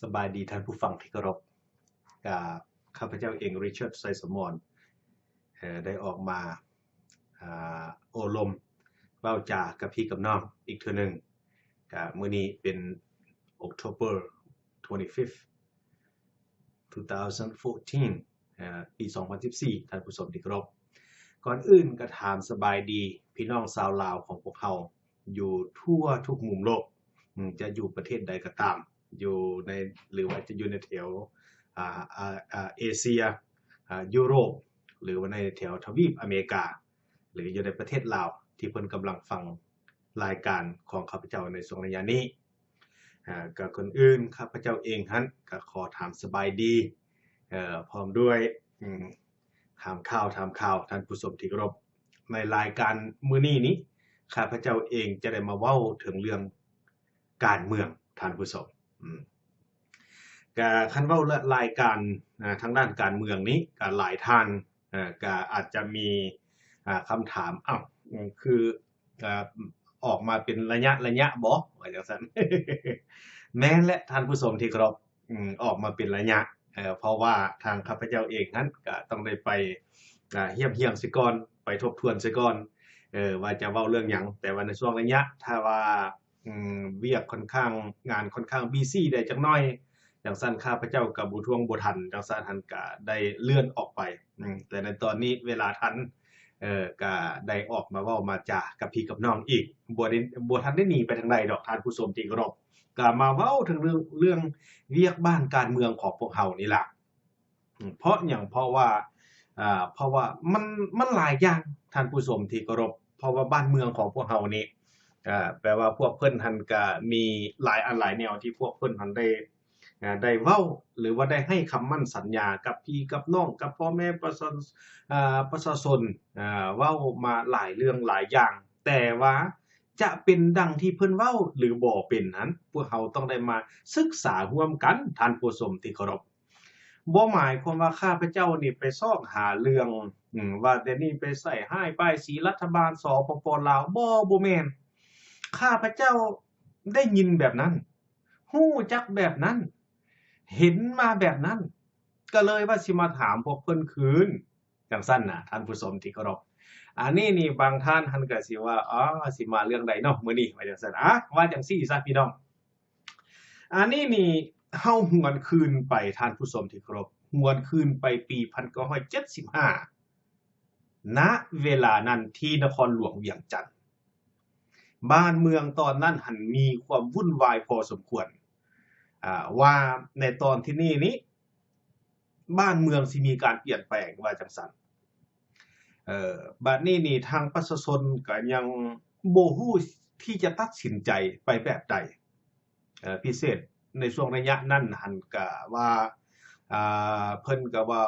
ສະບາຍດີທ່ານຜູ້ຟັງທີ່ເຄົາລົບ. ກະຂ້າພະເຈົ້າເອງ Richard ໄຊສົມອນ ເອີ ໄດ້ອອກມາ ອ່າ ໂອ້ລົມເວົ້າຈາກັບພີ່ກັບນ້ອງອີກເທື່ອໜຶ່ງ. ກະມື້ນີ້ເປັນ October twenty-fifth, two thousand fourteen, ເອີ ປີສອງພັນສິບສີ່ ທ່ານຜູ້ຊົມທີ່ເຄົາລົບ. ກ່ອນອື່ນກະຖາມສະບາຍດີພີ່ນ້ອງຊາວລາວຂອງພວກເຮົາ ຢູ່ທົ່ວທຸກມຸມໂລກ, ອາ ຈະຢູ່ປະເທດໃດກໍຕາມ, ຢູ່ໃນ ຫຼືວ່າຈະຢູ່ໃນແຖວ ອາ ອາ ອາ ເອເຊຍ, ອາ ຢູໂຣບ ຫຼືວ່າໃນແຖວທະວີບອາເມລິກາ ຫຼືຢູ່ໃນປະເທດລາວ ທີ່ເພິ່ນກຳລັງຟັງລາຍການຂອງຂ້າພະເຈົ້າໃນຊ່ວງໄລຍະນີ້. ອາ ກໍກ່ອນອື່ນ ຂ້າພະເຈົ້າເອງຫັ້ນກໍຂໍຖາມສະບາຍດີ ເອີ ພ້ອມດ້ວຍ ອາ ຖາມຂ່າວ ຖາມຂ່າວ ທ່ານຜູ້ຊົມທີ່ເຄົາລົບ. ໃນລາຍການມື້ນີ້ນີ້ ຂ້າພະເຈົ້າເອງຈະໄດ້ມາເວົ້າເຖິງເລື່ອງການເມືອງ ທ່ານຜູ້ຊົມ. ອາ ກະຄັນເວົ້າລາຍການ ອາ ທາງດ້ານການເມືອງນີ້ ກະຫຼາຍທ່ານ ເອີ ກະອາດຈະມີ ອາ ຄຳຖາມ ອ້າວ ຄື ເອີ ອອກມາເປັນໄລຍະໄລຍະບໍ ວ່າຈັ່ງຊັ້ນ. ແມ່ນແຫຼະທ່ານຜູ້ຊົມທີ່ເຄົາລົບ, ອາ ອອກມາເປັນໄລຍະ ເອີ ເພາະວ່າທາງຂ້າພະເຈົ້າເອງຫັ້ນກະຕ້ອງໄດ້ໄປ ອາ ຮຽບຮຽງເສຍກ່ອນ, ໄປທົບທວນເສຍກ່ອນ ເອີ ວ່າຈະເວົ້າເລື່ອງຫຍັງ. ແຕ່ວ່າໃນຊ່ວງໄລຍະ ຖ້າວ່າ ອາ ວຽກຂ້ອນຂ້າງ ງານຂ້ອນຂ້າງບີຊີແດ່ຈັກໜ້ອຍ ຈັ່ງຊັ້ນ ຂ້າພະເຈົ້າກໍບໍ່ທວງບໍ່ທັນ, ຈັ່ງຊັ້ນຫັ້ນກະໄດ້ເລື່ອນອອກໄປ. ອາ ແຕ່ໃນຕອນນີ້ເວລາທັນ ເອີ ກະໄດ້ອອກມາເວົ້າມາຈາກັບພີ່ກັບນ້ອງອີກ. ບໍ່ໄດ້ ບໍ່ທັນໄດ້ໜີໄປທາງໃດດອກທ່ານຜູ້ຊົມທີ່ເຄົາລົບ, ກະມາເວົ້າເຖິງເລື່ອງ ເລື່ອງວຽກບ້ານການເມືອງຂອງພວກເຮົານີ້ລະ. ເພາະຫຍັງ? ເພາະວ່າ ອາ ເພາະວ່າມັນ ມັນຫຼາຍຢ່າງທ່ານຜູ້ຊົມທີ່ເຄົາລົບ, ເພາະວ່າບ້ານເມືອງຂອງພວກເຮົານີ້ ອາ ແປວ່າພວກເພິ່ນຫັ້ນກະມີຫຼາຍອັນຫຼາຍແນວທີ່ພວກເພິ່ນຫັ້ນໄດ້ ອາ ໄດ້ເວົ້າ ຫຼືວ່າໄດ້ໃຫ້ຄຳໝັ້ນສັນຍາກັບພີ່ກັບນ້ອງ ກັບພໍ່ແມ່ປະຊາ ອາ ປະຊາຊົນ ອາ ເວົ້າມາຫຼາຍເລື່ອງຫຼາຍຢ່າງ, ແຕ່ວ່າຈະເປັນດັ່ງທີ່ເພິ່ນເວົ້າ ຫຼືບໍ່ເປັນນັ້ນ ພວກເຮົາຕ້ອງໄດ້ມາສຶກສາຮ່ວມກັນ ທ່ານຜູ້ຊົມທີ່ເຄົາລົບ. ບໍ່ໝາຍຄວາມວ່າຂ້າພະເຈົ້ານີ້ໄປຊອກຫາເລື່ອງ ອາ ວ່າແຕ່ນີ້ໄປໃສ່ຮ້າຍປ້າຍສີລັດຖະບານ ສປປ ລາວ, ບໍ່ ບໍ່ແມ່ນ. ຂ້າພະເຈົ້າໄດ້ຍິນແບບນັ້ນ, ຮູ້ຈັກແບບນັ້ນ, ເຫັນມາແບບນັ້ນ, ກໍເລີຍວ່າຊິມາຖາມພວກເພິ່ນຄືນ ຈັ່ງຊັ້ນນະ ທ່ານຜູ້ຊົມທີ່ເຄົາລົບ. ອັນນີ້ນີ້ບາງທ່ານຫັ້ນກໍຊິວ່າ ອໍ ຊິມາເລື່ອງໃດເນາະມື້ນີ້ ວ່າຈັ່ງຊັ້ນ. ອາ ວ່າຈັ່ງຊີ້ຊະພີ່ນ້ອງ, ອັນນີ້ນີ້ເຮົາຫວນຄືນໄປ ທ່ານຜູ້ຊົມທີ່ເຄົາລົບ, ຫວນຄືນໄປປີພັນເກົ້າຮ້ອຍເຈັດສິບຫ້າ ນະເວລານັ້ນທີ່ນະຄອນຫຼວງວຽງຈັນ ບ້ານເມືອງຕອນນັ້ນຫັ້ນມີຄວາມວຸ່ນວາຍພໍສົມຄວນ ອາ ວ່າໃນຕອນທີ່ນີ້ນີ້ ບ້ານເມືອງຊິມີການປ່ຽນແປງ ວ່າຈັ່ງຊັ້ນ. ເອີ ບາດນີ້ນີ້ທາງປະຊາຊົນກໍຍັງບໍ່ຮູ້ທີ່ຈະຕັດສິນໃຈໄປແບບໃດ. ເອີ ພິເສດໃນຊ່ວງໄລຍະນັ້ນຫັ້ນກະວ່າ ອ່າ ເພິ່ນກະວ່າ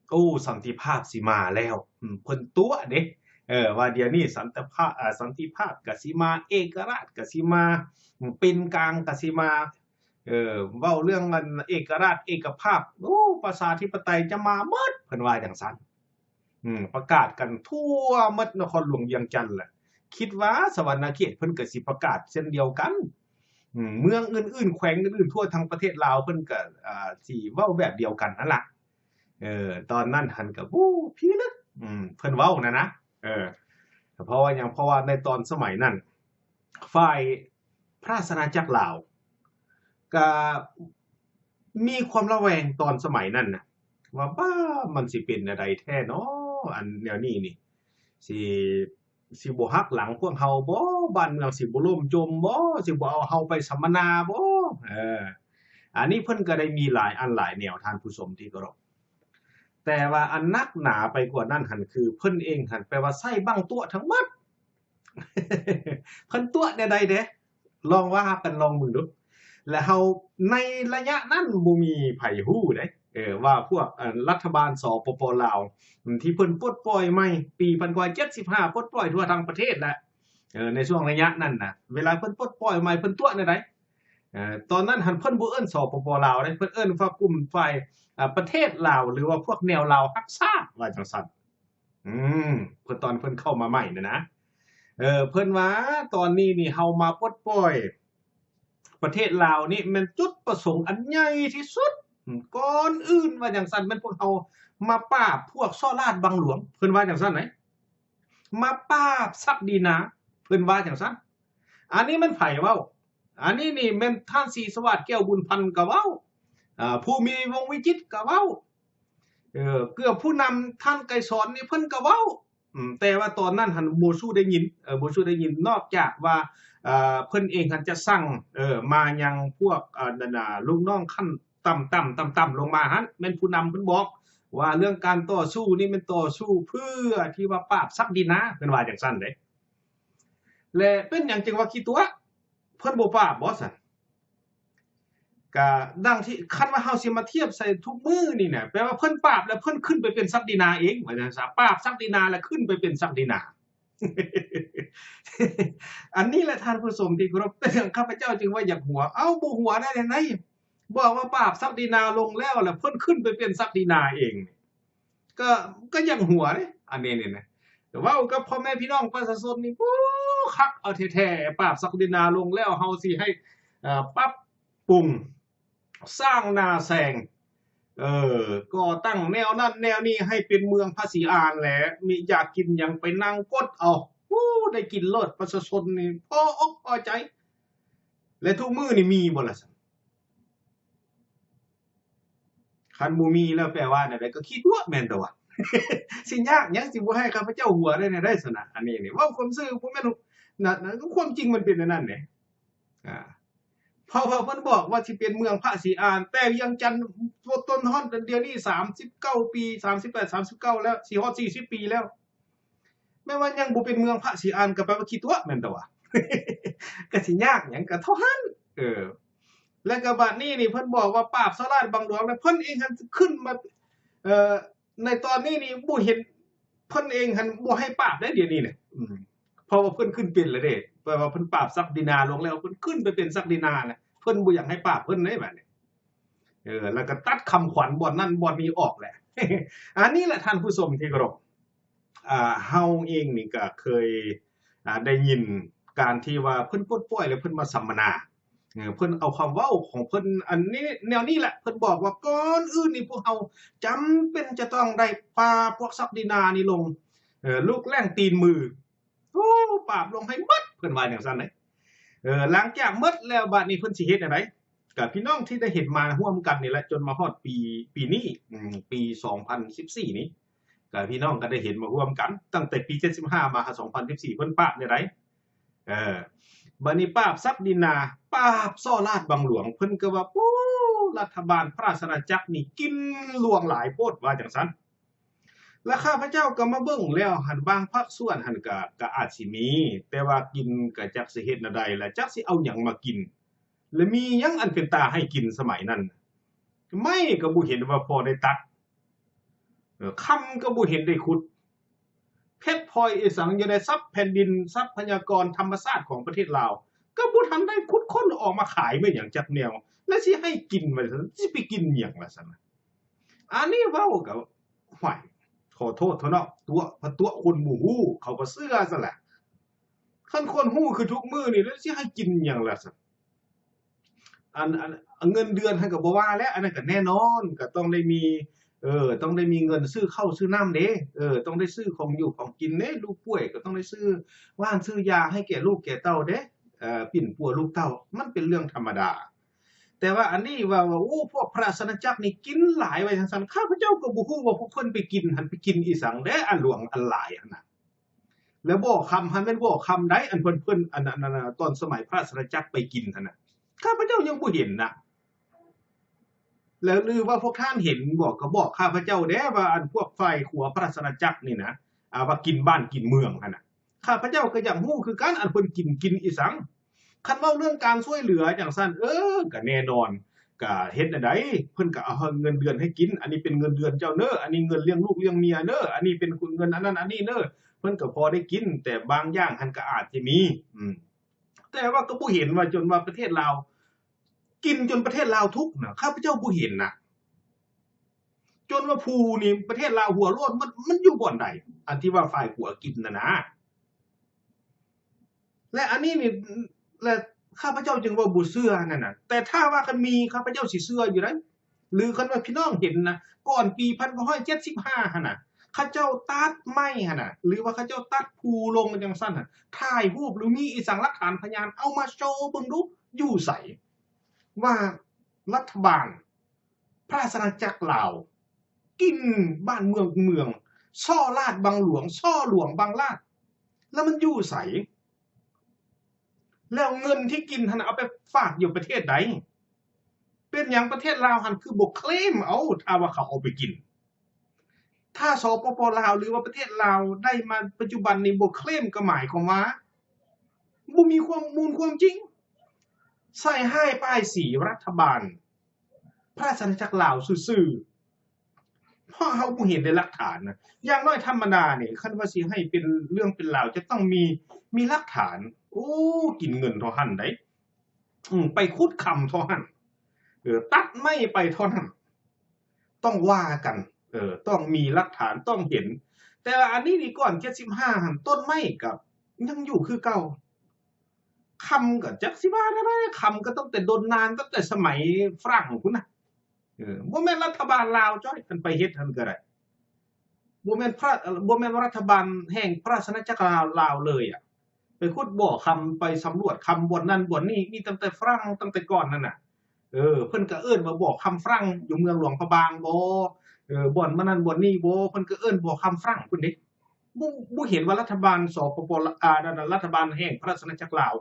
ໂອ້ ສັນຕິພາບຊິມາແລ້ວ. ອືມ ເພິ່ນຕົວະເດ້ ເອີ ວ່າດຽວນີ້ສັນຕິພາບ ອາ ສັນຕິພາບກະຊິມາ ເອກະລາດກະຊິມາ ເປັນກາງກະຊິມາ. ເອີ ເວົ້າເລື່ອງອັນເອກະລາດເອກະພາບ ໂອ້ ປະຊາທິປະໄຕຈະມາໝົດ ເພິ່ນວ່າຈັ່ງຊັ້ນ. ອືມ ປະກາດກັນທົ່ວໝົດນະຄອນຫຼວງວຽງຈັນແຫຼະ. ຄິດວ່າສະຫວັນນະເຂດເພິ່ນກໍຊິປະກາດເຊັ່ນດຽວກັນ. ອືມ ເມືອງອື່ນໆ ແຂວງອື່ນໆ ທົ່ວທັງປະເທດລາວເພິ່ນກໍ ອ່າ ຊິເວົ້າແບບດຽວກັນຫັ້ນລະ. ເອີ ຕອນນັ້ນຫັ້ນກໍ ໂອ້ ພິລຶກ ອືມ ເພິ່ນເວົ້ານັ້ນນະ. ເອີ ເພາະວ່າຫຍັງ? ເພາະວ່າໃນຕອນສະໄໝນັ້ນ ຝ່າຍພະລາຊະອານາຈັກລາວ ກະມີຄວາມລະແວງຕອນສະໄໝນັ້ນນະ ວ່າ ບ້າ ມັນຊິເປັນແນວໃດແທ້ນໍ ອັນແນວນີ້ນີ້ ຊິ ຊິບໍ່ຫັກຫຼັງພວກເຮົາບໍ? ບ້ານເມືອງຊິບໍ່ລົ້ມຈົມບໍ? ຊິບໍ່ເອົາເຮົາໄປສຳມະນາບໍ? ເອີ ອັນນີ້ເພິ່ນກໍໄດ້ມີຫຼາຍອັນຫຼາຍແນວ ທ່ານຜູ້ຊົມທີ່ເຄົາລົບ. ແຕ່ວ່າອັນໜັກໜາໄປກວ່ານັ້ນຫັ້ນ ຄືເພິ່ນເອງຫັ້ນ ແປວ່າໃຊ້ບັ້ງຕົວະທັງໝົດ. ເພິ່ນຕົວະແນວໃດເດ້? ລອງວ່າກັນລອງເບິ່ງດູ. ແລະເຮົາ ໃນໄລຍະນັ້ນບໍ່ມີໃຜຮູ້ເດ້ ເອີ ວ່າພວກ ເອີ ລັດຖະບານ ສປປ ລາວ ທີ່ເພິ່ນປົດປ່ອຍໃໝ່ ປີພັນເກົ້າຮ້ອຍເຈັດສິບຫ້າ ປົດປ່ອຍທົ່ວທັງປະເທດແຫຼະ ເອີ ໃນຊ່ວງໄລຍະນັ້ນນະ ເວລາເພິ່ນປົດປ່ອຍໃໝ່ ເພິ່ນຕົວະແນວໃດ? ເອີ ຕອນນັ້ນຫັ້ນເພິ່ນບໍ່ເອີ້ນ ສປປ ລາວເດ້ ເພິ່ນເອີ້ນວ່າກຸ່ມຝ່າຍ ອາ ປະເທດລາວ ຫຼືວ່າພວກແນວລາວຮັກຊາດ ວ່າຈັ່ງຊັ້ນ. ອືມ ເພິ່ນ ຕອນເພິ່ນເຂົ້າມາໃໝ່ນັ້ນນະ ເອີ ເພິ່ນວ່າຕອນນີ້ນີ້ເຮົາມາປົດປ່ອຍປ ປະເທດລາວນີ້ແມ່ນຈຸດປະສົງອັນໃຫຍ່ທີ່ສຸດ ອືມ ກ່ອນອື່ນວ່າຈັ່ງຊັ້ນ ແມ່ນພວກເຮົາມາປາບພວກສໍ້ລາດບັງຫຼວງ ເພິ່ນວ່າຈັ່ງຊັ້ນໃດ ມາປາບສັກດີນາ ເພິ່ນວ່າຈັ່ງຊັ້ນ. ອັນນີ້ແມ່ນໃຜເວົ້າ? ອັນນີ້ນີ້ແມ່ນທ່ານ ສີສະຫວາດ ແກ້ວບຸນພັນ ກໍເວົ້າ, ອາ ພູມີ ວົງວິຈິດ ກໍເວົ້າ, ເອີ ເກືອບຜູ້ນຳທ່ານໄກສອນນີ້ເພິ່ນກໍເວົ້າ. ອືມ ແຕ່ວ່າຕອນນັ້ນຫັ້ນບໍ່ສູ້ໄດ້ຍິນ ເອີ ບໍ່ສູ້ໄດ້ຍິນ ນອກຈາກວ່າ ເອີ ເພິ່ນເອງຫັ້ນຈະສັ່ງ ເອີ ມາຍັງພວກ ເອີ ນັ້ນນະ ລູກນ້ອງຂັ້ນຕ່ຳໆ ຕ່ຳໆລົງມາຫັ້ນ ແມ່ນຜູ້ນຳເພິ່ນບອກວ່າ ເລື່ອງການຕໍ່ສູ້ນີ້ແມ່ນຕໍ່ສູ້ເພື່ອທີ່ວ່າປາບສັກດີນາ ເພິ່ນວ່າຈັ່ງຊັ້ນເດ້. ແລະເປັນຫຍັງຈຶ່ງວ່າຂີ້ຕົວະ ເພິ່ນບໍ່ປາບບໍ່ຊັ້ນ? ກະດັ່ງທີ່ ຄັນວ່າເຮົາຊິມາທຽບໃສ່ທຸກມື້ນີ້ນະ ແປວ່າເພິ່ນປາບແລ້ວເພິ່ນຂຶ້ນໄປເປັນສັກດີນາເອງ ວ່າຈັ່ງຊັ້ນ ປາບສັກດີນາແລ້ວຂຶ້ນໄປເປັນສັກດີນາ. ອັນນີ້ແຫຼະທ່ານຜູ້ຊົມທີ່ເຄົາລົບ ເປັນຫຍັງຂ້າພະເຈົ້າຈຶ່ງວ່າຢາກຫົວ? ເອົ້າ ບໍ່ຫົວໄດ້ຈັ່ງໃດ? ບອກວ່າປາບສັກດີນາລົງແລ້ວ ແລ້ວເພິ່ນຂຶ້ນໄປເປັນສັກດີນາເອງ. ກໍ ກໍຢາກຫົວເດ້ ອັນນີ້ນີ້ນະ. ເວົ້າກັບພໍ່ແມ່ພີ່ນ້ອງປະຊາຊົນນີ້ ໂອ້ ຄັກເອົາແທ້ໆ ປາບສັກດີນາລົງແລ້ວ ເຮົາຊິໃຫ້ ເອີ ປັບປຸງ ສ້າງໜ້າແຊງ ເອີ ກໍ່ຕັ້ງແນວນັ້ນແນວນີ້ໃຫ້ເປັນເມືອງພະສີອານແຫຼະ ມີຢາກກິນຫຍັງໄປນັ່ງກົດເອົາ. ໂອ້ ໄດ້ກິນໂລດ ປະຊາຊົນນີ້ພໍອົກພໍໃຈ. ແລະທຸກມື້ນີ້ມີບໍ່ລະຊັ້ນ? ຄັນບໍ່ມີແລ້ວແປວ່າແນວໃດ? ກໍຂີ້ຕົວະແມ່ນຕົວະ. ຊິຍາກຫຍັງ ຊິບໍ່ໃຫ້ຂ້າພະເຈົ້າຫົວໄດ້ແນວໃດຊັ້ນນະ? ອັນນີ້ນີ້ເວົ້າຄວາມຊື່ ບໍ່ແມ່ນ ນະ ນະ ຄວາມຈິງມັນເປັນແນວນັ້ນເດ້. ອາ ເພາະວ່າເພິ່ນບອກວ່າຊິເປັນເມືອງພະສີອານ ແຕ່ວຽງຈັນ ຈົນຮອດດຽວນີ້ສາມສິບເກົ້າປີ ສາມສິບແປດ ສາມສິບເກົ້າແລ້ວ ຊິຮອດສີ່ສິບປີແລ້ວ. ແມ່ນວ່າຍັງບໍ່ເປັນເມືອງພະສີອານ ກໍແປວ່າຂີ້ຕົວະແມ່ນຕົວະ. ກໍຊິຍາກຫຍັງ ກໍເທົ່ານັ້ນ. ເອີ ແລ້ວກໍບາດນີ້ນີ້ເພິ່ນບອກວ່າປາບສໍ້ລາດບັງຫຼວງ ແລ້ວເພິ່ນເອງຫັ້ນຂຶ້ນມາ ເອີ ໃນຕອນນີ້ນີ້ບໍ່ເຫັນ ເພິ່ນເອງຫັ້ນບໍ່ໃຫ້ປາບໄດ໋ ດຽວນີ້ນະ. ອືມ ເພາະວ່າເພິ່ນຂຶ້ນເປັນແລ້ວເດ້ ແປວ່າເພິ່ນປາບສັກດີນາລົງແລ້ວ ເພິ່ນຂຶ້ນໄປເປັນສັກດີນານະ ເພິ່ນບໍ່ຢາກໃຫ້ປາບເພິ່ນເດ້ບາດນີ້. ເອີ ແລ້ວກໍຕັດຄຳຂວັນບ່ອນນັ້ນບ່ອນນີ້ອອກແຫຼະ. ອັນນີ້ແຫຼະທ່ານຜູ້ຊົມທີ່ເຄົາລົບ ອ່າ ເຮົາເອງນີ້ກໍເຄີຍ ອ່າ ໄດ້ຍິນການທີ່ວ່າເພິ່ນປົດປ່ອຍ ແລ້ວເພິ່ນມາສຳມະນາ ເອີ ເພິ່ນເອົາຄຳເວົ້າຂອງເພິ່ນອັນນີ້ ແນວນີ້ແຫຼະ ເພິ່ນບອກວ່າ ກ່ອນອື່ນນີ້ພວກເຮົາຈຳເປັນຈະຕ້ອງໄດ້ປາບພວກສັກດີນານີ້ລົງ ເອີ ລູກແລ້ງຕີນມື ໂອ້ ປາບລົງໃຫ້ໝົດ ເພິ່ນວ່າຈັ່ງຊັ້ນເດ້. ເອີ ຫຼັງຈາກໝົດແລ້ວ ບາດນີ້ເພິ່ນຊິເຮັດແນວໃດ? ກະພີ່ນ້ອງທີ່ໄດ້ເຫັນມາຮ່ວມກັນນີ້ແຫຼະ ຈົນມາຮອດປີ ປີນີ້ ອືມ ປີສອງພັນສິບສີ່ນີ້ ກະພີ່ນ້ອງກໍໄດ້ເຫັນມາຮ່ວມກັນ ຕັ້ງແຕ່ປີເຈັດສິບຫ້າມາຫາສອງພັນສິບສີ່ ເພິ່ນປາບແນວໃດ? ເອີ ບາດນີ້ປາບສັກດິນນາ ປາບສໍ້ລາດບັງຫຼວງ ເພິ່ນກໍວ່າ ໂອ້ ລັດຖະບານພະລາຊະອານາຈັກນີ້ກິນຫຼວງຫຼາຍໂພດ ວ່າຈັ່ງຊັ້ນ. ແລະ ຂ້າພະເຈົ້າກໍມາເບິ່ງແລ້ວຫັ້ນ ບາງພາກສ່ວນຫັ້ນກໍ ກໍອາດຊິມີ ແຕ່ວ່າກິນກໍຈັກຊິເຮັດແນວໃດ ແລະ ຈັກຊິເອົາຫຍັງມາກິນ ແລະ ມີຫຍັງອັນເປັນຕາໃຫ້ກິນສະໄໝນັ້ນ? ໄມ້ກໍບໍ່ເຫັນວ່າພໍໄດ້ຕັດ ເອີ ຄຳກໍບໍ່ເຫັນໄດ້ຂຸດ ເພັດພອຍອີ່ສັງຢູ່ໃນຊັບແຜ່ນດິນ ຊັບພະຍາກອນທຳມະຊາດຂອງປະເທດລາວ ກໍບໍ່ທັນໄດ້ຂຸດຄົ້ນອອກມາຂາຍແມ່ນຫຍັງຈັກແນວ ແລະ ຊິໃຫ້ກິນວ່າຊັ້ນ ຊິໄປກິນຫຍັງລະຊັ້ນນະ? ອັນນີ້ເວົ້າກໍ ຫ້ວຍ ຂໍໂທດເຖາະເນາະ ຕົວະ ພະຕົວະຄົນບໍ່ຮູ້ ເຂົາກໍເຊື່ອຊັ້ນແຫຼະ. ຄັນຄົນຮູ້ຄືທຸກມື້ນີ້ ແລ້ວຊິໃຫ້ກິນຫຍັງລະຊັ້ນ? ອັນ ອັນ ເງິນເດືອນຫັ້ນກໍບໍ່ວ່າແຫຼະ ອັນນັ້ນກໍແນ່ນອນ ກໍຕ້ອງໄດ້ມີ ເອີ ຕ້ອງໄດ້ມີເງິນຊື້ເຂົ້າຊື້ນ້ຳເດ້ ເອີ ຕ້ອງໄດ້ຊື້ຂອງຢູ່ຂອງກິນເດ້ ລູກປ່ວຍກໍຕ້ອງໄດ້ຊື້ຫວ່ານຊື້ຢາໃຫ້ແກ່ລູກແກ່ເຕົ້າເດ້ ເອີ ປິ່ນປົວລູກເຕົ້າ ມັນເປັນເລື່ອງທຳມະດາ. ແຕ່ວ່າອັນນີ້ວ່າ ວ່າ ໂອ້ ພວກພະລາຊະອານາຈັກນີ້ກິນຫຼາຍວ່າຈັ່ງຊັ້ນ ຂ້າພະເຈົ້າກໍບໍ່ຮູ້ວ່າພວກເພິ່ນໄປກິນຫັ້ນ ໄປກິນອີ່ສັງແດ່ ອັນຫຼວງອັນຫຼາຍຫັ້ນນະ ແລ້ວບໍ່ຄຳຫັ້ນແມ່ນບໍ່ຄຳໃດ ອັນເພິ່ນ ເພິ່ນ ອັນ ອັນ ອັນ ຕອນສະໄໝພະລາຊະອານາຈັກໄປກິນຫັ້ນນະ ຂ້າພະເຈົ້າຍັງບໍ່ເຫັນນະ. ແລ້ວຫຼືວ່າພວກທ່ານເຫັນບໍ່ ກໍບອກຂ້າພະເຈົ້າແດ່ວ່າ ອັນພວກຝ່າຍຂົວພະລາຊະອານາຈັກນີ້ນະ ອ່າ ວ່າກິນບ້ານກິນເມືອງຫັ້ນນະ ຂ້າພະເຈົ້າກໍຢາກຮູ້ຄືກັນ ອັນເພິ່ນກິນ ກິນອີ່ສັງ? ຄັນເວົ້າເລື່ອງການຊ່ວຍເຫຼືອຈັ່ງຊັ້ນ ເອີ ກໍແນ່ນອນ ກໍເຮັດແນວໃດ ເພິ່ນກໍເອົາເງິນເດືອນໃຫ້ກິນ ອັນນີ້ເປັນເງິນເດືອນເຈົ້າເນີ ອັນນີ້ເງິນລ້ຽງລູກລ້ຽງເມຍເນີ ອັນນີ້ເປັນເງິນອັນນັ້ນອັນນີ້ເນີ ເພິ່ນກໍພໍໄດ້ກິນ ແຕ່ບາງຢ່າງຫັ້ນກໍອາດຈະມີ ອືມ ແຕ່ວ່າກໍບໍ່ເຫັນວ່າ ຈົນວ່າປະເທດລາວ ກິນຈົນປະເທດລາວທຸກນະ ຂ້າພະເຈົ້າບໍ່ເຫັນນະ ຈົນວ່າພູນີ້ປະເທດລາວຫົວໂລ້ນ ມັນ ມັນຢູ່ບ່ອນໃດ ອັນທີ່ວ່າຝ່າຍຂົວກິນນະນະ? ແລະ ອັນນີ້ນີ້ ແລະ ຂ້າພະເຈົ້າຈຶ່ງວ່າບໍ່ເຊື່ອຫັ້ນນະ. ແຕ່ຖ້າວ່າຄັນມີ ຂ້າພະເຈົ້າຊິເຊື່ອຢູ່ໃດ໋. ຫຼືຄັນວ່າພີ່ນ້ອງເຫັນນະ ກ່ອນປີພັນເກົ້າຮ້ອຍເຈັດສິບຫ້າຫັ້ນນະ ເຂົາເຈົ້າຕັດໄມ້ຫັ້ນນະ ຫຼືວ່າເຂົາເຈົ້າຕັດພູລົງຈັ່ງຊັ້ນນະ ຖ່າຍຮູບ ຫຼືມີອີ່ສັງຫຼັກຖານພະຍານ ເອົາມາໂຊເບິ່ງດູ ຢູ່ໃສ? ວ່າລັດຖະບານ ພະລາຊະອານາຈັກລາວ ກິນບ້ານເມືອງເມືອງ ສໍ້ລາດບັງຫຼວງ ສໍ້ຫຼວງບັງລາດ ແລ້ວມັນຢູ່ໃສ? ແລ້ວເງິນທີ່ກິນຫັ້ນນະ ເອົາໄປຝາກຢູ່ປະເທດໃດ? ເປັນຫຍັງປະເທດລາວຫັ້ນຄືບໍ່ເຄລມເອົາ ຖ້າວ່າເຂົາເອົາໄປກິນ? ຖ້າ ສປປ ລາວ ຫຼືວ່າປະເທດລາວໄດ້ມາປັດຈຸບັນນີ້ບໍ່ເຄລມ ກໍໝາຍຄວາມວ່າບໍ່ມີຄວາມມູນຄວາມຈິງ ໃສ່ຮ້າຍປ້າຍສີລັດຖະບານ ພະລາຊະອານາຈັກລາວຊື່ໆ ເພາະເຮົາບໍ່ເຫັນໄດ້ຫຼັກຖານນະ. ຢ່າງໜ້ອຍທຳມະດານີ້ ຄັນວ່າຊິໃຫ້ເປັນເລື່ອງເປັນລາວ ຈະຕ້ອງມີ ມີຫຼັກຖານ. ໂອ້ ກິນເງິນເທົ່າຫັ້ນໃດ໋ ອືມ ໄປຂຸດຄຳເທົ່າຫັ້ນ ເອີ ຕັດໄມ້ໄປເທົ່ານັ້ນ ຕ້ອງວ່າກັນ ເອີ ຕ້ອງມີຫຼັກຖານ ຕ້ອງເຫັນ. ແຕ່ວ່າອັນນີ້ນີ້ ກ່ອນເຈັດສິບຫ້າຫັ້ນ ຕົ້ນໄມ້ກໍຍັງຢູ່ຄືເກົ່າ ຄຳກໍຈັກຊິວ່າແນວໃດ ຄຳກໍຕັ້ງແຕ່ດົນນານ ຕັ້ງແຕ່ສະໄໝຝຣັ່ງພຸ້ນນະ. ເອີ ບໍ່ແມ່ນລັດຖະບານລາວຈ້ອຍ ອັນໄປເຮັດຫັ້ນກໍໄດ້ ບໍ່ແມ່ນພະ ບໍ່ແມ່ນວ່າລັດຖະບານແຫ່ງພະລາຊະອານາຈັກລາວ ລາວເລີຍອະ ໄປຂຸດບໍ່ຄຳ ໄປສຳຫຼວດຄຳບ່ອນນັ້ນບ່ອນນີ້ ມີຕັ້ງແຕ່ຝຣັ່ງ ຕັ້ງແຕ່ກ່ອນນັ້ນນະ. ເອີ ເພິ່ນກໍເອີ້ນວ່າບໍ່ຄຳຝຣັ່ງ ຢູ່ເມືອງຫຼວງພະບາງບໍ ເອີ ບ່ອນມານັ້ນບ່ອນນີ້ບໍ ເພິ່ນກໍເອີ້ນບໍ່ຄຳຝຣັ່ງພຸ້ນເດ້. ບໍ່ ບໍ່ເຫັນວ່າລັດຖະບານ ສປປ ລາ ອາ ນັ້ນນະ ລັດຖະບານແຫ່ງພະລາຊະອານາຈັກລາວ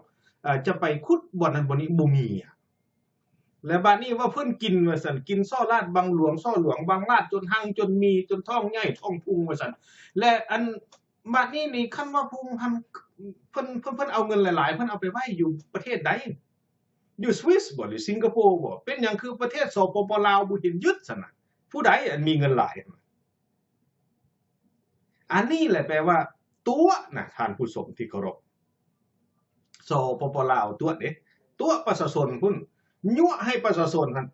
ເອີ ຈະໄປຂຸດບ່ອນນັ້ນບ່ອນນີ້ ບໍ່ມີອະ. ແລະບາດນີ້ວ່າເພິ່ນກິນວ່າຊັ້ນ ກິນສໍ້ລາດບັງຫຼວງ ສໍ້ຫຼວງບັງລາດ ຈົນຮັ່ງຈົນມີ ຈົນທ້ອງໃຫຍ່ທ້ອງພຸງວ່າຊັ້ນ. ແລະອັນ ບາດນີ້ນີ້ ຄັນວ່າຜູ້ຫັ້ນ ເພິ່ນ ເພິ່ນ ເພິ່ນເອົາເງິນຫຼາຍໆ ເພິ່ນເອົາໄປໄວ້ຢູ່ປະເທດໃດ? ຢູ່ສະວິດບໍ ຫຼືສິງກະໂປບໍ? ເປັນຫຍັງຄືປະເທດ ສປປ ລາວ ບໍ່ເຫັນຍຶດຊັ້ນນະ? ຜູ້ໃດອັນມີເງິນຫຼາຍ? ອັນນີ້ແຫຼະແປວ່າຕົວະນະ ທ່ານຜູ້ຊົມທີ່ເຄົາລົບ. ສປປ ລາວຕົວະເດ້ ຕົວະປະຊາຊົນພຸ້ນ ຍົວະໃຫ້ປະຊາຊົນຫັ້ນ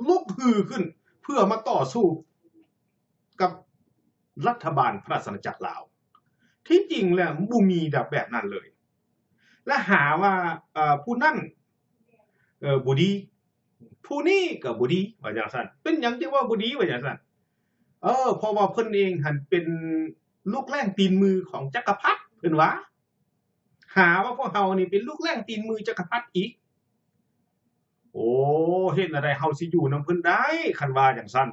ລຸກຮືຂຶ້ນ ເພື່ອມາຕໍ່ສູ້ກັບລັດຖະບານພະລາຊະອານາຈັກລາວ. ທີ່ຈິງແລ້ວບໍ່ມີແບບນັ້ນເລີຍ ແລະຫາວ່າ ເອີ ຜູ້ນັ້ນ ເອີ ບໍ່ດີ ຜູ້ນີ້ກໍບໍ່ດີ ວ່າຈັ່ງຊັ້ນ. ເປັນຫຍັງຈຶ່ງວ່າບໍ່ດີ ວ່າຈັ່ງຊັ້ນ? ເອີ ເພາະວ່າເພິ່ນເອງຫັ້ນເປັນລູກແລ້ງຕີນມືຂອງຈັກກະພັດ ເພິ່ນວ່າ ຫາວ່າພວກເຮົານີ້ເປັນລູກແລ້ງຕີນມືຈັກກະພັດອີກ. ໂອ້ ເຮັດແນວໃດເຮົາຊິຢູ່ນຳເພິ່ນໄດ້ ຄັນວ່າຈັ່ງຊັ້ນ?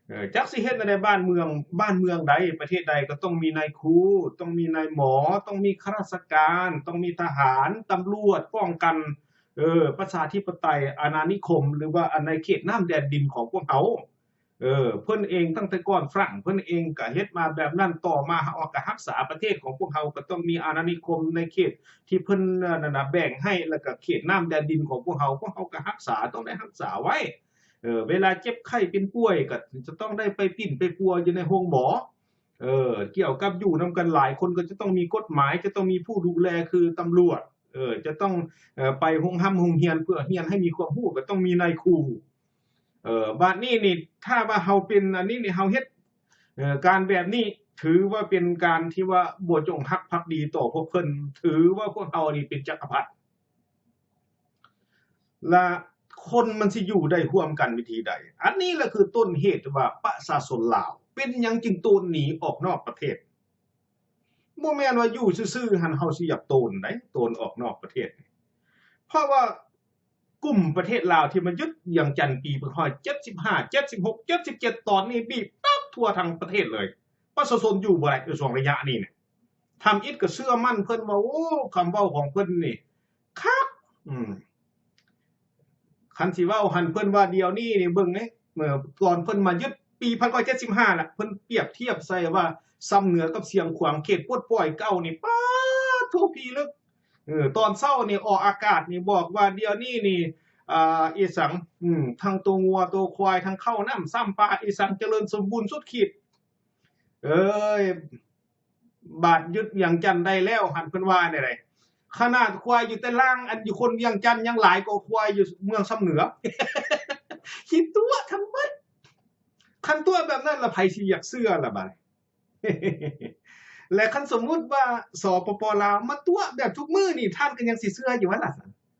ເອີ ຈັກຊິເຮັດແນວໃດ ບ້ານເມືອງ ບ້ານເມືອງໃດ ປະເທດໃດກໍຕ້ອງມີນາຍຄູ ຕ້ອງມີນາຍໝໍ ຕ້ອງມີຂ້າລາຊະການ ຕ້ອງມີທະຫານ ຕຳຫຼວດ ປ້ອງກັນ ເອີ ປະຊາທິປະໄຕ ອານານິຄົມ ຫຼືວ່າອານາເຂດນ້ຳແດນດິນຂອງພວກເຮົາ. ເອີ ເພິ່ນເອງຕັ້ງແຕ່ກ່ອນຝຣັ່ງ ເພິ່ນເອງກະເຮັດມາແບບນັ້ນ ຕໍ່ມາເຮົາກະຮັກສາປະເທດຂອງພວກເຮົາ ກະຕ້ອງມີອານານິຄົມໃນເຂດທີ່ເພິ່ນ ອັນນັ້ນນະ ແບ່ງໃຫ້ ແລ້ວກະເຂດນ້ຳແດນດິນຂອງພວກເຮົາ ພວກເຮົາກະຮັກສາ ຕ້ອງໄດ້ຮັກສາໄວ້. ເອີ ເວລາເຈັບໄຂ້ເປັນປ່ວຍ ກະຈະຕ້ອງໄດ້ໄປປິ່ນໄປປົວຢູ່ໃນໂຮງໝໍ. ເອີ ກ່ຽວກັບຢູ່ນຳກັນຫຼາຍຄົນ ກະຈະຕ້ອງມີກົດໝາຍ ຈະຕ້ອງມີຜູ້ດູແລຄືຕຳຫຼວດ ເອີ ຈະຕ້ອງ ເອີ ໄປໂຮງຮ່ຳໂຮງຮຽນ ເພື່ອຮຽນໃຫ້ມີຄວາມຮູ້ ກະຕ້ອງມີນາຍຄູ. ເອີ ບາດນີ້ນີ້ ຖ້າວ່າເຮົາເປັນອັນນີ້ນີ້ ເຮົາເຮັດ ເອີ ການແບບນີ້ ຖືວ່າເປັນການທີ່ວ່າບໍ່ຈົງຮັກພັກດີຕໍ່ພວກເພິ່ນ ຖືວ່າພວກເຮົານີ້ເປັນຈັກກະພັດ. ລະຄົນມັນຊິຢູ່ໄດ້ຮ່ວມກັນວິທີໃດ? ອັນນີ້ລະຄືຕົ້ນເຫດທີ່ວ່າປະຊາຊົນລາວເປັນຫຍັງຈຶ່ງໂຕນໜີອອກນອກປະເທດ. ບໍ່ແມ່ນວ່າຢູ່ຊື່ໆຫັ້ນເຮົາຊິຢາກໂຕນໃດ໋ ໂຕນອອກນອກປະເທດ. ເພາະວ່າກຸ່ມປະເທດລາວທີ່ມາຍຶດວຽງຈັນປີພັນເກົ້າຮ້ອຍເຈັດສິບຫ້າ ເຈັດສິບຫົກ ເຈັດສິບເຈັດ ຕອນນີ້ບີບຕັບທົ່ວທັງປະເທດເລີຍ. ປະຊາຊົນຢູ່ບໍ່ໄດ້ຢູ່ຊ່ວງໄລຍະນີ້ນະ. ທຳອິດກໍເຊື່ອໝັ້ນເພິ່ນວ່າ ໂອ້ ຄຳເວົ້າຂອງເພິ່ນນີ້ຄັກ. ອືມ ຄັນຊິເວົ້າຫັ້ນ ເພິ່ນວ່າດຽວນີ້ນີ້ເບິ່ງເດ້ ເມື່ອຕອນເພິ່ນມາຍຶດປີພັນເກົ້າຮ້ອຍເຈັດສິບຫ້າລະ ເພິ່ນປຽບທຽບໃສ່ວ່າຊຳເໜືອກັບຊຽງຂວາງ ເຂດປົດປ່ອຍເກົ່ານີ້ ປາດໂທ ພິລຶກ. ເອີ ຕອນເຊົ້ານີ້ອອກອາກາດນີ້ບອກວ່າດຽວນີ້ນີ້ ອ່າ ອີ່ສັງ ອືມ ທັງໂຕງົວໂຕຄວາຍ ທັງເຂົ້ານ້ຳຊຳປາ ອີ່ສັງຈະເລີນສົມບູນສຸດຂີດ. ເອີຍ ບາດຍຶດວຽງຈັນໄດ້ແລ້ວຫັ້ນ ເພິ່ນວ່າແນວໃດ? ຂະໜາດຄວາຍຢູ່ແຕ່ລ່າງ ອັນຢູ່ຄົນວຽງຈັນຍັງຫຼາຍກວ່າຄວາຍຢູ່ເມືອງຊຳເໜືອ. ຂີ້ຕົວະທັງໝົດ. ຄັນຕົວະແບບນັ້ນລະ ໃຜຊິຢາກເຊື່ອລະບາດນີ້? ແລະຄັນສົມມຸດວ່າ ສປປ ລາວ ມາຕົວະແບບທຸກມື້ນີ້ ທ່ານກໍຍັງຊິເຊື່ອຢູ່ບໍ່ລະ?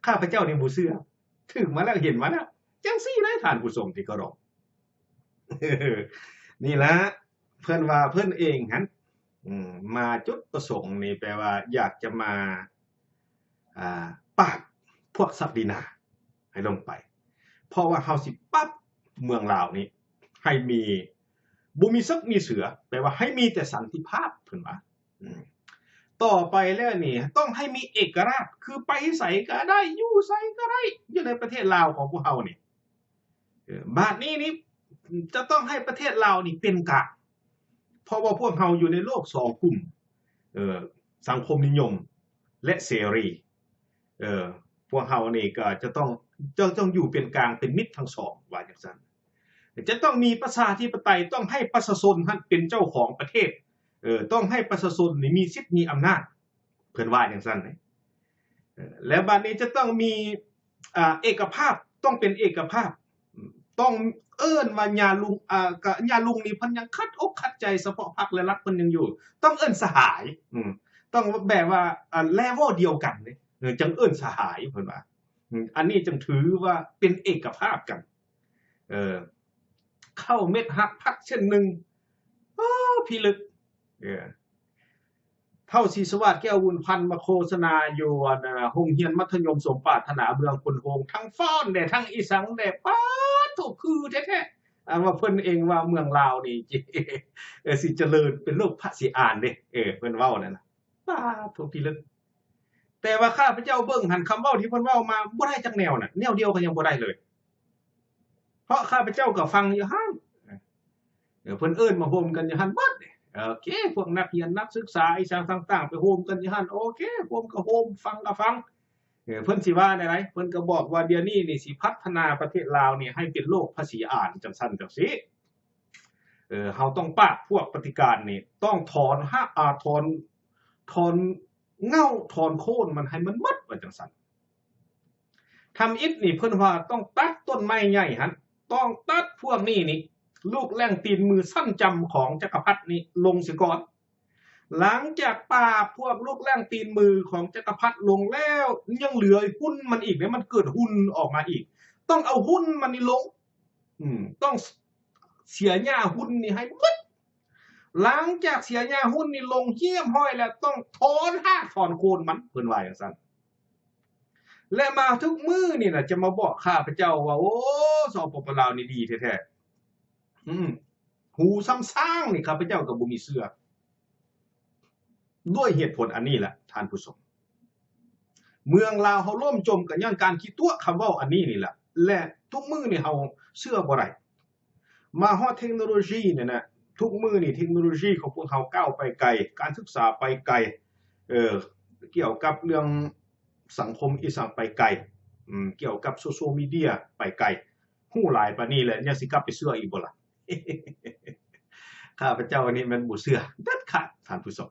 ຂ້າພະເຈົ້ານີ້ບໍ່ເຊື່ອ ຖືກມາແລ້ວ ເຫັນມາແລ້ວ ຈັ່ງຊີ້ນະ ທ່ານຜູ້ຊົມທີ່ເຄົາລົບ. ນີ້ລະ ເພິ່ນວ່າເພິ່ນເອງຫັ້ນ ມາຈຸດປະສົງນີ້ ແປວ່າຢາກຈະມາ ອ່າ ປາບພວກສັກດິນາໃຫ້ລົງໄປ ເພາະວ່າເຮົາຊິປັບເມືອງລາວນີ້ໃຫ້ມີ ບໍ່ມີເສິກມີເສືອ ແປວ່າໃຫ້ມີແຕ່ສັນຕິພາບ ເພິ່ນວ່າ. ອືມ ຕໍ່ໄປແລ້ວນີ້ ຕ້ອງໃຫ້ມີເອກະລາດ ຄືໄປໃສກະໄດ້ ຢູ່ໃສກະໄດ້ ຢູ່ໃນປະເທດລາວຂອງພວກເຮົານີ້. ເອີ ບາດນີ້ນີ້ ຈະຕ້ອງໃຫ້ປະເທດລາວນີ້ເປັນກາງ ເພາະວ່າພວກເຮົາຢູ່ໃນໂລກສອງກຸ່ມ ເອີ ສັງຄົມນິຍົມ ແລະ ເສລີ ເອີ ພວກເຮົານີ້ກໍຈະຕ້ອງ ຈະຕ້ອງຢູ່ເປັນກາງ ເປັນມິດທັງສອງ ວ່າຈັ່ງຊັ້ນ. ຈະຕ້ອງມີປະຊາທິປະໄຕ ຕ້ອງໃຫ້ປະຊາຊົນຫັ້ນເປັນເຈົ້າຂອງປະເທດ ເອີ ຕ້ອງໃຫ້ປະຊາຊົນນີ້ມີສິດມີອຳນາດ ເພິ່ນວ່າຈັ່ງຊັ້ນເດ້. ເອີ ແລ້ວບາດນີ້ຈະຕ້ອງມີ ອ່າ ເອກະພາບ ຕ້ອງເປັນເອກະພາບ ຕ້ອງເອີ້ນວ່າຍາລຸງ ອ່າ ກະຍາລຸງນີ້ເພິ່ນຍັງຂັດອົກຂັດໃຈ ສະເພາະພັກແລະລັດເພິ່ນຍັງຢູ່ ຕ້ອງເອີ້ນສະຫາຍ ອືມ ຕ້ອງແບບວ່າ ອ່າ ເລເວລດຽວກັນເດ້ ເອີ ຈັ່ງເອີ້ນສະຫາຍ ເພິ່ນວ່າ ອືມ ອັນນີ້ຈຶ່ງຖືວ່າເປັນເອກະພາບກັນ. ເອີ ເຂົ້າເມັດຮັກພັກເຊັ່ນໜຶ່ງ ໂອ້ ພິລຶກ ເອີ ເທົ່າສີສະຫວາດ ແກ້ວບຸນພັນ ມາໂຄສະນາຢູ່ ອັນ ໂຮງຮຽນມັດທະຍົມສົມປາດຖະໜາເມືອງໂພນໂຮງ ທັງຟ້ອນແດ່ ທັງອີສັງແດ່ ປາດໂທ້ ຄືແທ້ໆ ອັນວ່າເພິ່ນເອງວ່າເມືອງລາວນີ້ ເອີ ຊິຈະເລີນເປັນໂລກພະສີອານເດ້ ເອີ ເພິ່ນເວົ້ານັ້ນນະ ປາດໂທ້ ພິລຶກ. ແຕ່ວ່າຂ້າພະເຈົ້າເບິ່ງຫັ້ນ ຄຳເວົ້າທີ່ເພິ່ນເວົ້າມາບໍ່ໄດ້ຈັກແນວນະ ແນວດຽວກໍຍັງບໍ່ໄດ້ເລີຍ ເພາະຂ້າພະເຈົ້າກໍຟັງຢູ່ຫັ້ນ ເອີ ເພິ່ນເອີ້ນມາໂຮມກັນຢູ່ຫັ້ນເບິດ ໂອເຄ ພວກນັກຮຽນນັກສຶກສາອີ່ຫຍັງຕ່າງໆ ໄປໂຮມກັນຢູ່ຫັ້ນ ໂອເຄ ໂຮມກໍໂຮມ ຟັງກໍຟັງ ເອີ ເພິ່ນຊິວ່າແນວໃດ ເພິ່ນກໍບອກວ່າດຽວນີ້ນີ້ຊິພັດທະນາປະເທດລາວນີ້ໃຫ້ເປັນໂລກພະສີອານ ຈັ່ງຊັ້ນຈັ່ງຊີ້ ເອີ ເຮົາຕ້ອງປາບພວກປະຕິການນີ້ ຕ້ອງຖອນຮາກ ອາ ຖອນ ຖອນເຫງົ້າຖອນໂຄນມັນໃຫ້ມັນໝົດ ວ່າຈັ່ງຊັ້ນ. ທຳອິດນີ້ເພິ່ນວ່າຕ້ອງຕັດຕົ້ນໄມ້ໃຫຍ່ຫັ້ນ ຕ້ອງຕັດພວກນີ້ນີ້ ລູກແລ້ງຕີນມືຊັ້ນຈຳຂອງຈັກກະພັດນີ້ລົງເສຍກ່ອນ. ຫຼັງຈາກປາບພວກລູກແລ້ງຕີນມືຂອງຈັກກະພັດລົງແລ້ວ ຍັງເຫຼືອຮຸ່ນມັນອີກເດ້ ມັນເກີດຮຸ່ນອອກມາອີກ ຕ້ອງເອົາຮຸ່ນມັນນີ້ລົງ ອືມ ຕ້ອງເສຍຫຍ້າຮຸ່ນນີ້ໃຫ້ໝົດ. ຫຼັງຈາກເສຍຫຍ້າຮຸ່ນນີ້ລົງຮຽບຮ້ອຍແລ້ວ ຕ້ອງຖອນຮາກຖອນໂຄນມັນ ເພິ່ນວ່າຈັ່ງຊັ້ນ. ແລະ ມາທຸກມື້ນີ້ນະ ຈະມາບອກຂ້າພະເຈົ້າວ່າ ໂອ້ ສປປ ລາວນີ້ດີແທ້ໆ ອືມ ຫູສ່ຳຊ້າງນີ້ ຂ້າພະເຈົ້າກໍບໍ່ມີເຊື່ອ ດ້ວຍເຫດຜົນອັນນີ້ແຫຼະ ທ່ານຜູ້ຊົມ. ເມືອງລາວເຮົາລົ້ມຈົມກໍຍ້ອນການຂີ້ຕົວະຄຳເວົ້າອັນນີ້ນີ້ແຫຼະ ແລະ ທຸກມື້ນີ້ເຮົາເຊື່ອບໍ່ໄດ້. ມາຮອດເທັກໂນໂລຊີນີ້ນະ ທຸກມື້ນີ້ເທັກໂນໂລຊີຂອງພວກເຮົາກ້າວໄປໄກ ການສຶກສາໄປໄກ ເອີ ກ່ຽວກັບເລື່ອງສັງຄົມອີ່ຫຍັງໄປໄກ ອືມ ກ່ຽວກັບໂຊຊຽວມີເດຍໄປໄກ ຮູ້ຫຼາຍປານນີ້ແລ້ວ ຍັງຊິກັບໄປເຊື່ອອີກບໍ່ລະ? ຂ້າພະເຈົ້ານີ້ແມ່ນບໍ່ເຊື່ອເດັດຂາດ ທ່ານຜູ້ຊົມ.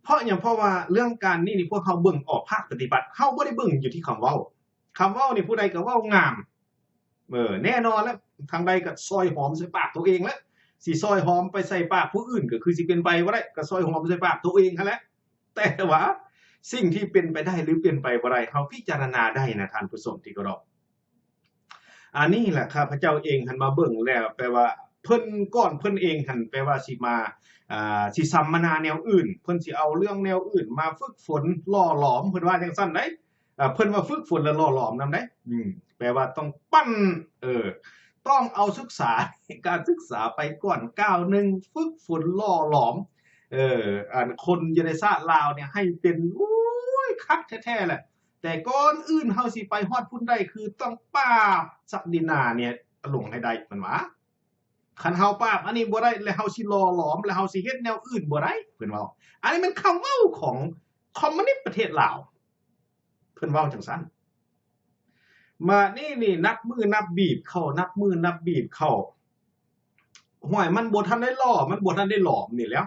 ເພາະຫຍັງ? ເພາະວ່າເລື່ອງການນີ້ນີ້ ພວກເຮົາເບິ່ງອອກພາກປະຕິບັດ ເຮົາບໍ່ໄດ້ເບິ່ງຢູ່ທີ່ຄຳເວົ້າ. ຄຳເວົ້ານີ້ຜູ້ໃດກໍເວົ້າງາມ ເອີ ແນ່ນອນແລ້ວ ທາງໃດກໍຊອຍຫອມໃສ່ປາກໂຕເອງແລ້ວ ຊິຊອຍຫອມໄປໃສ່ປາກຜູ້ອື່ນ ກໍຄືຊິເປັນໄປບໍ່ໄດ້ ກໍຊອຍຫອມໃສ່ປາກໂຕເອງຫັ້ນແຫຼະ. ແຕ່ວ່າສິ່ງທີ່ເປັນໄປໄດ້ ຫຼື ເປັນໄປບໍ່ໄດ້ ເຮົາພິຈາລະນາໄດ້ນະ ທ່ານຜູ້ຊົມທີ່ເຄົາລົບ. ອັນນີ້ແຫຼະ ຂ້າພະເຈົ້າເອງຫັ້ນມາເບິ່ງແລ້ວ ແປວ່າເພິ່ນ ກ່ອນເພິ່ນເອງຫັ້ນ ແປວ່າຊິມາ ອ່າ ຊິສຳມະນາແນວອື່ນ ເພິ່ນຊິເອົາເລື່ອງແນວອື່ນມາຝຶກຝົນຫຼໍ່ຫຼອມ ເພິ່ນວ່າຈັ່ງຊັ້ນໃດ໋ ເພິ່ນວ່າຝຶກຝົນແລະຫຼໍ່ຫຼອມນຳໃດ໋ ອືມ ແປວ່າຕ້ອງປັ້ນ ເອີ ຕ້ອງເອົາສຶກສາ ການສຶກສາໄປກ່ອນກ້າວໜຶ່ງ ຝຶກຝົນຫຼໍ່ຫຼອມ ເອີ ອັນຄົນຢູ່ໃນຊາດລາວນີ້ໃຫ້ເປັນ ໂອ້ຍ ຄັກແທ້ໆແຫຼະ. ແຕ່ກ່ອນອື່ນເຮົາຊິໄປຮອດພຸ້ນໄດ້ ຄືຕ້ອງປາບສັກດິນານີ້ໃຫ້ລົງໃຫ້ໄດ້ ເພິ່ນວ່າ. ຄັນເຮົາປາບອັນນີ້ບໍ່ໄດ້ ແລ້ວເຮົາຊິຫຼໍ່ຫຼອມ ແລ້ວເຮົາຊິເຮັດແນວອື່ນບໍ່ໄດ້ ເພິ່ນເວົ້າ. ອັນນີ້ແມ່ນຄຳເວົ້າຂອງຄອມມູນິດປະເທດລາວ ເພິ່ນເວົ້າຈັ່ງຊັ້ນ. ບາດນີ້ນີ້ ນັບມື້ນັບບີບເຂົ້າ ນັບມື້ນັບບີບເຂົ້າ ຫ້ວຍ ມັນບໍ່ທັນໄດ້ຫຼໍ່ ມັນບໍ່ທັນໄດ້ຫຼອມນີ້ແຫຼ້ວ.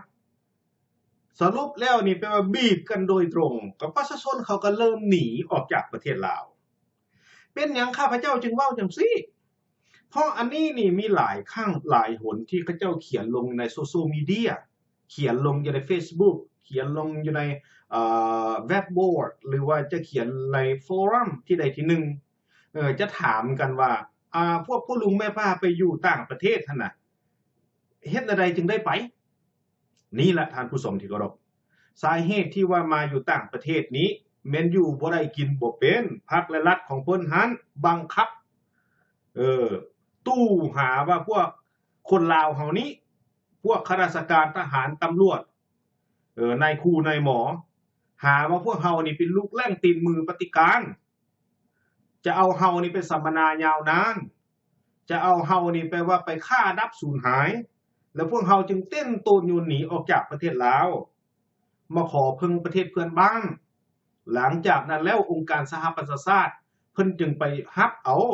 ສະຫຼຸບແລ້ວນີ້ແປວ່າບີບກັນໂດຍຕຣົງ ກໍປະຊາຊົນເຂົາກໍເລີ່ມໜີອອກຈາກປະເທດລາວ. ເປັນຫຍັງຂ້າພະເຈົ້າຈຶ່ງເວົ້າຈັ່ງຊີ້? ເພາະອັນນີ້ນີ້ມີຫຼາຍຄັ້ງຫຼາຍຫົນທີ່ເຂົາເຈົ້າຂຽນລົງໃນໂຊຊຽວມີເດຍ ຂຽນລົງຢູ່ໃນເຟສບຸກ ຂຽນລົງຢູ່ໃນ ເອີ ເວັບບອດ ຫຼືວ່າຈະຂຽນໃນໂຟຣັມທີ່ໃດທີ່ໜຶ່ງ ເອີ ຈະຖາມກັນວ່າ ອາ ພວກພໍ່ລຸງແມ່ປ້າໄປຢູ່ຕ່າງປະເທດຫັ້ນນະ ເຮັດແນວໃດຈຶ່ງໄດ້ໄປ? ນີ້ລະທ່ານຜູ້ຊົມທີ່ເຄົາລົບ, ສາເຫດທີ່ວ່າມາຢູ່ຕ່າງປະເທດນີ້ ແມ່ນຢູ່ບໍ່ໄດ້ກິນບໍ່ເປັນ, ພັກ ແລະ ລັດຂອງເພິ່ນຫັ້ນບັງຄັບ ເອີ ຕູຫາວ່າພວກຄົນລາວເຮົານີ້ ພວກຂ້າລາຊະການ, ທະຫານ, ຕຳຫຼວດ, ເອີ ນາຍຄູ, ນາຍໝໍ ຫາວ່າພວກເຮົານີ້ເປັນລູກແລ້ງຕີນມືປະຕິການ, ຈະເອົາເຮົານີ້ໄປສຳມະນາຍາວນານ, ຈະເອົາເຮົານີ້ ແປວ່າໄປຂ້າດັບສູນຫາຍ, ແລ້ວພວກເຮົາຈຶ່ງເຕັ້ນໂຕນໂຍນໜີອອກຈາກປະເທດລາວ ມາຂໍເພິ່ງປະເທດເພື່ອນບ້ານ. ຫຼັງຈາກນັ້ນແລ້ວ ອົງການສະຫະປະຊາຊາດເພິ່ນຈຶ່ງໄປຮັບເອົາ.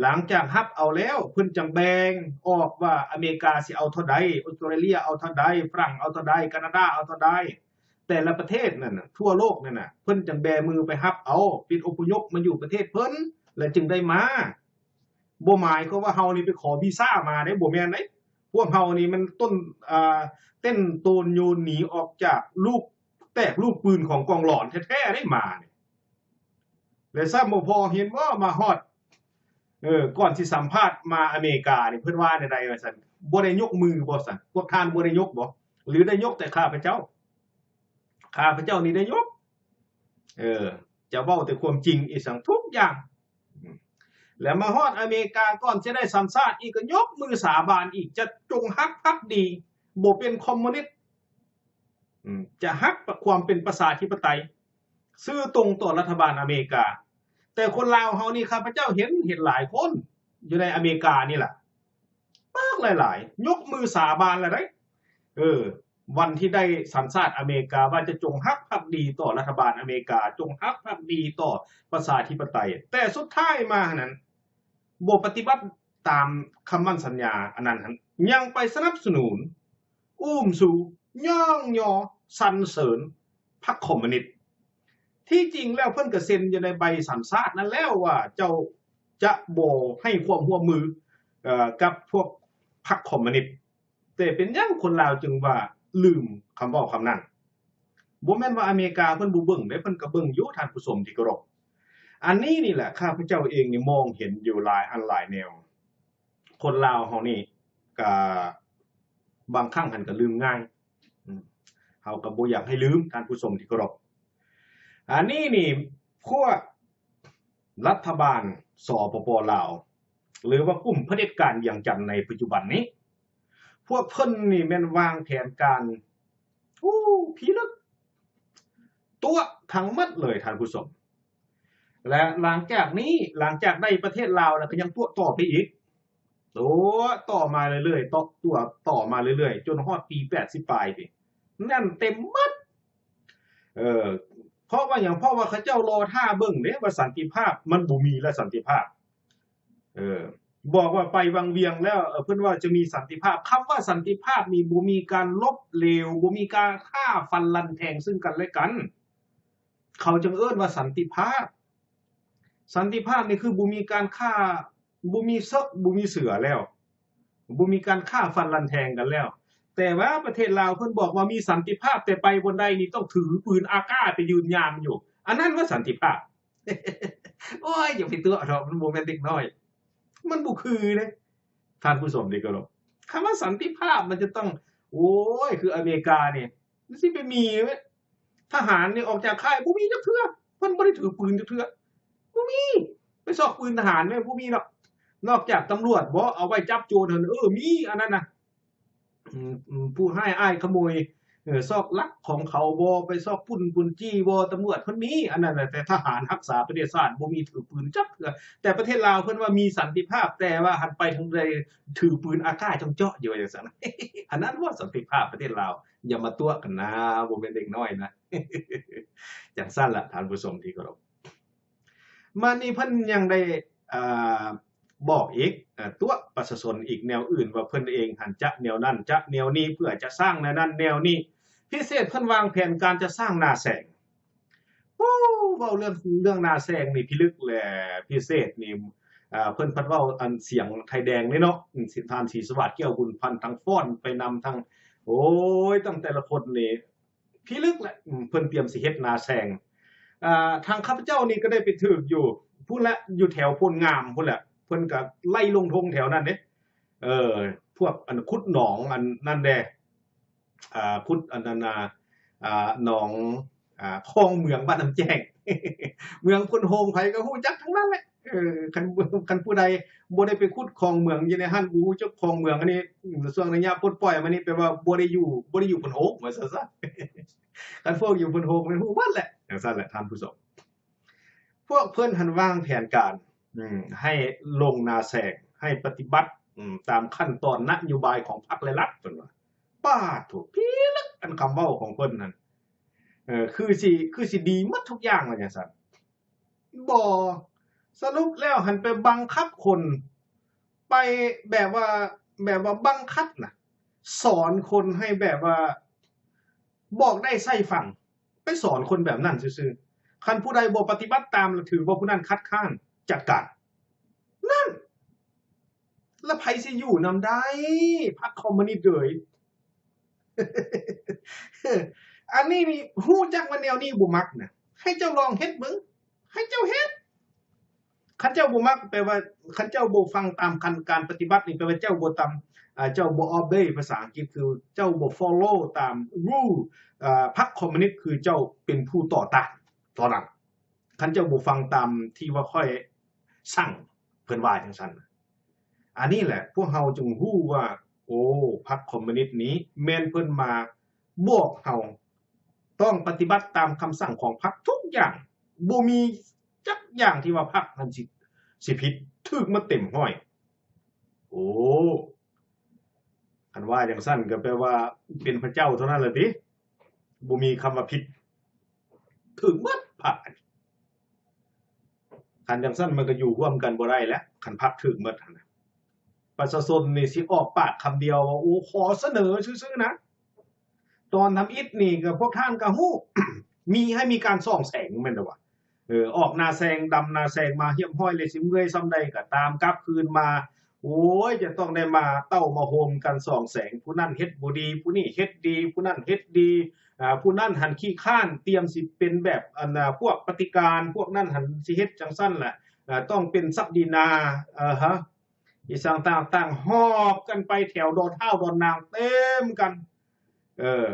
ຫຼັງຈາກຮັບເອົາແລ້ວ ເພິ່ນຈັ່ງແບ່ງອອກວ່າອາເມລິກາຊິເອົາເທົ່າໃດ, ອົດສະຕຣາເລຍເອົາເທົ່າໃດ, ຝຣັ່ງເອົາເທົ່າໃດ, ການາດາເອົາເທົ່າໃດ. ແຕ່ລະປະເທດນັ້ນນະ ທົ່ວໂລກນັ້ນນະ ເພິ່ນຈັ່ງແບມືໄປຮັບເອົາ, ເປັນອົບພະຍົບມາຢູ່ປະເທດເພິ່ນ ແລະ ຈຶ່ງໄດ້ມາ. ບໍ່ໝາຍຄວາມວ່າເຮົານີ້ໄປຂໍວີຊາມາເດ້, ບໍ່ແມ່ນເດ້. ພວກເຮົານີ້ມັນຕົ້ນ ອ່າ ເຕັ້ນໂຕນໂຍນໜີອອກຈາກລູກແຕກລູກປືນຂອງກອງຫຼອນແທ້ໆເດ້ມານີ້. ແລະ ຊ້ຳບໍ່ພໍ ເຫັນບໍ່ ມາຮອດ ເອີ ກ່ອນຊິສຳພາດມາອາເມລິການີ້ ເພິ່ນວ່າແນວໃດວ່າຊັ້ນ? ບໍ່ໄດ້ຍົກມືບໍ່ຊັ້ນ? ພວກທ່ານບໍ່ໄດ້ຍົກບໍ່? ຫຼືໄດ້ຍົກແຕ່ຂ້າພະເຈົ້າ? ຂ້າພະເຈົ້ານີ້ໄດ້ຍົກ ເອີ ຈະເວົ້າແຕ່ຄວາມຈິງອີ່ສັງທຸກຢ່າງ. ແລ້ວມາຮອດອາເມລິກາ ກ່ອນຈະໄດ້ສັນຊາດອີກ ກໍຍົກມືສາບານອີກ ຈະຈົງຮັກພັກດີ ບໍ່ເປັນຄອມມູນິດ ອາ ຈະຮັກຄວາມເປັນປະຊາທິປະໄຕ ຊື່ຕົງຕໍ່ລັດຖະບານອາເມລິກາ. ແຕ່ຄົນລາວເຮົານີ້ ຂ້າພະເຈົ້າເຫັນ ເຫັນຫຼາຍຄົນຢູ່ໃນອາເມລິການີ້ລະ ປາກຫຼາຍໆ ຍົກມືສາບານລະໄດ໋ ເອີ ວັນທີ່ໄດ້ສັນຊາດອາເມລິກາ ວ່າຈະຈົ່ງຮັກພັກດີຕໍ່ລັດຖະບານອາເມລິກາ, ຈົ່ງຮັກພັກດີຕໍ່ປະຊາທິປະໄຕ. ແຕ່ສຸດທ້າຍມາຫັ້ນນັ້ນ ບໍ່ປະຕິບັດຕາມຄຳໝັ້ນສັນຍາອັນນັ້ນຫັ້ນ ຍັງໄປສະໜັບສະໜູນ ອູ້ມຊູ ຍ້ອງຍໍ ສັນເສີນພັກຄອມມູນິດ. ທີ່ຈິງແລ້ວເພິ່ນກໍເຊັນຢູ່ໃນໃບສັນຊາດນັ້ນແລ້ວວ່າ ເຈົ້າຈະບໍ່ໃຫ້ຄວາມຮ່ວມມື ເອີ ກັບພວກພັກຄອມມູນິດ. ແຕ່ເປັນຫຍັງຄົນລາວຈຶ່ງວ່າລືມຄຳເວົ້າຄຳນັ້ນ? ບໍ່ແມ່ນວ່າອາເມລິກາເພິ່ນບໍ່ເບິ່ງເດ້, ເພິ່ນກໍເບິ່ງຢູ່ ທ່ານຜູ້ຊົມທີ່ເຄົາລົບ. ອັນນີ້ນີ້ແຫຼະ ຂ້າພະເຈົ້າເອງນີ້ມອງເຫັນຢູ່ຫຼາຍອັນຫຼາຍແນວ. ຄົນລາວເຮົານີ້ກະບາງຄັ້ງຫັ້ນກະລືມງ່າຍ. ອືມ ເຮົາກະບໍ່ຢາກໃຫ້ລືມ ທ່ານຜູ້ຊົມທີ່ເຄົາລົບ. ອັນນີ້ນີ້ພວກລັດຖະບານ ສປປ ລາວ ຫຼືວ່າກຸ່ມຜະເດັດການວຽງຈັນໃນປັດຈຸບັນນີ້ ພວກເພິ່ນນີ້ແມ່ນວາງແຜນການ ໂອ້ ພິລຶກ ຕົວະທັງໝົດເລີຍທ່ານຜູ້ຊົມ. ແລະ ຫຼັງຈາກນີ້ ຫຼັງຈາກໄດ້ປະເທດລາວແລ້ວ ກໍຍັງຕົວະຕໍ່ໄປອີກ ຕົວະຕໍ່ມາເລື້ອຍໆ ຕົວະ ຕົວະຕໍ່ມາເລື້ອຍໆ ຈົນຮອດປີແປດສິບປາຍພີ້ ແໜ້ນເຕັມໝົດ. ເອີ ເພາະວ່າຫຍັງ? ເພາະວ່າເຂົາເຈົ້າລໍຖ້າເບິ່ງເດ້ວ່າສັນຕິພາບ ມັນບໍ່ມີແລ້ວສັນຕິພາບ. ເອີ ບອກວ່າໄປວັງວຽງແລ້ວ ເອີ ເພິ່ນວ່າຈະມີສັນຕິພາບ. ຄຳວ່າສັນຕິພາບນີ້ບໍ່ມີການລົບເຫຼວ, ບໍ່ມີການຂ້າຟັນລັນແທງຊຶ່ງກັນແລະກັນ. ເຂົາຈຶ່ງເອີ້ນວ່າສັນຕິພາບ. ສັນຕິພາບນີ້ຄືບໍ່ມີການຂ້າ, ບໍ່ມີເສິກ, ບໍ່ມີເສືອແລ້ວ, ບໍ່ມີການຂ້າຟັນລັນແທງກັນແລ້ວ. ແຕ່ວ່າປະເທດລາວເພິ່ນບອກວ່າມີສັນຕິພາບ, ແຕ່ໄປບ່ອນໃດນີ້ຕ້ອງຖືປືນອາກາໄປຢືນຍາມຢູ່. ອັນນັ້ນວ່າສັນຕິພາບ. ໂອ້ຍ ຢ່າໄປຕົວະເຖາະ, ມັນບໍ່ແມ່ນເດັກນ້ອຍ. ມັນບໍ່ຄືເດ້ ທ່ານຜູ້ຊົມທີ່ເຄົາລົບ. ຄຳວ່າສັນຕິພາບມັນຈະຕ້ອງ, ໂອ້ຍ ຄືອາເມລິການີ້ ມັນຊິໄປມີເວີ້ຍ. ທະຫານນີ້ອອກຈາກຄ້າຍບໍ່ມີຈັກເທື່ອ, ເພິ່ນບໍ່ໄດ້ຖືປືນຈັກເທື່ອ, ບໍ່ມີ. ໄປຊອກປືນທະຫານແມ່ນບໍ່ມີດອກ, ນອກຈາກຕຳຫຼວດບໍ ເອົາໄວ້ຈັບໂຈນຫັ້ນ. ເອີ ມີອັນນັ້ນນະ. ອືມ ອືມ ຜູ້ຮ້າຍອ້າຍຂະໂມຍ ເອີ ຊອກລັກຂອງເຂົາບໍ ໄປຊອກປຸ້ນປຸ້ນຈີ້ບໍ ຕຳຫຼວດເພິ່ນມີອັນນັ້ນນະ, ແຕ່ທະຫານຮັກສາປະເທດຊາດບໍ່ມີຖືປືນຈັກເທື່ອ. ແຕ່ປະເທດລາວເພິ່ນວ່າມີສັນຕິພາບ, ແຕ່ວ່າຫັນໄປທາງໃດຖືປືນອາກາດຈ້ອງເຈາະຢູ່ວ່າຈັ່ງຊັ້ນ. ອັນນັ້ນບໍ່ສັນຕິພາບປະເທດລາວ. ຢ່າມາຕົວະກັນນາ, ບໍ່ແມ່ນເດັກນ້ອຍນະ. ຈັ່ງຊັ້ນລະທ່ານຜູ້ຊົມທີ່ເຄົາລົບ. ມານີ້ເພິ່ນຍັງໄດ້ ເອີ ບອກອີກ, ເອີ ຕົວະປະຊາຊົນອີກແນວອື່ນວ່າເພິ່ນເອງຫັ້ນຈະແນວນັ້ນຈະແນວນີ້ ເພື່ອຈະສ້າງແນວນັ້ນແນວນີ້. ພິເສດເພິ່ນວາງແຜນການຈະສ້າງໜ້າແສງ. ໂອ້ ເວົ້າເລື່ອງ ເລື່ອງໜ້າແສງນີ້ພິລຶກແຫຼະ. ພິເສດນີ້ ເອີ ເພິ່ນພັດເວົ້າອັນສຽງໄທແດງເດ້ເນາະ, ທ່ານ ສີສະຫວາດ ແກ້ວບຸນພັນ ທັງຟ້ອນໄປນຳ ທັງ ໂອ້ຍ ຕັ້ງແຕ່ລະຄົນນີ້ ພິລຶກແຫຼະ ອືມ ເພິ່ນຕຽມຊິເຮັດນາແຊງ. ອ່າ ທາງຂ້າພະເຈົ້ານີ້ກໍໄດ້ໄປຖືກຢູ່ພຸ້ນແຫຼະ ຢູ່ແຖວໂພນງາມພຸ້ນແຫຼະ ເພິ່ນກໍໄລ່ລົງທົ່ງແຖວນັ້ນເດ້ ເອີ ພວກອັນຂຸດໜອງອັນນັ້ນແດ່ ອ່າ ຂຸດອັນນັ້ນນະ ອ່າ ໜອງ ອ່າ ຄອງເມືອງບ້ານນ້ຳແຈ້ງ ເມືອງໂພນໂຮງ ໃຜກໍຮູ້ຈັກທັງນັ້ນແຫຼະ. ເອີ ຄັນ ຄັນຜູ້ໃດບໍ່ໄດ້ໄປຂຸດຄອງເມືອງຢູ່ໃນຫັ້ນ ບໍ່ຮູ້ຈັກຄອງເມືອງ ອັນນີ້ ອືມ ຊ່ວງໄລຍະປົດປ່ອຍມານີ້ ແປວ່າບໍ່ໄດ້ຢູ່ ບໍ່ໄດ້ຢູ່ໂພນໂຮງ ວ່າຊັ້ນຊະ. ຄັນພວກຢູ່ໂພນໂຮງແມ່ນຮູ້ໝົດແຫຼະ ຈັ່ງຊັ້ນແຫຼະທ່ານຜູ້ຊົມ. ພວກເພິ່ນຫັ້ນວາງແຜນການ ອືມ ໃຫ້ລົງນາແຊງ ໃຫ້ປະຕິບັດ ອືມ ຕາມຂັ້ນຕອນນະໂຍບາຍຂອງພັກ ແລະ ລັດ ເພິ່ນວ່າ. ປາດໂທ້ ພິລຶກ ອັນຄຳເວົ້າຂອງເພິ່ນນັ້ນ ເອີ ຄືຊິ ຄືຊິດີໝົດທຸກຢ່າງວ່າຈັ່ງຊັ້ນ. ບໍ່ ສະຫຼຸບແລ້ວຫັ້ນໄປບັງຄັບຄົນ ໄປແບບວ່າ ແບບວ່າບັງຄັບນະ ສອນຄົນໃຫ້ແບບວ່າບອກໄດ້ໃສ່ຟັງ ໄປສອນຄົນແບບນັ້ນຊື່ໆ. ຄັນຜູ້ໃດບໍ່ປະຕິບັດຕາມ ລະຖືວ່າຜູ້ນັ້ນຄັດຄ້ານ ຈັດການ. ນັ້ນ ລະໃຜຊິຢູ່ນຳໄດ້ ພັກຄອມມູນິດເອີຍ. ອັນນີ້ນີ້ ຮູ້ຈັກວ່າແນວນີ້ບໍ່ມັກນະ ໃຫ້ເຈົ້າລອງເຮັດເບິ່ງ ໃຫ້ເຈົ້າເຮັດ. ຄັນເຈົ້າບໍ່ມັກ ແປວ່າ ຄັນເຈົ້າບໍ່ຟັງຕາມຂັ້ນການປະຕິບັດນີ້ ແປວ່າເຈົ້າບໍ່ຕາມ ອ່າ ເຈົ້າບໍ່ obey ພາສາອັງກິດ ຄືເຈົ້າບໍ່ follow ຕາມ rule ອ່າ ພັກຄອມມູນິດ ຄືເຈົ້າເປັນຜູ້ຕໍ່ຕ້ານຕໍ່ໜັງ. ຄັນເຈົ້າບໍ່ຟັງຕາມທີ່ວ່າຂ້ອຍສັ່ງ ເພິ່ນວ່າຈັ່ງຊັ້ນ. ອັນນີ້ແຫຼະ ພວກເຮົາຈຶ່ງຮູ້ວ່າ ໂອ້ ພັກຄອມມູນິດນີ້ແມ່ນເພິ່ນມາບອກເຮົາ ຕ້ອງປະຕິບັດຕາມຄຳສັ່ງຂອງພັກທຸກຢ່າງ ບໍ່ມີຈັກຢ່າງທີ່ວ່າພັກນັ້ນຊິ ຊິຜິດ ຖືກໝົດເຕັມຮ້ອຍ. ໂອ້ ຄັນວ່າຈັ່ງຊັ້ນກໍແປວ່າເປັນພະເຈົ້າເທົ່ານັ້ນແຫຼະຕິ ບໍ່ມີຄຳວ່າຜິດ ຖືກໝົດພັກ. ຄັນຈັ່ງຊັ້ນມັນກໍຢູ່ຮ່ວມກັນບໍ່ໄດ້ແຫຼະ ຄັນພັກຖືກໝົດຫັ້ນນະ. ປະຊາຊົນນີ້ຊິອອກປາກຄຳດຽວວ່າ ໂອ້ ຂໍສະເໜີຊື່ໆນະ. ຕອນທຳອິດນີ້ກໍພວກທ່ານກໍຮູ້ ມີ ໃຫ້ມີການສ່ອງແສງແມ່ນບໍ່ວະ? ເອີ ອອກໜ້າແຊງດຳໜ້າແຊງມາຮຽບຮ້ອຍແລ້ວ ຊິເມື່ອຍສ່ຳໃດກໍຕາມ ກັບຄືນມາ ໂອ້ຍ ຈະຕ້ອງໄດ້ມາເຕົ້າມາໂຮມກັນສ່ອງແສງ ຜູ້ນັ້ນເຮັດບໍ່ດີ ຜູ້ນີ້ເຮັດດີ ຜູ້ນັ້ນເຮັດດີ ອ່າ ຜູ້ນັ້ນຫັ້ນຂີ້ຄ້ານ ຕຽມຊິເປັນແບບ ອັນ ພວກປະຕິການ ພວກນັ້ນຫັ້ນຊິເຮັດຈັ່ງຊັ້ນແຫຼະ ອ່າ ຕ້ອງເປັນສັກດີນາ ອາຮະ ອີ່ສັງຕ່າງໆ ຫອບກັນໄປແຖວດອນທ້າວດອນນາງເຕັມກັນ. ເອີ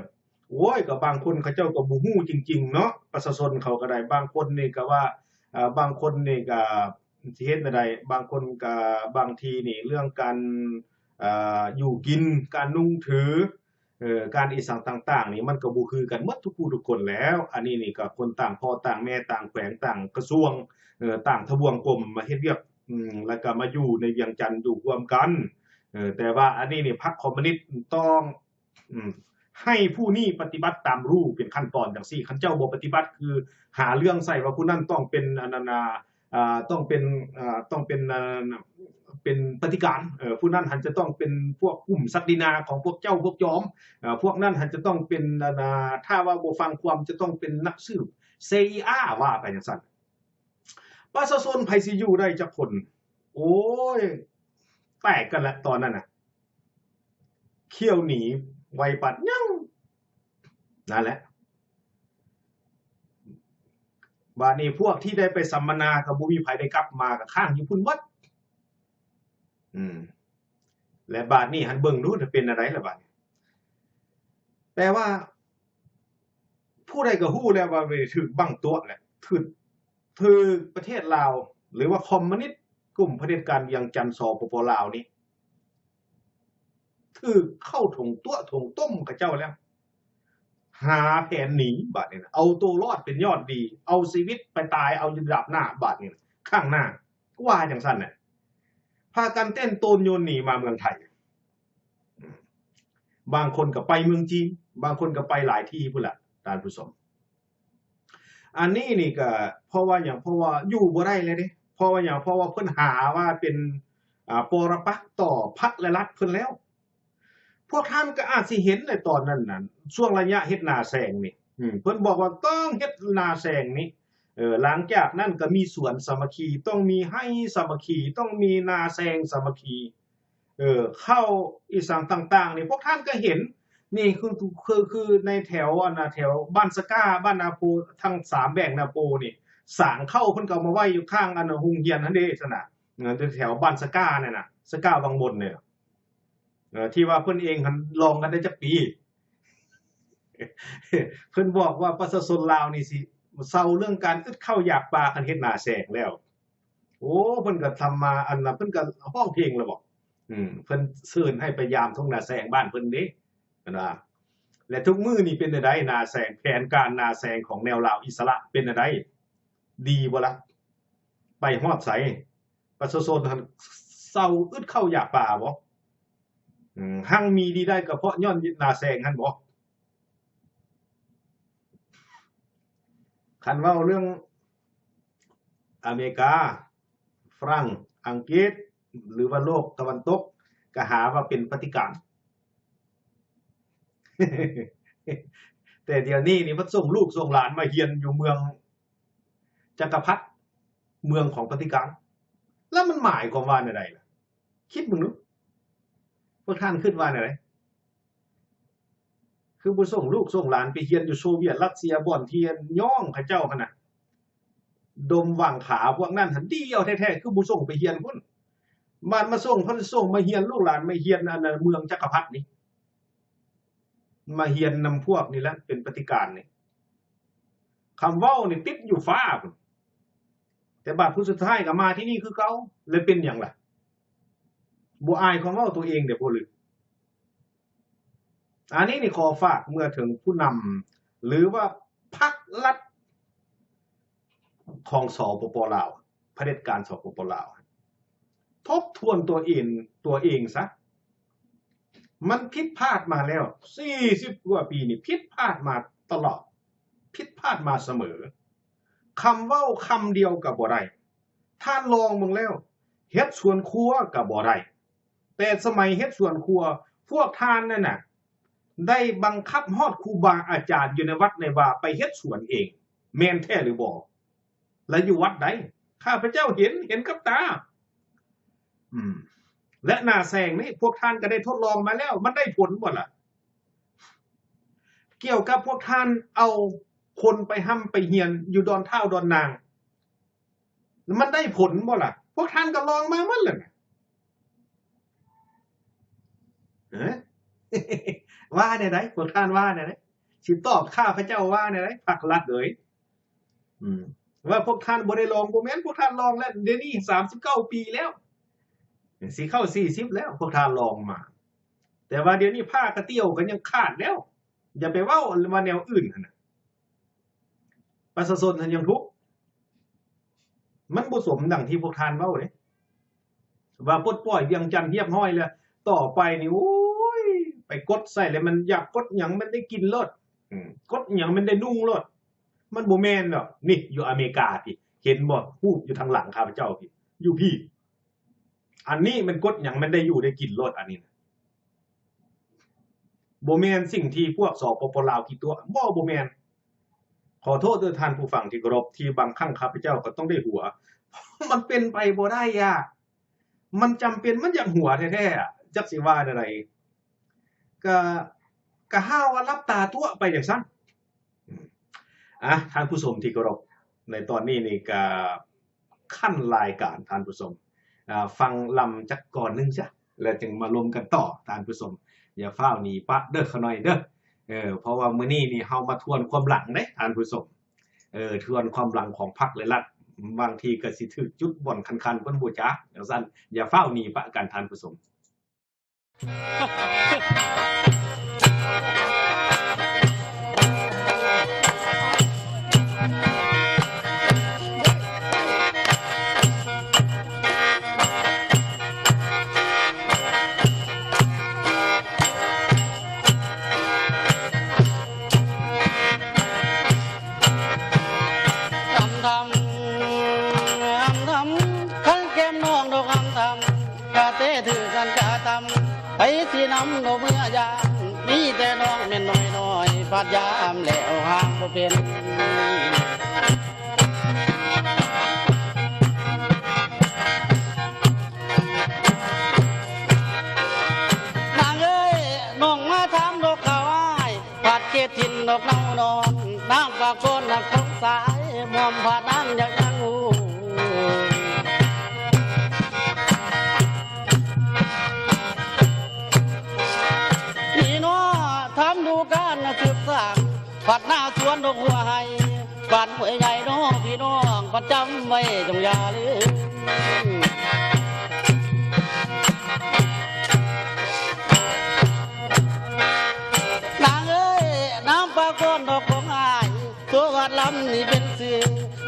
ໂອ້ຍ ກໍບາງຄົນເຂົາເຈົ້າກໍບໍ່ຮູ້ຈິງໆເນາະ ປະຊາຊົນເຂົາກໍໄດ້ ບາງຄົນນີ້ກໍວ່າ ເອີ ບາງຄົນນີ້ກໍຊິເຮັດແນວໃດ ບາງຄົນກໍ ບາງທີນີ້ເລື່ອງການ ເອີ ຢູ່ກິນ ການນຸ່ງຖື ເອີ ການອີ່ສັງຕ່າງໆນີ້ ມັນກໍບໍ່ຄືກັນໝົດທຸກຜູ້ທຸກຄົນແລ້ວ. ອັນນີ້ນີ້ກໍຄົນຕ່າງພໍ່ຕ່າງແມ່ ຕ່າງແຂວງ ຕ່າງກະຊວງ ເອີ ຕ່າງທະບວງກົມມາເຮັດວຽກ ອືມ ແລ້ວກໍມາຢູ່ໃນວຽງຈັນ ຢູ່ຮ່ວມກັນ ເອີ ແຕ່ວ່າອັນນີ້ນີ້ ພັກຄອມມູນິດຕ້ອງ ອືມ ໃຫ້ຜູ້ນີ້ປະຕິບັດຕາມ rule ເປັນຂັ້ນຕອນຈັ່ງຊີ້ ຄັນເຈົ້າບໍ່ປະຕິບັດ ຄືຫາເລື່ອງໃສ່ວ່າຜູ້ນັ້ນຕ້ອງເປັນ ອັນນັ້ນນະ ອ່າ ຕ້ອງເປັນ ອ່າ ຕ້ອງເປັນ ອ່າ ເປັນປະຕິການ ເອີ ຜູ້ນັ້ນຫັ້ນຈະຕ້ອງເປັນພວກກຸ່ມສັກດີນາຂອງພວກເຈົ້າພວກຈອມ ເອີ ພວກນັ້ນຫັ້ນຈະຕ້ອງເປັນ ອັນນະ ຖ້າວ່າບໍ່ຟັງຄວາມຈະຕ້ອງເປັນນັກສືບ ເຊອີອາ ວ່າໄປຈັ່ງຊັ້ນ. ປະຊາຊົນໃຜຊິຢູ່ໄດ້ຈັກຄົນ? ໂອ້ຍ ແຕກກັນແຫຼະຕອນນັ້ນນະ ຂ້ຽວໜີໄວປານຫຍັງ ນັ້ນແຫຼະ. ບາດນີ້ພວກທີ່ໄດ້ໄປສຳມະນາກໍບໍ່ມີໃຜໄດ້ກັບມາ ກໍຄ້າງຢູ່ພຸ້ນໝົດ ອືມ ແລະບາດນີ້ຫັ້ນເບິ່ງດູຈະເປັນແນວໃດລະບາດນີ້. ແຕ່ວ່າຜູ້ໃດກໍຮູ້ແລ້ວວ່າໄປຖືກບັ້ງຕົວະແຫຼະ ຖືກ ຖືກປະເທດລາວ ຫຼືວ່າຄອມມູນິດ ກຸ່ມຜະເດັດການວຽງຈັນ ສປປ ລາວນີ້ ຖືກເຂົ້າຖົງຕົວະຖົງຕົ້ມເຂົາເຈົ້າແລ້ວ ຫາແຜນໜີບາດນີ້ນະ ເອົາໂຕລອດເປັນຍອດດີ ເອົາຊີວິດໄປຕາຍເອົາຢູ່ດາບໜ້າບາດນີ້ນະ ຂ້າງໜ້າ ວ່າຈັ່ງຊັ້ນນະ ພາກັນເຕັ້ນໂຕນຍົນໜີມາເມືອງໄທ ບາງຄົນກໍໄປເມືອງຈີນ ບາງຄົນກໍໄປຫຼາຍທີ່ພຸ້ນລະທ່ານຜູ້ຊົມ. ອັນນີ້ນີ້ກໍເພາະວ່າຫຍັງ? ເພາະວ່າຢູ່ບໍ່ໄດ້ແລ້ວເດ້. ເພາະວ່າຫຍັງ? ເພາະວ່າເພິ່ນຫາວ່າເປັນ ອ່າ ປໍລະປັກຕໍ່ພັກ ແລະ ລັດເພິ່ນແລ້ວ. ພວກທ່ານກໍອາດຊິເຫັນໃນຕອນນັ້ນນະ ຊ່ວງໄລຍະເຮັດນາແຊງນີ້ ເພິ່ນບອກວ່າຕ້ອງເຮັດນາແຊງນີ້ ເອີ ຫຼັງຈາກນັ້ນກໍມີສວນສາມັກຄີ ຕ້ອງມີໄຮ່ສາມັກຄີ ຕ້ອງມີນາແຊງສາມັກຄີ ເອີ ເຂົ້າອີ່ສັງຕ່າງໆນີ້ ພວກທ່ານກໍເຫັນ ນີ້ຄື ຄື ຄືໃນແຖວ ອັນນ່າ ແຖວບ້ານສະກາ ບ້ານນາໂພ ທັງສາມແບງນາໂພນີ້ ສາງເຄົ້າເພິ່ນກໍເອົາມາໄວ້ຢູ່ຂ້າງ ອັນນ່າ ໂຮງຮຽນຫັ້ນເດ້ຊັ້ນນະ ເອີ ແຖວບ້ານສະການັ້ນນະ ສະກາວັງບົນນີ້ ເອີ ທີ່ວ່າເພິ່ນເອງຫັ້ນລອງກັນໄດ້ຈັກປີ ເພິ່ນບອກວ່າປະຊາຊົນລາວນີ້ຊິເຊົາເລື່ອງການອຶດເຂົ້າຢາກປາ ຄັນເຮັດໜ້າແສງແລ້ວ. ໂອ້ ເພິ່ນກໍທຳມາ ອັນນ່າ ເພິ່ນກໍຮ້ອງເພງແລ້ວບໍ? ອືມ ເພິ່ນເຊີນໃຫ້ໄປຢາມທົ່ງໜ້າແສງບ້ານເພິ່ນເດ້ ເພິ່ນວ່າ. ແລະ ທຸກມື້ນີ້ເປັນແນວໃດ ໜ້າແສງ ແຜນການໜ້າແສງຂອງແນວລາວອິດສະຫຼະເປັນແນວໃດ? ດີບໍ່ລະ? ໄປຮອດໃສ? ປະຊາຊົນຫັ້ນເຊົາອຶດເຂົ້າຢາກປາບໍ່? ອືມ ຮັ່ງມີດີໄດ້ກໍເພາະຍ້ອນໜ້າແສງຫັ້ນບໍ? ຄັນເວົ້າເລື່ອງອາເມລິກາ, ຝຣັ່ງ, ອັງກິດ ຫຼືວ່າໂລກຕາເວັນຕົກ ກໍຫາວ່າເປັນປະຕິການ ແຕ່ດຽວນີ້ນີ້ມັນສົ່ງລູກສົ່ງຫຼານມາຮຽນຢູ່ເມືອງຈັກກະພັດ ເມືອງຂອງປະຕິການ ແລ້ວມັນໝາຍຄວາມວ່າແນວໃດລະ? ຄິດເບິ່ງດູ ພວກທ່ານຄິດວ່າແນວໃດ? ຄືບໍ່ສົ່ງລູກສົ່ງຫຼານໄປຮຽນຢູ່ໂຊວຽດ ຣັດເຊຍ ບ່ອນທີ່ຍ້ອງເຂົາເຈົ້າຫັ້ນນະ ດົມຫວ່າງຂາພວກນັ້ນຫັ້ນ ດີເອົາແທ້ໆ ຄືບໍ່ສົ່ງໄປຮຽນພຸ້ນ? ບາດມາສົ່ງ ເພິ່ນສົ່ງມາຮຽນ ລູກຫຼານມາຮຽນ ອັນນະ ເມືອງຈັກກະພັດນີ້ ມາຮຽນນຳພວກນີ້ແຫຼະ ເປັນປະຕິການນີ້ ຄຳເວົ້ານີ້ຕິດຢູ່ຟ້າພຸ້ນ ແຕ່ບາດຜູ້ສຸດທ້າຍກໍມາທີ່ນີ້ຄືເກົ່າ ແລ້ວເປັນຫຍັງລະ? ບໍ່ອາຍຄວາມເວົ້າຕົວເອງເດ ໂພລຶກ? ອັນນີ້ນີ້ຂໍຝາກເມືອເຖິງຜູ້ນຳ ຫຼືວ່າພັກລັດຂອງ ສປປ ລາວ ຜະເດັດການ ສປປ ລາວ ທົບທວນຕົວເອງ ຕົວເອງຊະ ມັນຜິດພາດມາແລ້ວ ສີ່ສິບກວ່າປີນີ້ ຜິດພາດມາຕະຫຼອດ ຜິດພາດມາສະເໝີ ຄຳເວົ້າຄຳດຽວກໍບໍ່ໄດ້ ທ່ານລອງເບິ່ງແລ້ວ ເຮັດສວນຄົວກໍບໍ່ໄດ້ ແຕ່ສະໄໝເຮັດສວນຄົວ ພວກທ່ານນັ້ນນະ ໄດ້ບັງຄັບຮອດຄູບາອາຈານຢູ່ໃນວັດໃນວາໄປເຮັດສວນເອງ ແມ່ນແທ້ຫຼືບໍ່? ແລະຢູ່ວັດໃດ? ຂ້າພະເຈົ້າເຫັນ ເຫັນກັບຕາ ອືມ ແລະໜ້າແສງນີ້ ພວກທ່ານກໍໄດ້ທົດລອງມາແລ້ວ ມັນໄດ້ຜົນບໍ່ລະ? ກ່ຽວກັບພວກທ່ານເອົາຄົນໄປຮ່ຳໄປຮຽນຢູ່ດອນທ້າວດອນນາງ ມັນໄດ້ຜົນບໍ່ລະ? ພວກທ່ານກໍລອງມາໝົດແລ້ວນະ ເອີ ວ່າແນວໃດ? ພວກທ່ານວ່າແນວໃດ? ຊິຕອບຂ້າພະເຈົ້າວ່າແນວໃດ? ພັກລັດເອີຍ ອືມ ວ່າພວກທ່ານບໍ່ໄດ້ລອງ ບໍ່ແມ່ນ ພວກທ່ານລອງແລ້ວ ດຽວນີ້ສາມສິບເກົ້າປີແລ້ວ ຊິເຂົ້າສີ່ສິບແລ້ວ ພວກທ່ານລອງມາ ແຕ່ວ່າດຽວນີ້ຜ້າກະຕ່ຽວກໍຍັງຂາດແລ້ວ ຢ່າໄປເວົ້າວ່າແນວອື່ນຫັ້ນນະ ປະຊາຊົນຫັ້ນຍັງທຸກ ມັນບໍ່ສົມດັ່ງທີ່ພວກທ່ານເວົ້າເດ້ ວ່າປົດປ່ອຍວຽງຈັນຮຽບຮ້ອຍແລ້ວ ຕໍ່ໄປນີ້ ໂອ້ຍ ໄປກົດໃສ່ແລ້ວ ມັນຢາກກົດຫຍັງມັນໄດ້ກິນໂລດ ອືມ ກົດຫຍັງມັນໄດ້ນຸ່ງໂລດ ມັນບໍ່ແມ່ນດອກ ນີ້ຢູ່ອາເມລິກາພີ້ ເຫັນບໍ່? ຮູບຢູ່ທາງຫຼັງຂ້າພະເຈົ້າພີ້ ຢູ່ພີ້ ອັນນີ້ມັນກົດຫຍັງມັນໄດ້ຢູ່ໄດ້ກິນໂລດ ອັນນີ້ນະ ບໍ່ແມ່ນສິ່ງທີ່ພວກ ສປປ ລາວ ຂີ້ຕົວະ ບໍ່ ບໍ່ແມ່ນ ຂໍໂທດເດີທ່ານຜູ້ຟັງທີ່ເຄົາລົບ ທີ່ບາງຄັ້ງຂ້າພະເຈົ້າກໍຕ້ອງໄດ້ຫົວ ມັນເປັນໄປບໍ່ໄດ້ອະ ມັນຈຳເປັນ ມັນຢາກຫົວແທ້ໆ ອະ ຈັກຊິວ່າແນວໃດ ກະ ກະຫາວ່າຫຼັບຕາຕົວະໄປຈັ່ງຊັ້ນ ອາ ທ່ານຜູ້ຊົມທີ່ເຄົາລົບ ໃນຕອນນີ້ນີ້ກະຂັ້ນລາຍການທ່ານຜູ້ຊົມ ອາ ຟັງລຳຈັກກ່ອນໜຶ່ງຊະ ແລ້ວຈຶ່ງມາລົມກັນຕໍ່ທ່ານຜູ້ຊົມ ຢ່າຟ້າວໜີປະເດີຂ້ານ້ອຍເດີ ເອີ ເພາະວ່າມື້ນີ້ນີ້ເຮົາມາທວນຄວາມຫຼັງເດ້ທ່ານຜູ້ຊົມ ເອີ ທວນຄວາມຫຼັງຂອງພັກ ແລະ ລັດ ບາງທີກໍຊິຖືກຈຸດບ່ອນຄັນໆ ເພິ່ນບໍ່ຈັກ ຈັ່ງຊັ້ນ ຢ່າຟ້າວໜີປະກັນທ່ານຜູ້ຊົມ. ອຳທຳ ອຳທຳ ຄັນແກ້ມນ້ອງດອກອຳທຳ ກະແຕ່ຖືກກັນກະທຳ ໃຜຊິນຳດອກເມືອຢາມ ມີແຕ່ນ້ອງແມ່ນນ້ອຍໆ ບາດຢາມແລ້ວຫ້າມບໍ່ເປັນ. ນາງເອີຍ ນ້ອງມາຖາມດອກເຂົາ ຈຳໄວ້ຈົ່ງຢ່າລືມ ນາງເອີຍ ນາມປາກອນດອກຂອງອ້າຍ ຕົວວາດລຳນີ້ເປັນຊື່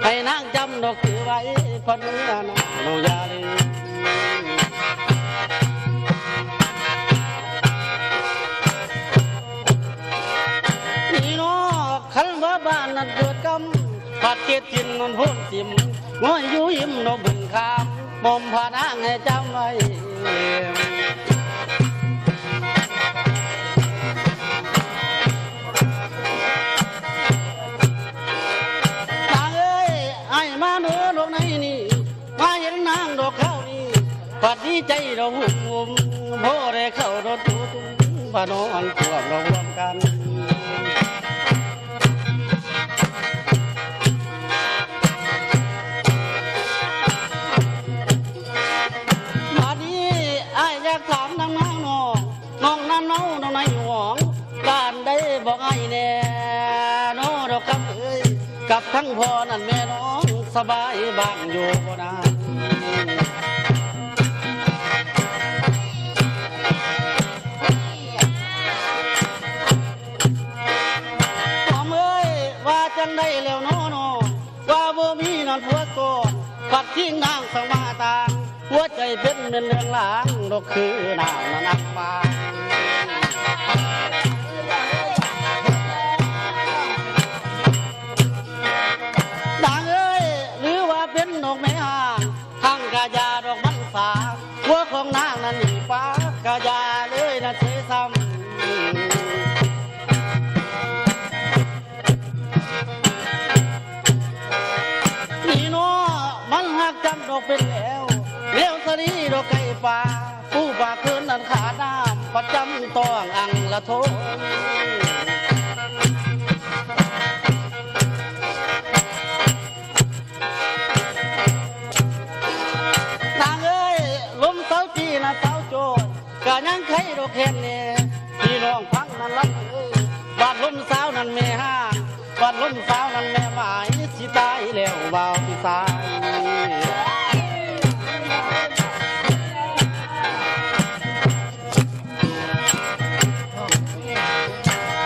ໃຫ້ນາງຈຳດອກຊື່ໄວ້ ຂວັນເມືອນາງ ນ້ອງຢ່າລືມ ນີ້ເນາະ ຄັນວ່າບ້ານນັ້ນເກີດກຳ ພັດເຂດຖິ່ນນັ້ນໂພນຖິ້ມ ງອຍຢູ່ຫິມໜອງບຶງຄາມ ໝ່ອມພະນາງໃຫ້ຈຳໄວ້ ນາງເອີຍ ອ້າຍມາໂນດອກໃນນີ້ ມາເຫັນນາງດອກຄາວນີ້ ພັດດີໃຈດອກຫຸ້ມຫຸ້ມ ພໍໄດ້ເຂົ້າດອກຕູຕຸມ ພານ້ອງຮ່ວມດອກຮ່ວມກັນ ບາດນີ້ອ້າຍຢາກຖາມນາງນາງນ້ອງ ນ້ອງນາເນົານ້ອງນາຍຫວງ ການໄດ້ບອກອ້າຍແດ່ ນ້ອງດອກຄຳເອີຍ ກັບທັງພໍ່ນັ້ນແມ່ນ້ອງ ສະບາຍບ້າງຢູ່ບໍ່ນາງ ຄຳເອີຍ ວ່າຈັ່ງໃດແລ້ວນ້ອ ນ້ອ ວ່າບໍ່ມີນັ້ນຜົວສອງ ພັດຖິ້ມນາງສັງມາຕ່າງ ຫົວໃຈເປັນແມ່ນເລື່ອງລາງ ດອກຄືນາງນັ້ນອັກມາ ນາງເອີຍ ຫຼືວ່າເປັນດອກແມ່ຮ້າງ ຫ້າງກະຢາດອກມັນສາ ຜົວຂອງນາງນັ້ນໜີປາ ກະຢ່າເລີຍນະເສຊ້ຳ ນີ້ເນາະ ມັນຮັກຈຳດອກເປັນແລ້ວ ແນວສະລີດອກໄກ່ປ່າ ປູປາເຂີນນັ້ນຂາດນ້ຳ ປະຈຳຕ້ອງອັງລະທົງ ນາງເອີຍ ລົມເຊົາຈີນະເຊົາໂຈຍ ກະຍັງໄຄດອກແຄນແນ່ ພີ່ນ້ອງຟັງນັ້ນລຳເອີຍ ບາດລົມສາວນັ້ນແມ່ຮ້າງ ບາດລົມສາວນັ້ນແມ່ໝາຍ ຊິຕາຍແລ້ວບ່າວພີ່ຊາຍ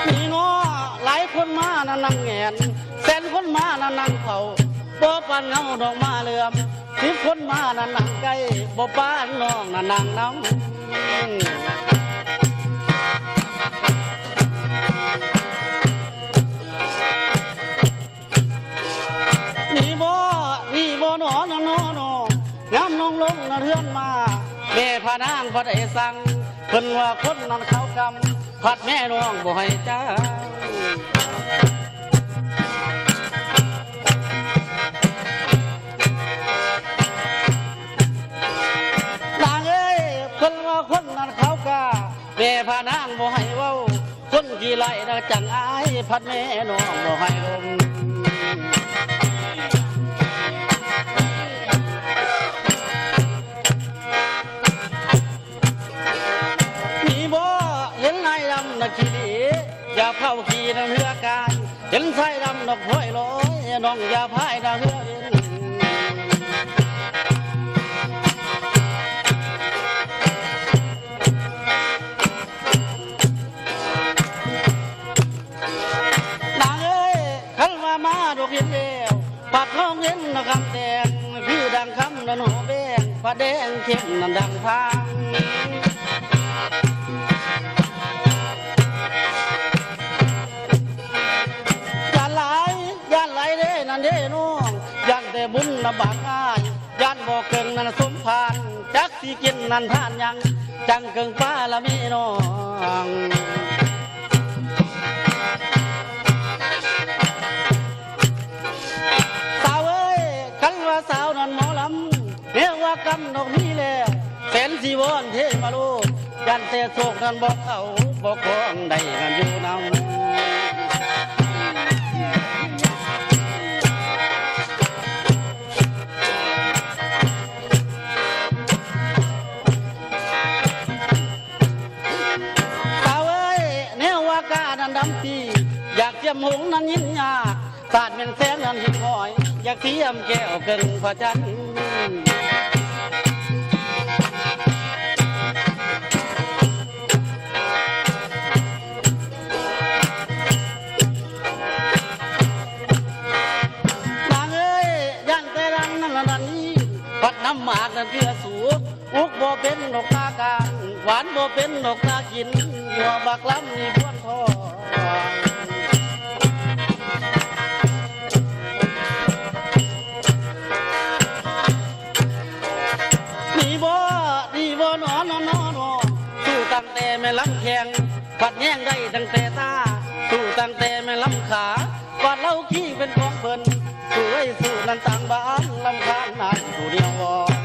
ນີ້ເນາະ ຫຼາຍຄົນມານັ້ນນັ່ງແງນ ແສນຄົນມານັ້ນນັ່ງເຝົ້າ ບໍ່ປານເງົາດອກມາເຫຼືອມ ສິບຄົນມານັ້ນນັ່ງໃກ້ ບໍ່ປານນ້ອງນັ້ນນັ່ງນຳ ນີ້ບໍ່ ນີ້ບໍ່ໜໍ ນະ ນອ ນອ ຍາມນ້ອງລົງນະເຮືອນມາ ແມ່ພະນາງບໍ່ໄດ້ສັ່ງ ເພິ່ນວ່າຄົນນັ້ນເຂົາກຳ ພັດແມ່ນ້ອງບໍ່ໃຫ້ຈ້າງ ນາງເອີຍ ເພິ່ນວ່າຄົນນັ້ນເຂົາກ້າ ແມ່ພະນາງບໍ່ໃຫ້ເວົ້າ ຄົນຂີ້ໄລ່ນະຈັ່ງອາຍ ພັດແມ່ນ້ອງບໍ່ໃຫ້ລົມ ນີ້ບໍ່ ເຫັນນາຍດຳນະຂີ້ເຫຼ ຢ່າເຝົ້າຂີ່ນຳເຮືອກາຍ ເຫັນຊາຍດຳນອກພອຍລອຍ ນ້ອງຢ່າພາຍນະເຮືອເວັນ ນາງເອີຍ ຄັນວ່າມາດອກເຫັນແລ້ວ ປັດນ້ອງເຫັນນະຄຳແດງ ຄືດັ່ງຄຳນັ້ນຫົວແບງ ພະແດງເຂັ້ມນັ້ນດັ່ງພາງ ຢ້ານຫຼາຍ ຢ້ານຫຼາຍເດ້ນັ້ນເດ້ນ້ອງ ຢ້ານແຕ່ບຸນນະບາງອ້າຍ ຢ້ານບໍ່ເກິ່ງນັ້ນສົມພານ ຈັກຊິກິນນັ້ນທານຫຍັງ ຈັ່ງເກິ່ງປາລະມີນ້ອງ ສາວເອີຍ ຄັນວ່າສາວນັ້ນໝໍລຳ ແນວວ່າກຳນອກມີແລ້ວ ແສນສີວອນເທມາໂລດ ຢ້ານແຕ່ໂຊກນັ້ນບໍ່ເຂົ້າ ບໍ່ຄອງໄດ້ນັ້ນຢູ່ນຳ ສາວເອີຍ ແນວວ່າການັ້ນດຳປີ ຢາກຈຽມຫົງນັ້ນຍິນຍາກ ສາດແມ່ນແສງນັ້ນຫີນຫອຍ ຢາກທຽມແກ້ວເຄິ່ງພະຈັນ ນາງເອີຍ ຢ້ານແຕ່ດັງນັ້ນລະນັ້ນນີ້ ພັດນ້ຳໝາກນັ້ນເກືອສູ ອຸກບໍ່ເປັນດອກຕາການ ຫວານບໍ່ເປັນດອກຕາກິນ ຫົວບັກລຳນີ້ພວນທອງ ນີ້ບໍ່ ນີ້ບໍ່ ໜໍ ໜໍ ໜໍ ໜໍ ສູ້ຕັ້ງແຕ່ແມ່ນລຳແຂ້ງ ພັດແຍງໄດ້ຕັ້ງແຕ່ຕາ ສູ້ຕັ້ງແຕ່ແມ່ນລຳຂາ ບາດເລົ່າຂີ້ເປັນຂອງເພິ່ນ ຜູ້ໄວ້ສູ້ນັ້ນຕ່າງບ້ານ ລຳຄານນາງຜູ້ດຽວວອນ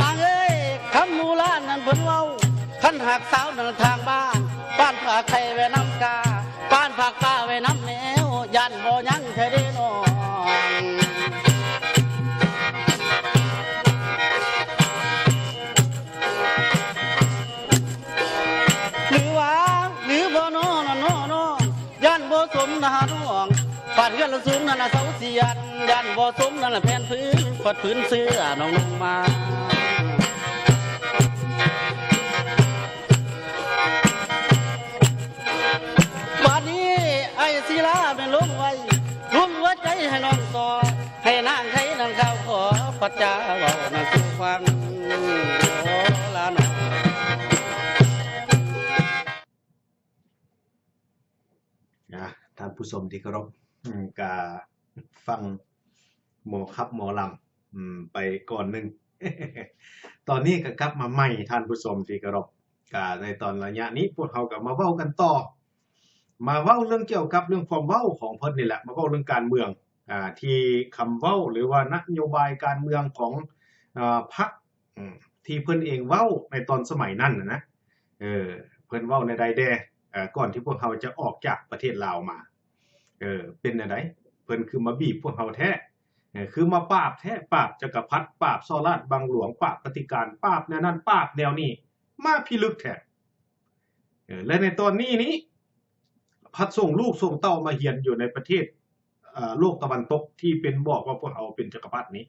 ນາງເອີຍ ຄຳໂບລານນັ້ນເພິ່ນເວົ້າ ຄັນຫາກສາວນັ້ນທາງບ້ານ ປ້ານພາໄຂ່ໄວ້ນຳກາ ປ້ານພາກປາໄວ້ນຳແມວ ຢ້ານບໍ່ຍັງແທ້ເດ້ນ້ອງ ຫຼືວ່າ ຫຼືບໍ່ນໍ ນະນໍ ນ້ອງ ຢ້ານບໍ່ສົມໜ້ານ້ອງ ບ້ານເຮືອນລະສູງນັ້ນນະເສົາສຽນ ຢ້ານບໍ່ສົມນັ້ນລະແຜ່ນພື້ນ ພັດພື້ນເສື້ອນ້ອງນຸ່ງມາ ບາດນີ້ອ້າຍສີລາແມ່ນລົງໄວ້ ລົງຫົວໃຈໃຫ້ນ້ອງຕໍ່ ໃຫ້ນາງໄທນຳຂ່າວຂໍ ພັດຈາເວົ້ານຳສູ່ຟັງ ໂອລານອງ. ອ່າ ທ່ານຜູ້ຊົມທີ່ເຄົາລົບ ອືມ ກະຟັງໝໍຂັບໝໍລຳ ອືມ ໄປກ່ອນໜຶ່ງ ຕອນນີ້ກະກັບມາໃໝ່ ທ່ານຜູ້ຊົມທີ່ເຄົາລົບ ກະໃນຕອນໄລຍະນີ້ພວກເຮົາກະມາເວົ້າກັນຕໍ່ ມາເວົ້າເລື່ອງກ່ຽວກັບເລື່ອງຄວາມເວົ້າຂອງເພິ່ນນີ້ແຫຼະ ມາເວົ້າເລື່ອງການເມືອງ ອ່າ ທີ່ຄຳເວົ້າ ຫຼືວ່ານະໂຍບາຍການເມືອງຂອງ ເອີ ພັກ ອືມ ທີ່ເພິ່ນເອງເວົ້າໃນຕອນສະໄໝນັ້ນນະ ເອີ ເພິ່ນເວົ້າແນວໃດແດ່ ເອີ ກ່ອນທີ່ພວກເຮົາຈະອອກຈາກປະເທດລາວມາ ເອີ ເປັນແນວໃດ ເພິ່ນຄືມາບີບພວກເຮົາແທ້ ເອີ ຄືມາປາບແທ້ ປາບຈັກກະພັດ ປາບສໍ້ລາດບັງຫຼວງ ປາບປະຕິການ ປາບແນວນັ້ນ ປາບແນວນີ້ ມາພິລຶກແທ້ ເອີ ແລະໃນຕອນນີ້ນີ້ ພັດສົ່ງລູກສົ່ງເຕົ້າມາຮຽນຢູ່ໃນປະເທດ ເອີ ໂລກຕາເວັນຕົກທີ່ເປັນ ບອກວ່າພວກເຮົາເປັນຈັກກະພັດນີ້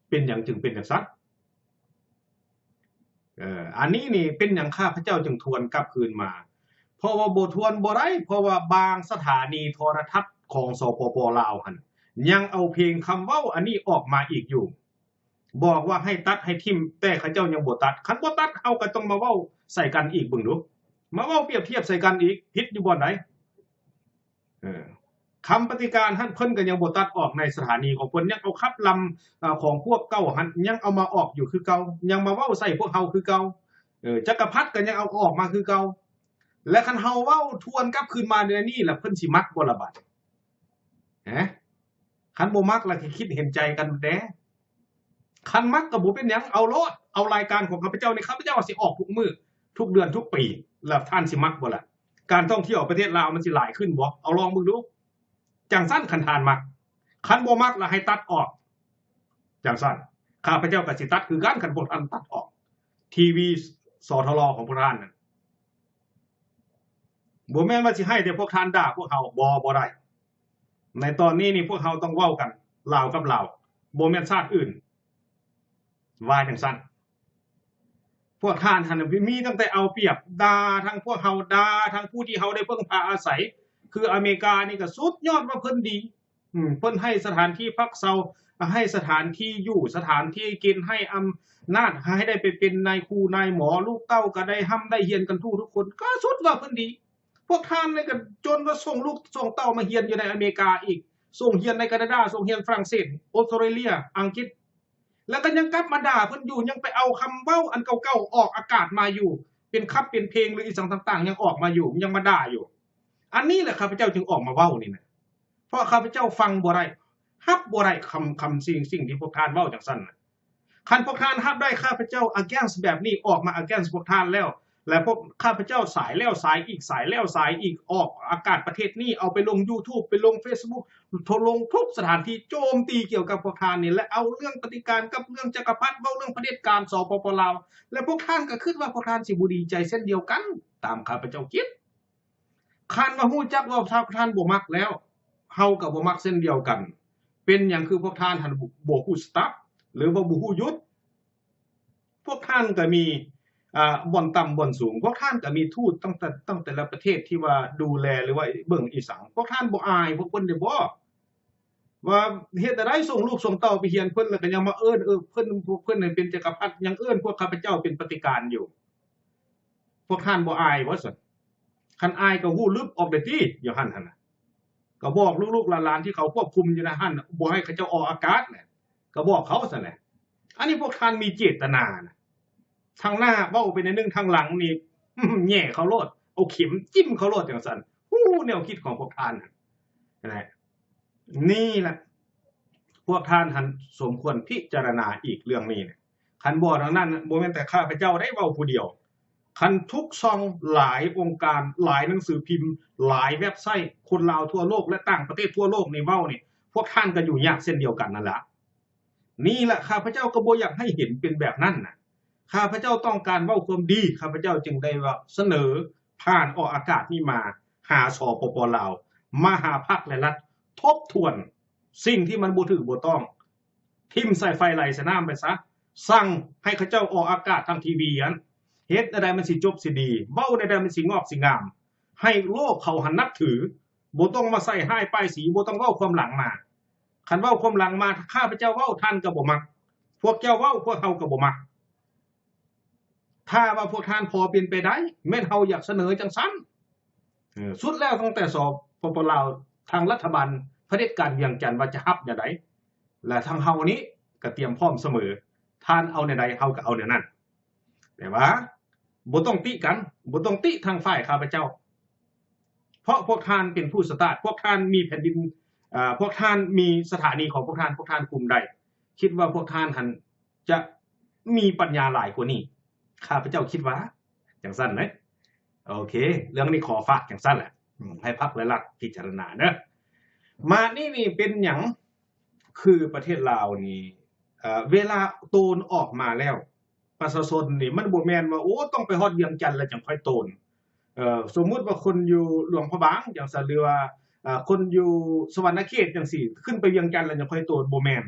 ເປັນຫຍັງຈຶ່ງເປັນຈັ່ງຊັ້ນ? ເອີ ອັນນີ້ນີ້ເປັນຫຍັງຂ້າພະເຈົ້າຈຶ່ງທວນກັບຄືນມາ? ເພາະວ່າບໍ່ທວນບໍ່ໄດ້ ເພາະວ່າບາງສະຖານີໂທລະທັດຂອງ ສປປ ລາວຫັ້ນ ຍັງເອົາເພງຄຳເວົ້າອັນນີ້ອອກມາອີກຢູ່ ບອກວ່າໃຫ້ຕັດໃຫ້ຖິ້ມ ແຕ່ເຂົາເຈົ້າຍັງບໍ່ຕັດ ຄັນບໍ່ຕັດເຮົາກໍຕ້ອງມາເວົ້າໃສ່ກັນອີກ ເບິ່ງດູ ມາເວົ້າປຽບທຽບໃສ່ກັນອີກ ຜິດຢູ່ບ່ອນໃດ? ເອີ ຄຳປະຕິການຫັ້ນເພິ່ນກໍຍັງບໍ່ຕັດອອກໃນສະຖານີຂອງເພິ່ນ ຍັງເອົາຂັບລຳ ອາ ຂອງພວກເກົ່າຫັ້ນຍັງເອົາມາອອກຢູ່ຄືເກົ່າ ຍັງມາເວົ້າໃສ່ພວກເຮົາຄືເກົ່າ ເອີ ຈັກກະພັດກໍຍັງເອົາອອກມາຄືເກົ່າ ແລະຄັນເຮົາເວົ້າທວນກັບຄືນມາແນວນີ້ລະເພິ່ນຊິມັກບໍ່ລະບາດ ຮະ ຄັນບໍ່ມັກລະຄິດເຫັນໃຈກັນແດ່ ຄັນມັກກໍບໍ່ເປັນຫຍັງ ເອົາໂລດ ເອົາລາຍການຂອງຂ້າພະເຈົ້ານີ້ ຂ້າພະເຈົ້າຊິອອກທຸກມື້ ທຸກເດືອນ ທຸກປີ ແລ້ວທ່ານຊິມັກບໍ່ລະ? ການທ່ອງທ່ຽວປະເທດລາວມັນຊິຫຼາຍຂຶ້ນບໍ່? ເອົາລອງເບິ່ງດູ ຈັ່ງຊັ້ນຄັນທ່ານມັກ ຄັນບໍ່ມັກລະໃຫ້ຕັດອອກ ຈັ່ງຊັ້ນຂ້າພະເຈົ້າກໍຊິຕັດຄືກັນ ຄັນພວກທ່ານຕັດອອກ ທີວີ ສທລ ຂອງພວກທ່ານນັ້ນ ບໍ່ແມ່ນວ່າຊິໃຫ້ແຕ່ພວກທ່ານດ່າພວກເຮົາ ບໍ່ ບໍ່ໄດ້ ໃນຕອນນີ້ນີ້ພວກເຮົາຕ້ອງເວົ້າກັນ ລາວກັບລາວ ບໍ່ແມ່ນຊາດອື່ນ ວ່າຈັ່ງຊັ້ນ ພວກທ່ານຫັ້ນມີຕັ້ງແຕ່ເອົາປຽບ ດ່າທັງພວກເຮົາ ດ່າທັງຜູ້ທີ່ເຮົາໄດ້ເພິ່ງພາອາໄສ ຄືອາເມລິການີ້ກໍສຸດຍອດວ່າເພິ່ນດີ ອືມ ເພິ່ນໃຫ້ສະຖານທີ່ພັກເຊົາ ໃຫ້ສະຖານທີ່ຢູ່ ສະຖານທີ່ກິນ ໃຫ້ອຳນາດ ໃຫ້ໄດ້ໄປເປັນນາຍຄູນາຍໝໍ ລູກເຕົ້າກໍໄດ້ຮ່ຳໄດ້ຮຽນກັນທຸກໆຄົນ ກໍສຸດວ່າເພິ່ນດີ ພວກທ່ານນີ້ກໍຈົນວ່າສົ່ງລູກສົ່ງເຕົ້າມາຮຽນຢູ່ໃນອາເມລິກາອີກ ສົ່ງຮຽນໃນການາດາ ສົ່ງຮຽນຝຣັ່ງເສດ ອົດສະຕຣາເລຍ ອັງກິດ ແລ້ວກໍຍັງກັບມາດ່າເພິ່ນຢູ່ ຍັງໄປເອົາຄຳເວົ້າອັນເກົ່າໆອອກອາກາດມາຢູ່ ເປັນຄຳເປັນເພງ ຫຼື ອີ່ສັງຕ່າງໆ ຍັງອອກມາຢູ່ ຍັງມາດ່າຢູ່ ອັນນີ້ແຫຼະຂ້າພະເຈົ້າຈຶ່ງອອກມາເວົ້ານີ້ນະ ເພາະຂ້າພະເຈົ້າຟັງບໍ່ໄດ້ ຮັບບໍ່ໄດ້ ຄຳ ຄຳສິ່ງ ສິ່ງທີ່ພວກທ່ານເວົ້າຈັ່ງຊັ້ນນະ ຄັນພວກທ່ານຮັບໄດ້ ຂ້າພະເຈົ້າ against ແບບນີ້ ອອກມາ against ພວກທ່ານແລ້ວ ແລະ ພວກຂ້າພະເຈົ້າສາຍແລ້ວສາຍອີກ ສາຍແລ້ວສາຍອີກ ອອກອາກາດປະເທດນີ້ ເອົາໄປລົງ YouTube ໄປລົງ Facebook ທົ່ວ ລົງທຸກສະຖານທີ່ ໂຈມຕີກ່ຽວກັບພວກທ່ານນີ້ ແລະ ເອົາເລື່ອງປະຕິການກັບເລື່ອງຈັກກະພັດ ເວົ້າເລື່ອງຜະເດັດການ ສປປ ລາວ ແລະ ພວກທ່ານກໍຄິດວ່າພວກທ່ານຊິບໍ່ດີໃຈເຊັ່ນດຽວກັນ ຕາມຂ້າພະເຈົ້າຄິດ. ຄັນວ່າຮູ້ຈັກວ່າພວກທ່ານບໍ່ມັກແລ້ວ ເຮົາກໍບໍ່ມັກເຊັ່ນດຽວກັນ. ເປັນຫຍັງຄືພວກທ່ານຫັ້ນບໍ່ ບໍ່ຮູ້ສະຕັບ ຫຼືວ່າບໍ່ຮູ້ຢຸດ? ພວກທ່ານກໍມີ ອ່າ ບ່ອນຕ່ຳບ່ອນສູງ, ພວກທ່ານກໍມີທູດຕັ້ງແຕ່ ຕັ້ງແຕ່ລະປະເທດທີ່ວ່າດູແລ ຫຼືວ່າເບິ່ງອີສັງ. ພວກທ່ານບໍ່ອາຍພວກເພິ່ນເດ້ບໍ່? ວ່າເຮັດແນວໃດສົ່ງລູກສົ່ງເຕົ້າໄປຮຽນ ເພິ່ນແລ້ວກໍຍັງມາເອີ້ນ ເອີ ເພິ່ນ ພວກເພິ່ນໃຫ້ເປັນຈັກກະພັດ ຍັງເອີ້ນພວກຂ້າພະເຈົ້າເປັນປະຕິການຢູ່. ພວກທ່ານບໍ່ອາຍບໍ່ຊັ້ນ? ຄັນອາຍກໍຮູ້ລຶບອອກໄດ້ຕິ ຢູ່ຫັ້ນຫັ້ນນະ. ກໍບອກລູກໆຫຼານໆທີ່ເຂົາຄວບຄຸມຢູ່ໃນຫັ້ນ ບໍ່ໃຫ້ເຂົາເຈົ້າອອກອາກາດນະ ກໍບອກເຂົາຊັ້ນແຫຼະ. ອັນນີ້ພວກທ່ານມີເຈດຕະນານະ ທາງໜ້າເວົ້າໄປໜ້ອຍໜຶ່ງ ທາງຫຼັງນີ້ ແຫຍ່ເຂົາໂລດ ເອົາເຂັມຈິ້ມເຂົາໂລດ ຈັ່ງຊັ້ນ. ຮູ້ແນວຄິດຂອງພວກທ່ານຫັ້ນແຫຼະ. ນີ້ແຫຼະ ພວກທ່ານຫັ້ນສົມຄວນພິຈາລະນາອີກເລື່ອງນີ້ນະ. ຄັນບໍ່ດັ່ງນັ້ນ ບໍ່ແມ່ນແຕ່ຂ້າພະເຈົ້າໄດ້ເວົ້າຜູ້ດຽວ, ຄັນທຸກຊ່ອງ, ຫຼາຍອົງການ, ຫຼາຍໜັງສືພິມ, ຫຼາຍເວັບໄຊ, ຄົນລາວທົ່ວໂລກ ແລະ ຕ່າງປະເທດທົ່ວໂລກນີ້ເວົ້ານີ້ ພວກທ່ານກໍຢູ່ຍາກເຊັ່ນດຽວກັນນັ້ນລະ. ນີ້ລະ ຂ້າພະເຈົ້າກໍບໍ່ຢາກໃຫ້ເຫັນເປັນແບບນັ້ນນະ. ຂ້າພະເຈົ້າຕ້ອງການເວົ້າຄວາມດີ, ຂ້າພະເຈົ້າຈຶ່ງໄດ້ວ່າສະເໜີຜ່ານອອກອາກາດນີ້ມາຫາ ສປປ ລາວ, ມາຫາພັກ ແລະ ລັດ ທົບທວນສິ່ງທີ່ມັນບໍ່ຖືກບໍ່ຕ້ອງ, ຖິ້ມໃສ່ໄຟໄຫຼໃສ່ນ້ຳໄປຊະ, ສັ່ງໃຫ້ເຂົາເຈົ້າອອກອາກາດທາງທີວີຫັ້ນ, ເຮັດແນວໃດມັນຊິຈົບຊິດີ, ເວົ້າແນວໃດມັນຊິງອກຊິງາມ, ໃຫ້ໂລກເຂົາຫັ້ນນັບຖື, ບໍ່ຕ້ອງມາໃສ່ຮ້າຍປ້າຍສີ, ບໍ່ຕ້ອງເວົ້າຄວາມຫຼັງມາ. ຄັນເວົ້າຄວາມຫຼັງມາ ຂ້າພະເຈົ້າເວົ້າ ທ່ານກໍບໍ່ມັກ, ພວກເຈົ້າເວົ້າ ພວກເຮົາກໍບໍ່ມັກ. ຖ້າວ່າພວກທ່ານພໍເປັນໄປໄດ້ ແມ່ນເຮົາຢາກສະເໜີຈັ່ງຊັ້ນ. ເອີ ສຸດແລ້ວຕັ້ງແຕ່ ສປປ ລາວ ທາງລັດຖະບານຜະເດັດການວຽງຈັນວ່າຈະຮັບແນວໃດ ແລະ ທາງເຮົານີ້ກໍຕຽມພ້ອມສະເໝີ, ທ່ານເອົາແນວໃດ ເຮົາກໍເອົາແນວນັ້ນ. ແຕ່ວ່າບໍ່ຕ້ອງຕິກັນ, ບໍ່ຕ້ອງຕິທາງຝ່າຍຂ້າພະເຈົ້າ, ເພາະພວກທ່ານເປັນຜູ້ສະຕາດ, ພວກທ່ານມີແຜ່ນດິນ, ເອີ ພວກທ່ານມີສະຖານີຂອງພວກທ່ານ, ພວກທ່ານຄຸມໄດ້. ຄິດວ່າພວກທ່ານຫັ້ນຈະມີປັນຍາຫຼາຍກວ່ານີ້, ຂ້າພະເຈົ້າຄິດວ່າຈັ່ງຊັ້ນເດ້. ໂອເຄ, ເລື່ອງນີ້ຂໍຝາກຈັ່ງຊັ້ນແຫຼະ, ໃຫ້ພັກ ແລະ ລັດພິຈາລະນາເດີ. ມາດນີ້ນີ້ເປັນຫຍັງ ຄືປະເທດລາວນີ້ ເອີ ເວລາໂຕນອອກມາແລ້ວ ປະຊາຊົນນີ້ ມັນບໍ່ແມ່ນວ່າ ໂອ້ ຕ້ອງໄປຮອດວຽງຈັນແລ້ວຈັ່ງຄ່ອຍໂຕນ. ເອີ ສົມມຸດວ່າຄົນຢູ່ຫຼວງພະບາງຈັ່ງຊັ້ນ ຫຼືວ່າ ເອີ ຄົນຢູ່ສະຫວັນນະເຂດຈັ່ງຊີ້ ຂຶ້ນໄປວຽງຈັນແລ້ວຈັ່ງຄ່ອຍໂຕນ, ບໍ່ແມ່ນ.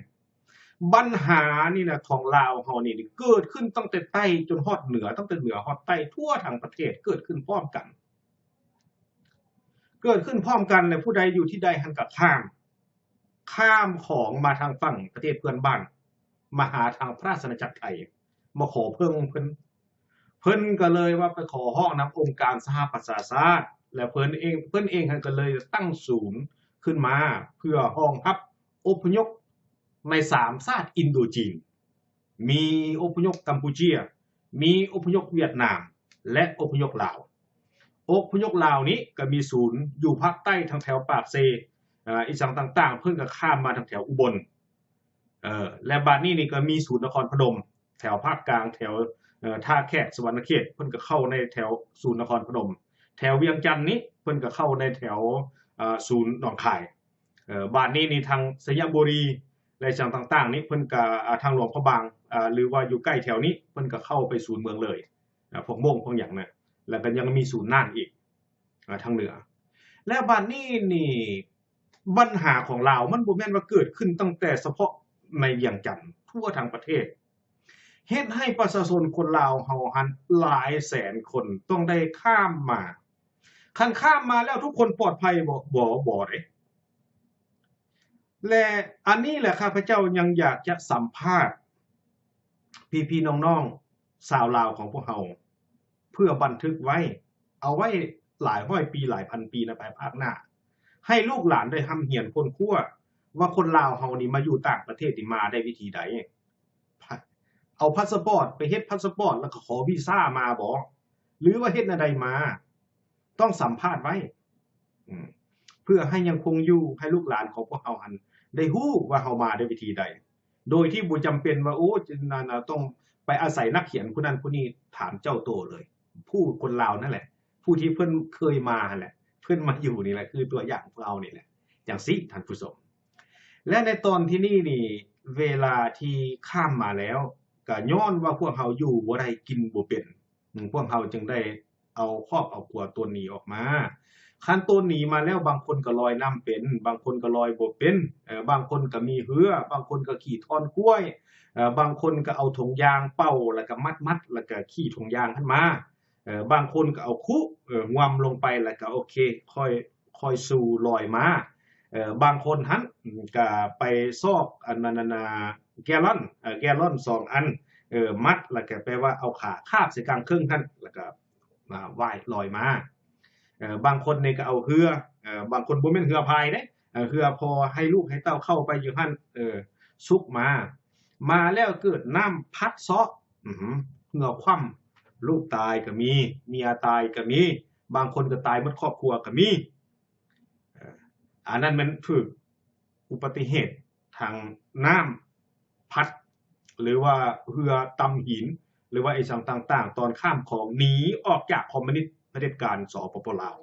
ບັນຫານີ້ນະ ຂອງລາວເຮົານີ້ ເກີດຂຶ້ນຕັ້ງແຕ່ໃຕ້ຈົນຮອດເໜືອ, ຕັ້ງແຕ່ເໜືອຮອດໃຕ້ ທົ່ວທັງປະເທດ ເກີດຂຶ້ນພ້ອມກັນ, ເກີດຂຶ້ນພ້ອມກັນ ແລະ ຜູ້ໃດຢູ່ທີ່ໃດຫັ້ນກໍຂ້າມ ຂ້າມຂອງມາທາງຝັ່ງປະເທດເພື່ອນບ້ານ ມາຫາທາງພະລາຊະອານາຈັກໄທ ມາຂໍເພິ່ງເພິ່ນ. ເພິ່ນກໍເລີຍວ່າໄປຂໍຮ້ອງນຳອົງການສະຫະປະຊາຊາດ ແລະ ເພິ່ນເອງ, ເພິ່ນເອງຫັ້ນກໍເລີຍຕັ້ງສູນຂຶ້ນມາເພື່ອຮອງຮັບອົບພະຍົບໃນສາມຊາດອິນໂດຈີນ. ມີອົບພະຍົບກຳປູເຈຍ, ມີອົບພະຍົບຫວຽດນາມ ແລະ ອົບພະຍົບລາວ. ອົບພະຍົບລາວນີ້ກໍມີສູນຢູ່ພາກໃຕ້ທາງແຖວປາກເຊ, ເອີ ອີ່ຫຍັງຕ່າງໆ, ເພິ່ນກໍຂ້າມມາທາງແຖວອຸບົນ. ເອີ ແລະ ບາດນີ້ນີ້ກໍມີສູນນະຄອນພະນົມ ແຖວພາກກາງ, ແຖວ ເອີ ທ່າແຂກ, ສະຫວັນນະເຂດ, ເພິ່ນກໍເຂົ້າໃນແຖວສູນນະຄອນພະນົມ. ແຖວວຽງຈັນນີ້ ເພິ່ນກໍເຂົ້າໃນແຖວ ເອີ ສູນໜອງຄາຍ. ເອີ ບາດນີ້ນີ້ທາງໄຊຍະບູລີ ແລະ ຈັ່ງຕ່າງໆນີ້ ເພິ່ນກໍ ອ່າ ທາງຫຼວງພະບາງ ອ່າ ຫຼືວ່າຢູ່ໃກ້ແຖວນີ້ ເພິ່ນກໍເຂົ້າໄປສູນເມືອງເລີຍ ອ່າ ພວກມົ້ງພວກຫຍັງນະ ແລ້ວກໍຍັງມີສູນນ່ານອີກ ອ່າ ທາງເໜືອ. ແລ້ວບາດນີ້ນີ້ ບັນຫາຂອງລາວມັນບໍ່ແມ່ນວ່າເກີດຂຶ້ນຕັ້ງແຕ່ສະເພາະໃນວຽງຈັນ, ທົ່ວທັງປະເທດ ເຮັດໃຫ້ປະຊາຊົນຄົນລາວເຮົາຫັ້ນຫຼາຍແສນຄົນຕ້ອງໄດ້ຂ້າມມາ. ຄັນຂ້າມມາແລ້ວທຸກຄົນປອດໄພບໍ່? ບໍ່, ບໍ່ເດ້. ແລະ ອັນນີ້ແຫຼະ ຂ້າພະເຈົ້າຍັງຢາກຈະສຳພາດພີ່ໆນ້ອງໆຊາວລາວຂອງພວກເຮົາ ເພື່ອບັນທຶກໄວ້, ເອົາໄວ້ຫຼາຍຮ້ອຍປີ, ຫຼາຍພັນປີໃນພາຍພາກໜ້າ, ໃຫ້ລູກຫຼານໄດ້ຮ່ຳຮຽນຄົ້ນຄວ້າວ່າຄົນລາວເຮົານີ້ມາຢູ່ຕ່າງປະເທດນີ້ມາໄດ້ວິທີໃດ. ພະ ເອົາພາສະປອດ ໄປເຮັດພາສະປອດ ແລ້ວກໍຂໍວີຊາມາບໍ ຫຼືວ່າເຮັດແນວໃດມາ? ຕ້ອງສຳພາດໄວ້ ອືມ ເພື່ອໃຫ້ຍັງຄົງຢູ່ ໃຫ້ລູກຫຼານຂອງພວກເຮົາຫັ້ນໄດ້ຮູ້ວ່າເຮົາມາດ້ວຍວິທີໃດ ໂດຍທີ່ບໍ່ຈຳເປັນວ່າ ໂອ້ ນັ້ນນະ ຕ້ອງໄປອາໄສນັກຂຽນຜູ້ນັ້ນຜູ້ນີ້ຖາມເຈົ້າໂຕເລີຍ. ຜູ້ຄົນລາວນັ້ນແຫຼະ ຜູ້ທີ່ເພິ່ນເຄີຍມາຫັ້ນແຫຼະ ເພິ່ນມາຢູ່ນີ້ແຫຼະ ຄືຕົວຢ່າງພວກເຮົານີ້ແຫຼະ ຈັ່ງຊີ້ທ່ານຜູ້ຊົມ. ແລະໃນຕອນທີ່ນີ້ນີ້ ເວລາທີ່ຂ້າມມາແລ້ວ ກະຍ້ອນວ່າພວກເຮົາຢູ່ບໍ່ໄດ້ ກິນບໍ່ເປັນ ອາ ພວກເຮົາຈຶ່ງໄດ້ເອົາຄອບເອົາຄົວໂຕນໜີອອກມາ. ຄັນໂຕນໜີມາແລ້ວ ບາງຄົນກໍລອຍນ້ຳເປັນ, ບາງຄົນກໍລອຍບໍ່ເປັນ, ເອີ ບາງຄົນກໍມີເຮືອ, ບາງຄົນກໍຂີ່ທ້ອນກ້ວຍ, ເອີ ບາງຄົນກໍເອົາຖົງຢາງເປົ່າ ແລ້ວກໍມັດໆ ແລ້ວກໍຂີ່ຖົງຢາງຫັ້ນມາ. ເອີ ບາງຄົນກໍເອົາຄຸ ເອີ ຫວ່ຳລົງໄປ ແລ້ວກໍໂອເຄ ຄ່ອຍ ຄ່ອຍສູ່ລອຍມາ. ເອີ ບາງຄົນຫັ້ນ ອາ ກໍໄປຊອກອັນນັ້ນ ອັນນາ ແກລອນ ເອີ ແກລອນສອງອັນ ເອີ ມັດ ແລ້ວກໍແປວ່າເອົາຂາຄາບໃສ່ກາງເຄິ່ງຫັ້ນ ແລ້ວກໍ ອາ ຫວ່າຍລອຍມາ. ເອີ ບາງຄົນນີ້ກໍເອົາເຮືອ ເອີ ບາງຄົນບໍ່ແມ່ນເຮືອພາຍເດ້ ເອີ ເຮືອພໍໃຫ້ລູກໃຫ້ເຕົ້າເຂົ້າໄປຢູ່ຫັ້ນ ເອີ ສຸກມາ ມາແລ້ວເກີດນ້ຳພັດເຊາະ ອື ເຮືອຄວ່ຳ ລູກຕາຍກໍມີ ເມຍຕາຍກໍມີ ບາງຄົນກໍຕາຍໝົດຄອບຄົວກໍມີ. ເອີ ອັນນັ້ນແມ່ນຖືກອຸບັດຕິເຫດທາງນ້ຳພັດ ຫຼືວ່າເຮືອຕຳຫີນ ຫຼືວ່າອີ່ຫຍັງຕ່າງໆ ຕອນຂ້າມຂອງໜີອອກຈາກຄອມມູນິດຜະເດັດການ ສປປ ລາວ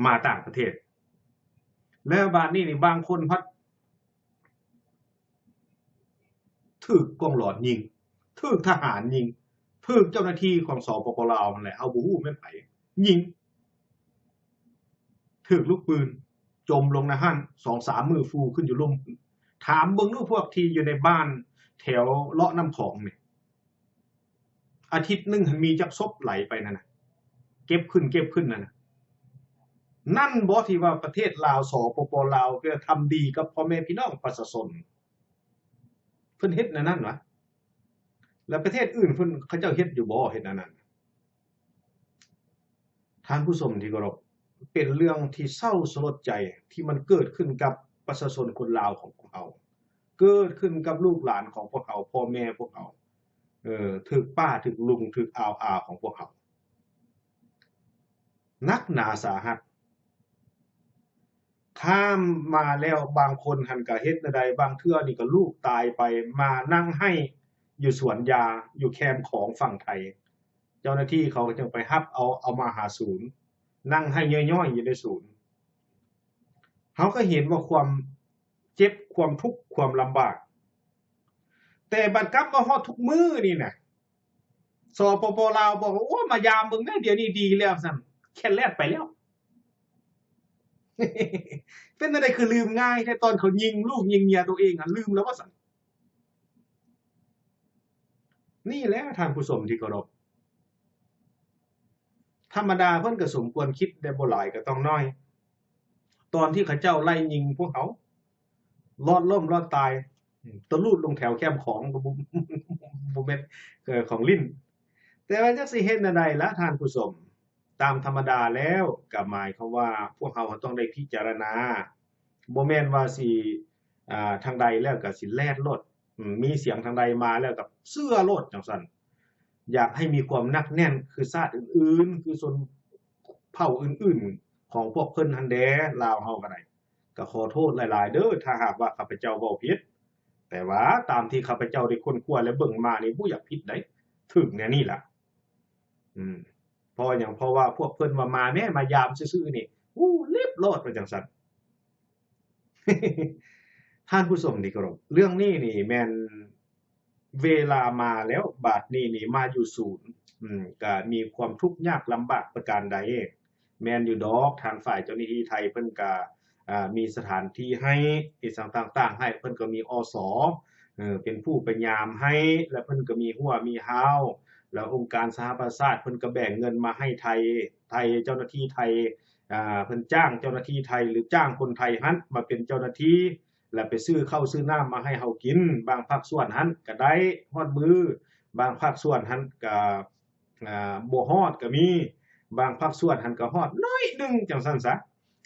ມາຕ່າງປະເທດ. ແລ້ວບາດນີ້ນີ້ ບາງຄົນພັດ ຖືກກອງຫຼອນຍິງ, ຖືກທະຫານຍິງ, ຖືກເຈົ້າໜ້າທີ່ຂອງ ສປປ ລາວ ຫັ້ນແຫຼະ ເຮົາບໍ່ຮູ້ແມ່ນໃຜຍິງ, ຖືກລູກປືນ ຈົມລົງໃນຫັ້ນ ສອງສາມມື້ຟູຂຶ້ນຢູ່ລຸ່ມ. ຖາມເບິ່ງດູພວກທີ່ຢູ່ໃນບ້ານແຖວເລາະນ້ຳຂອງນີ້ ອາທິດໜຶ່ງຫັ້ນມີຈັກສົບໄຫຼໄປນັ້ນນະ ເກັບຂຶ້ນເກັບຂຶ້ນນັ້ນນະ. ນັ້ນບໍ່ທີ່ວ່າປະເທດລາວ ສປປ ລາວ ກໍທຳດີກັບພໍ່ແມ່ພີ່ນ້ອງປະຊາຊົນ ເພິ່ນເຮັດແນວນັ້ນຫວາ? ແລ້ວປະເທດອື່ນເພິ່ນ ເຂົາເຈົ້າເຮັດຢູ່ບໍ່ ເຮັດແນວນັ້ນ? ທ່ານຜູ້ຊົມທີ່ເຄົາລົບ, ເປັນເລື່ອງທີ່ເສົ້າສະຫຼົດໃຈທີ່ມັນເກີດຂຶ້ນກັບປະຊາຊົນຄົນລາວຂອງພວກເຮົາ, ເກີດຂຶ້ນກັບລູກຫຼານຂອງພວກເຮົາ, ພໍ່ແມ່ພວກເຮົາ, ເອີ ຖືກປ້າ, ຖືກລຸງ, ຖືກອາວອາຂອງພວກເຮົາ ໜັກໜາສາຫັດ. ຂ້າມມາແລ້ວ ບາງຄົນຫັ້ນກະເຮັດແນວໃດ, ບາງເທື່ອນີ້ກະລູກຕາຍໄປ ມານັ່ງໄຫ້ຢູ່ສວນຢາ ຢູ່ແຄມຂອງຝັ່ງໄທ. ເຈົ້າໜ້າທີ່ເຂົາກໍຈຶ່ງໄປຮັບເອົາ ເອົາມາຫາສູນ, ນັ່ງໄຫ້ຍ້ອຍໆຢູ່ໃນສູນ. ເຮົາກໍເຫັນວ່າຄວາມເຈັບ, ຄວາມທຸກ, ຄວາມລຳບາກ. ແຕ່ບັດກັບມາຮອດທຸກມື້ນີ້ນະ, ສປປ ລາວບອກວ່າ ໂອ້ ມາຢາມເບິ່ງແດ່ ດຽວນີ້ດີແລ້ວຊັ້ນ, ແຄນແລ່ນໄປແລ້ວ. ເປັນແນວໃດຄືລືມງ່າຍແທ້? ຕອນເຂົາຍິງລູກຍິງເມຍໂຕເອງຫັ້ນ ລືມແລ້ວບໍ່ຊັ້ນ? ນີ້ແຫຼະທ່ານຜູ້ຊົມທີ່ເຄົາລົບ, ທຳມະດາເພິ່ນກໍສົມຄວນຄິດໄດ້, ບໍ່ຫຼາຍກໍຕ້ອງໜ້ອຍ. ຕອນທີ່ເຂົາເຈົ້າໄລ່ຍິງພວກເຮົາ ລອດລົ້ມລອດຕາຍ ຕະລຸດລົງແຖວແຄມຂອງ ກໍບໍ່ ບໍ່ແມ່ນ ເອີ ຂອງຫຼິ້ນ. ແຕ່ວ່າຈັກຊິເຮັດແນວໃດລະທ່ານຜູ້ຊົມ, ຕາມທຳມະດາແລ້ວກໍໝາຍຄວາມວ່າ ພວກເຮົາຕ້ອງໄດ້ພິຈາລະນາ, ບໍ່ແມ່ນວ່າຊິ ອ່າ ທາງໃດແລ້ວກໍຊິແລ່ນໂລດ, ອາ ມີສຽງທາງໃດມາແລ້ວກໍເຊື່ອໂລດຈັ່ງຊັ້ນ. ຢາກໃຫ້ມີຄວາມໜັກແໜ້ນຄືຊາດອື່ນໆ ຄືຊົນເຜົ່າອື່ນໆຂອງພວກເພິ່ນຫັ້ນແດ່. ລາວເຮົາກໍໄດ້ ກໍຂໍໂທດຫຼາຍໆເດີ້ ຖ້າຫາກວ່າຂ້າພະເຈົ້າເວົ້າຜິດ, ແຕ່ວ່າຕາມທີ່ຂ້າພະເຈົ້າໄດ້ຄົ້ນຄວ້າ ແລະ ເບິ່ງມານີ້ ບໍ່ຢາກຜິດໃດ, ຖືກແນວນີ້ລະ. ອືມ ເພາະຫຍັງ? ເພາະວ່າພວກເພິ່ນວ່າມາແມ້ ມາຢາມຊື່ໆນີ້ ໂອ້ ເລັບໂລດວ່າຈັ່ງຊັ້ນ. ທ່ານຜູ້ຊົມທີ່ເຄົາລົບ, ເລື່ອງນີ້ນີ້ແມ່ນເວລາມາແລ້ວ, ບາດນີ້ນີ້ມາຢູ່ສູນ ອືມ ກະມີຄວາມທຸກຍາກລຳບາກປະການໃດ? ແມ່ນຢູ່ດອກ, ທາງຝ່າຍເຈົ້າໜ້າທີ່ໄທເພິ່ນກະ ອ່າ ມີສະຖານທີ່ໃຫ້ ອີ່ຫຍັງຕ່າງໆໃຫ້, ເພິ່ນກໍມີ ອສ ເອີ ເປັນຜູ້ໄປຍາມໃຫ້, ແລະ ເພິ່ນກໍມີຮົ້ວມີຮາວ, ແລ້ວອົງການສະຫະປະຊາຊາດເພິ່ນກໍແບ່ງເງິນມາໃຫ້ໄທ, ໄທ ເຈົ້າໜ້າທີ່ໄທ ອ່າ ເພິ່ນຈ້າງເຈົ້າໜ້າທີ່ໄທ ຫຼື ຈ້າງຄົນໄທຫັ້ນມາເປັນເຈົ້າໜ້າທີ່ ແລ້ວໄປຊື້ເຂົ້າຊື້ນ້ຳມາໃຫ້ເຮົາກິນ. ບາງພາກສ່ວນຫັ້ນກໍໄດ້ຮອດມື້, ບາງພາກສ່ວນຫັ້ນກໍ ອ່າ ບໍ່ຮອດກໍມີ, ບາງພາກສ່ວນຫັ້ນກໍຮອດໜ້ອຍໜຶ່ງ ຈັ່ງຊັ້ນຊະ.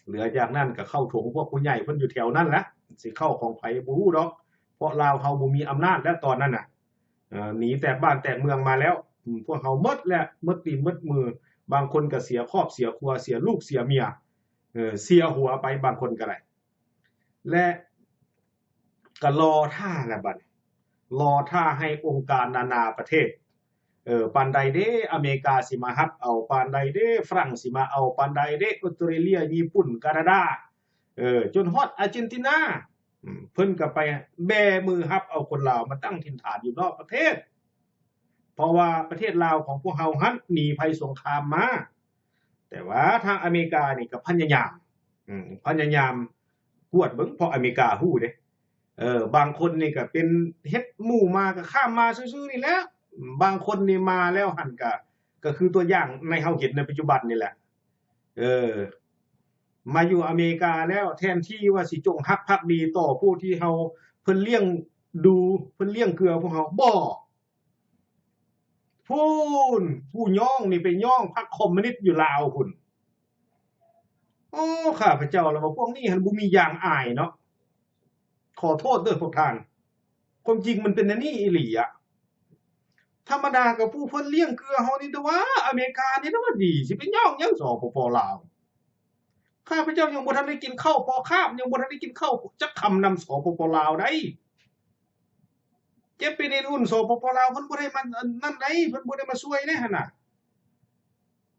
ເຫຼືອຈາກນັ້ນກໍເຂົ້າຖົງພວກຜູ້ໃຫຍ່ເພິ່ນຢູ່ແຖວນັ້ນແຫຼະ, ຊິເຂົ້າຂອງໃຜບໍ່ຮູ້ດອກ, ເພາະລາວເຮົາບໍ່ມີອຳນາດແລ້ວຕອນນັ້ນນະ. ເອີ ໜີແຕກບ້ານແຕກເມືອງມາແລ້ວ, ພວກເຮົາໝົດແລ້ວ, ໝົດຕີນໝົດມື, ບາງຄົນກໍເສຍຄອບເສຍຄົວ, ເສຍລູກເສຍເມຍ, ເອີ ເສຍຫົວໄປບາງຄົນກໍໄດ້. ແລະ ກໍລໍຖ້າແຫຼະບັດນີ້, ລໍຖ້າໃຫ້ອົງການນານາປະເທດ, ເອີ ເອີ ປານໃດເດ້ ອາເມລິກາຊິມາຮັບເອົາ ປານໃດເດ້ ຝຣັ່ງຊິມາເອົາ ປານໃດເດ້ ອົດສະຕຣາເລຍ ຍີ່ປຸ່ນ ການາດາ ເອີ ຈົນຮອດອາເຈນຕິນາ ອາ ເພິ່ນກໍໄປແບມືຮັບເອົາຄົນລາວມາຕັ້ງຖິ່ນຖານຢູ່ນອກປະເທດ ເພາະວ່າປະເທດລາວຂອງພວກເຮົາຫັ້ນໜີໄພສົງຄາມມາ ແຕ່ວ່າທາງອາເມລິການີ້ກໍພະຍາຍາມ ອາ ພະຍາຍາມກວດເບິ່ງ ເພາະອາເມລິກາຮູ້ເດ້ ເອີ ບາງຄົນນີ້ກໍເປັນເຮັດໝູ່ມາກໍຂ້າມມາຊື່ໆນີ້ແຫຼະ ບາງຄົນນີ້ມາແລ້ວຫັ້ນກໍ ກໍຄືຕົວຢ່າງໃນເຮົາເຫັນໃນປັດຈຸບັນນີ້ແຫຼະ ເອີ ມາຢູ່ອາເມລິກາແລ້ວ ແທນທີ່ວ່າຊິຈົງຮັກພັກດີຕໍ່ຜູ້ທີ່ເຮົາ ເພິ່ນລ້ຽງດູ ເພິ່ນລ້ຽງເກືອພວກເຮົາ ບໍ່ ພຸ້ນ ຜູ້ຍ້ອງນີ້ໄປຍ້ອງພັກຄອມມູນິດຢູ່ລາວພຸ້ນ ໂອ້ ຂ້າພະເຈົ້າລະວ່າພວກນີ້ຫັ້ນບໍ່ມີຢ່າງອາຍເນາະ ຂໍໂທດເດີພວກທ່ານ ຄວາມຈິງມັນເປັນແນວນີ້ອີ່ຫຼີອະ ທຳມະດາກໍຜູ້ເພິ່ນລ້ຽງເກືອເຮົານີ້ແຕ່ວ່າ ອາເມລິການີ້ແຕ່ວ່າດີ ຊິໄປຍ້ອງຫຍັງ ສປປ ລາວ ຂ້າພະເຈົ້າຍັງບໍ່ທັນໄດ້ກິນເຂົ້າພໍຄາບ ຍັງບໍ່ທັນໄດ້ກິນເຂົ້າຈັກຄຳນຳ ສປປ ລາວໃດ ເຈັບເປັນເອັນອຸ່ນ ສປປ ລາວ ເພິ່ນບໍ່ໄດ້ມາອັນນັ້ນໃດ ເພິ່ນບໍ່ໄດ້ມາຊ່ວຍໃດຫັ້ນນະ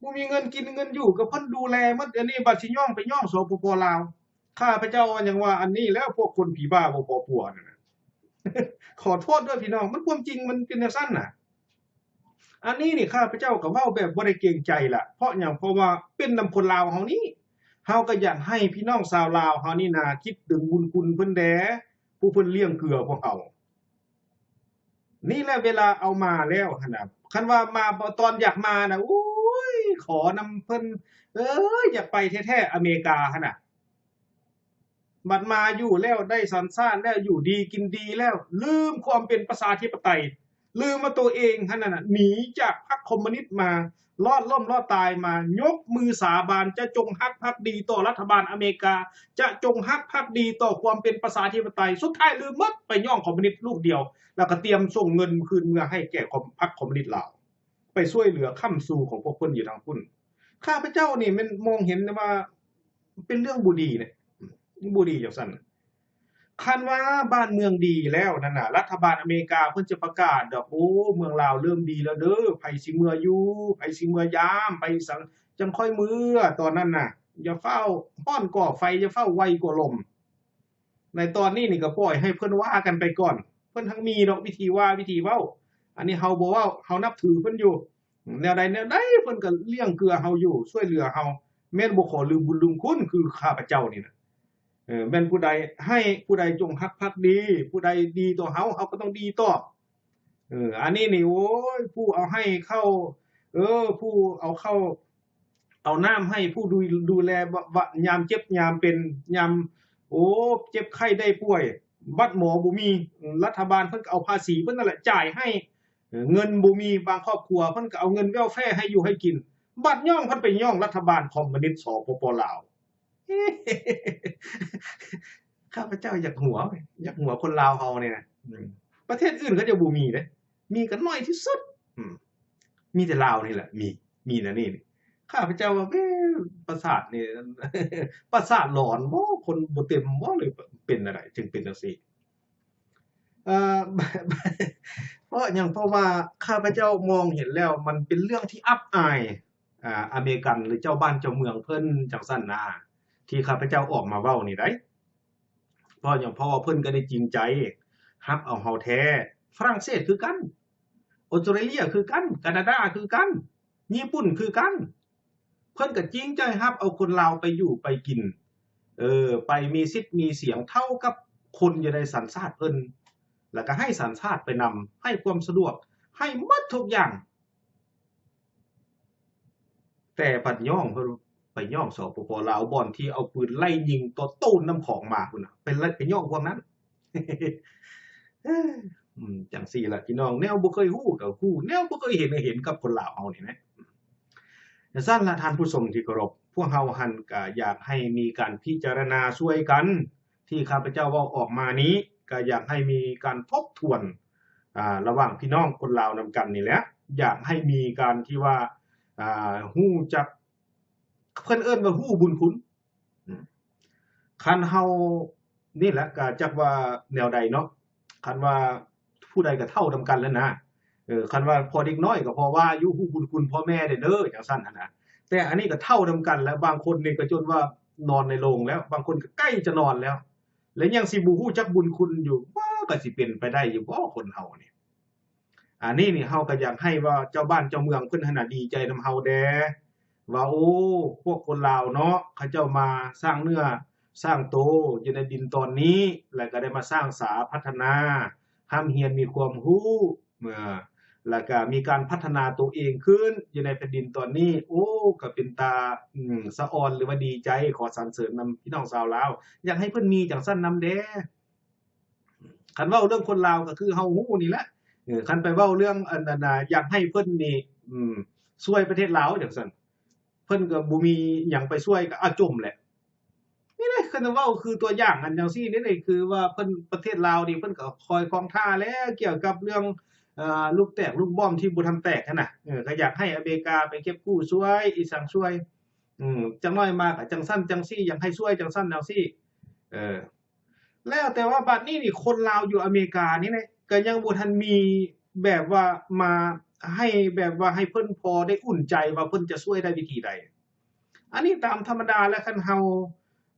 ບໍ່ມີເງິນກິນເງິນຢູ່ ກໍເພິ່ນດູແລໝົດ ອັນນີ້ບັດຊິຍ້ອງໄປຍ້ອງ ສປປ ລາວ ຂ້າພະເຈົ້າຍັງວ່າອັນນີ້ແຫຼະ ພວກຄົນຜີບ້າບໍ່ພໍຜົວນັ້ນນະ ຂໍໂທດເດີພີ່ນ້ອງ ມັນຄວາມຈິງມັນເປັນຈັ່ງຊັ້ນນະ ອັນນີ້ນີ້ຂ້າພະເຈົ້າກໍເວົ້າແບບບໍ່ໄດ້ເກງໃຈລະ ເພາະຫຍັງ ເພາະວ່າເປັນນຳຄົນລາວເຮົານີ້ ເຮົາກໍຢາກໃຫ້ພີ່ນ້ອງຊາວລາວເຮົານີ້ນາ ຄິດເຖິງບຸນຄຸນເພິ່ນແດ່ ຜູ້ເພິ່ນລ້ຽງເກືອພວກເຮົາ ນີ້ແຫຼະເວລາເອົາມາແລ້ວຫັ້ນນະ ຄັນວ່າມາຕອນຢາກມານະ ໂອ້ຍ ຂໍນຳເພິ່ນ ເອີຍ ຢາກໄປແທ້ໆ ອາເມລິກາຫັ້ນນະ ບັດມາຢູ່ແລ້ວ ໄດ້ສັນຊາດແລ້ວ ຢູ່ດີກິນດີແລ້ວ ລືມຄວາມເປັນປະຊາທິປະໄຕ ລືມວ່າໂຕເອງຫັ້ນນະ ໜີຈາກພັກຄອມມູນິດມາ ລອດລົ້ມລອດຕາຍມາ ຍົກມືສາບານຈະຈົງຮັກພັກດີຕໍ່ລັດຖະບານອາເມລິກາ ຈະຈົງຮັກພັກດີຕໍ່ຄວາມເປັນປະຊາທິປະໄຕ ສຸດທ້າຍລືມໝົດ ໄປຍ້ອງຄອມມູນິດລູກດຽວ ແລ້ວກໍຕຽມສົ່ງເງິນຄືນເມືອໃຫ້ແກ່ຄອມ ພັກຄອມມູນິດລາວ ໄປຊ່ວຍເຫຼືອຄ້ຳຊູຂອງພວກເພິ່ນຢູ່ທາງພຸ້ນ ຂ້າພະເຈົ້ານີ້ແມ່ນມອງເຫັນວ່າ ເປັນເລື່ອງບໍ່ດີເດ ບໍ່ດີຈັ່ງຊັ້ນ ຄັນວ່າບ້ານເມືອງດີແລ້ວນັ້ນນະ ລັດຖະບານອາເມລິກາເພິ່ນຈະປະກາດດອກ ໂອ້ ເມືອງລາວເລີ່ມດີແລ້ວເດີ ໃຜຊິເມືອຢູ່ ໃຜຊິເມືອຢາມ ໃຜສັງ ຈັ່ງຄ່ອຍເມືອ ຕອນນັ້ນນະ ຢ່າຟ້າວຮ້ອນກໍໄຟ ຢ່າຟ້າວໄວກໍລົມ ໃນຕອນນີ້ນີ້ກໍປ່ອຍໃຫ້ເພິ່ນວ່າກັນໄປກ່ອນ ເພິ່ນທັງມີດອກວິທີວ່າວິທີເວົ້າ ອັນນີ້ເຮົາບໍ່ເວົ້າ ເຮົານັບຖືເພິ່ນຢູ່ ແນວໃດແນວໃດເພິ່ນກໍລ້ຽງເກືອເຮົາຢູ່ ຊ່ວຍເຫຼືອເຮົາ ແມ່ນບໍ່ຂໍລືມບຸນລືມຄຸນຄືຂ້າພະເຈົ້ານີ້ນະ ເອີ ແມ່ນຜູ້ໃດໃຫ້ ຜູ້ໃດຈົ່ງຮັກພັກດີ ຜູ້ໃດດີຕໍ່ເຮົາ ເຮົາກໍຕ້ອງດີຕອບ ເອີ ອັນນີ້ນີ້ ໂອ້ຍ ຜູ້ເອົາໃຫ້ເຂົ້າ ເອີ ຜູ້ເອົາເຂົ້າ ເອົານ້ຳໃຫ້ ຜູ້ດູ ດູແລ ວະ ວະ ຍາມເຈັບຍາມເປັນ ຍາມ ໂອ້ ເຈັບໄຂ້ໄດ້ປ່ວຍ ບັດໝໍບໍ່ມີ ລັດຖະບານເພິ່ນກໍເອົາພາສີເພິ່ນນັ້ນແຫຼະຈ່າຍໃຫ້ ເງິນບໍ່ມີ ບາງຄອບຄົວເພິ່ນກໍເອົາເງິນເວລແຟໃຫ້ຢູ່ໃຫ້ກິນ ບັດຍ້ອງພັດໄປຍ້ອງລັດຖະບານຄອມມູນິດ ສປປ ລາວ ຂ້າພະເຈົ້າຢາກຫົວ ຢາກຫົວຄົນລາວເຮົານີ້ນະ ອືມ ປະເທດອື່ນເຂົາເຈົ້າບໍ່ມີເດ້ ມີກໍໜ້ອຍທີ່ສຸດ ອືມ ມີແຕ່ລາວນີ້ແຫຼະ ມີ ມີແນວນີ້ ຂ້າພະເຈົ້າວ່າ ເອີ ປະສາດນີ້ ປະສາດຫຼອນບໍ ຄົນບໍ່ເຕັມບໍ ຫຼືເປັນແນວໃດຈຶ່ງເປັນຈັ່ງຊີ້ ເອີ ເພາະຫຍັງ ເພາະວ່າຂ້າພະເຈົ້າມອງເຫັນແລ້ວ ມັນເປັນເລື່ອງທີ່ອັບອາຍ ອາ ອາເມລິກັນ ຫຼືເຈົ້າບ້ານເຈົ້າເມືອງເພິ່ນຈັ່ງຊັ້ນນາ ທີ່ຂ້າພະເຈົ້າອອກມາເວົ້ານີ້ໃດ໋ ເພາະຫຍັງ ເພາະວ່າເພິ່ນກໍໄດ້ຈິງໃຈຮັບເອົາເຮົາແທ້ ຝຣັ່ງເສດຄືກັນ ອົດສະຕຣາເລຍຄືກັນ ການາດາຄືກັນ ຍີ່ປຸ່ນຄືກັນ ເພິ່ນກໍຈິງໃຈຮັບເອົາຄົນລາວໄປຢູ່ໄປກິນ ເອີ ໄປມີສິດມີສຽງເທົ່າກັບຄົນຢູ່ໃນສັນຊາດເພິ່ນ ແລ້ວກໍໃຫ້ສັນຊາດໄປນຳ ໃຫ້ຄວາມສະດວກ ໃຫ້ໝົດທຸກຢ່າງ ແຕ່ພັດຍ້ອງ ເພິ່ນໄປຍ້ອງ ສປປ ລາວ ບ່ອນທີ່ເອົາປືນໄລ່ຍິງໂຕນນ້ຳຂອງມາພຸ້ນນະ ໄປໄລ່ ໄປຍ້ອງພວກນັ້ນ ອືມ ຈັ່ງຊີ້ລະພີ່ນ້ອງ ແນວບໍ່ເຄີຍຮູ້ກໍຮູ້ ແນວບໍ່ເຄີຍເຫັນກໍເຫັນກັບຄົນລາວເຮົານີ້ແຫຼະ ຈັ່ງຊັ້ນລະທ່ານຜູ້ຊົມທີ່ເຄົາລົບ ພວກເຮົາຫັ້ນກະຢາກໃຫ້ມີການພິຈາລະນາຊ່ວຍກັນ ທີ່ຂ້າພະເຈົ້າເວົ້າອອກມານີ້ ກະຢາກໃຫ້ມີການທົບທວນ ອາ ລະຫວ່າງພີ່ນ້ອງຄົນລາວນຳກັນນີ້ແຫຼະ ຢາກໃຫ້ມີການທີ່ວ່າ ອາ ຮູ້ຈັກ ເພິ່ນເອີ້ນວ່າຮູ້ບຸນຄຸນ ອາ ຄັນເຮົາ ນີ້ແຫຼະ ກະຈັກວ່າແນວໃດເນາະ ຄັນວ່າຜູ້ໃດກະເຖົ້ານຳກັນແລ້ວນະ ເອີ ຄັນວ່າພໍເດັກນ້ອຍກໍພໍວ່າຢູ່ ຮູ້ບຸນຄຸນພໍ່ແມ່ແດ່ເດີ ຈັ່ງຊັ້ນຫັ້ນນະ. ແຕ່ອັນນີ້ກໍເຖົ້ານຳກັນແລ້ວ ບາງຄົນນີ້ກໍຈົນວ່ານອນໃນໂລງແລ້ວ ບາງຄົນກໍໃກ້ຈະນອນແລ້ວ ແລະຍັງຊິບໍ່ຮູ້ຈັກບຸນຄຸນຢູ່ ວ່າກໍຊິເປັນໄປໄດ້ຢູ່ບໍ່ຄົນເຮົານີ້? ອັນນີ້ນີ້ເຮົາກໍຢາກໃຫ້ວ່າເຈົ້າບ້ານເຈົ້າເມືອງເພິ່ນຫັ້ນນະດີໃຈນຳເຮົາແດ່ ວ່າ ໂອ້ ພວກຄົນລາວເນາະ ເຂົາເຈົ້າມາສ້າງເນື້ອສ້າງໂຕຢູ່ໃນດິນຕອນນີ້ ແລ້ວກໍໄດ້ມາສ້າງສາພັດທະນາ ຮ່ຳຮຽນມີຄວາມຮູ້ ເອີ ແລ້ວກໍມີການພັດທະນາໂຕເອງຂຶ້ນຢູ່ໃນແຜ່ນດິນຕອນນີ້ ໂອ້ ກໍເປັນຕາ ອືມ ສະອອນ ຫຼືວ່າດີໃຈ ຂໍສັນເສີນນຳພີ່ນ້ອງຊາວລາວ ຢາກໃຫ້ເພິ່ນມີຈັ່ງຊັ້ນນຳແດ່. ຄັນເວົ້າເລື່ອງຄົນລາວກໍຄືເຮົາຮູ້ນີ້ແຫຼະ ເອີ ຄັນໄປເວົ້າເລື່ອງອັນ ອັນ ອາ ຢາກໃຫ້ເພິ່ນນີ້ ອືມ ຊ່ວຍປະເທດລາວຈັ່ງຊັ້ນ ເພິ່ນກໍບໍ່ມີຫຍັງໄປຊ່ວຍ ກໍ ອາ ຈົມແຫຼະ. ນີ້ເດ້ ຄັນເວົ້າຄືຕົວຢ່າງອັນຈັ່ງຊີ້ນີ້ເດ້ ຄືວ່າເພິ່ນ ປະເທດລາວນີ້ເພິ່ນກໍຄອຍຄອງທ່າແລ້ວ ກ່ຽວກັບເລື່ອງ ເອີ ລູກແຕກລູກບອມທີ່ບໍ່ທັນແຕກຫັ້ນນະ ເອີ ກໍຢາກໃຫ້ອາເມລິກາໄປເກັບກູ້ຊ່ວຍ ອີ່ສັງຊ່ວຍ ອືມ ຈັກໜ້ອຍມາກໍຈັ່ງຊັ້ນຈັ່ງຊີ້ ຢາກໃຫ້ຊ່ວຍຈັ່ງຊັ້ນຈັ່ງຊີ້ ເອີ ແລ້ວແຕ່ວ່າບັດນີ້ນີ້ ຄົນລາວຢູ່ອາເມລິການີ້ນະ ກໍຍັງບໍ່ທັນມີແບບວ່າມາໃຫ້ ແບບວ່າໃຫ້ເພິ່ນພໍໄດ້ອຸ່ນໃຈວ່າເພິ່ນຈະຊ່ວຍໄດ້ວິທີໃດ. ອັນນີ້ຕາມທຳມະດາແລ້ວ ຄັນເຮົາ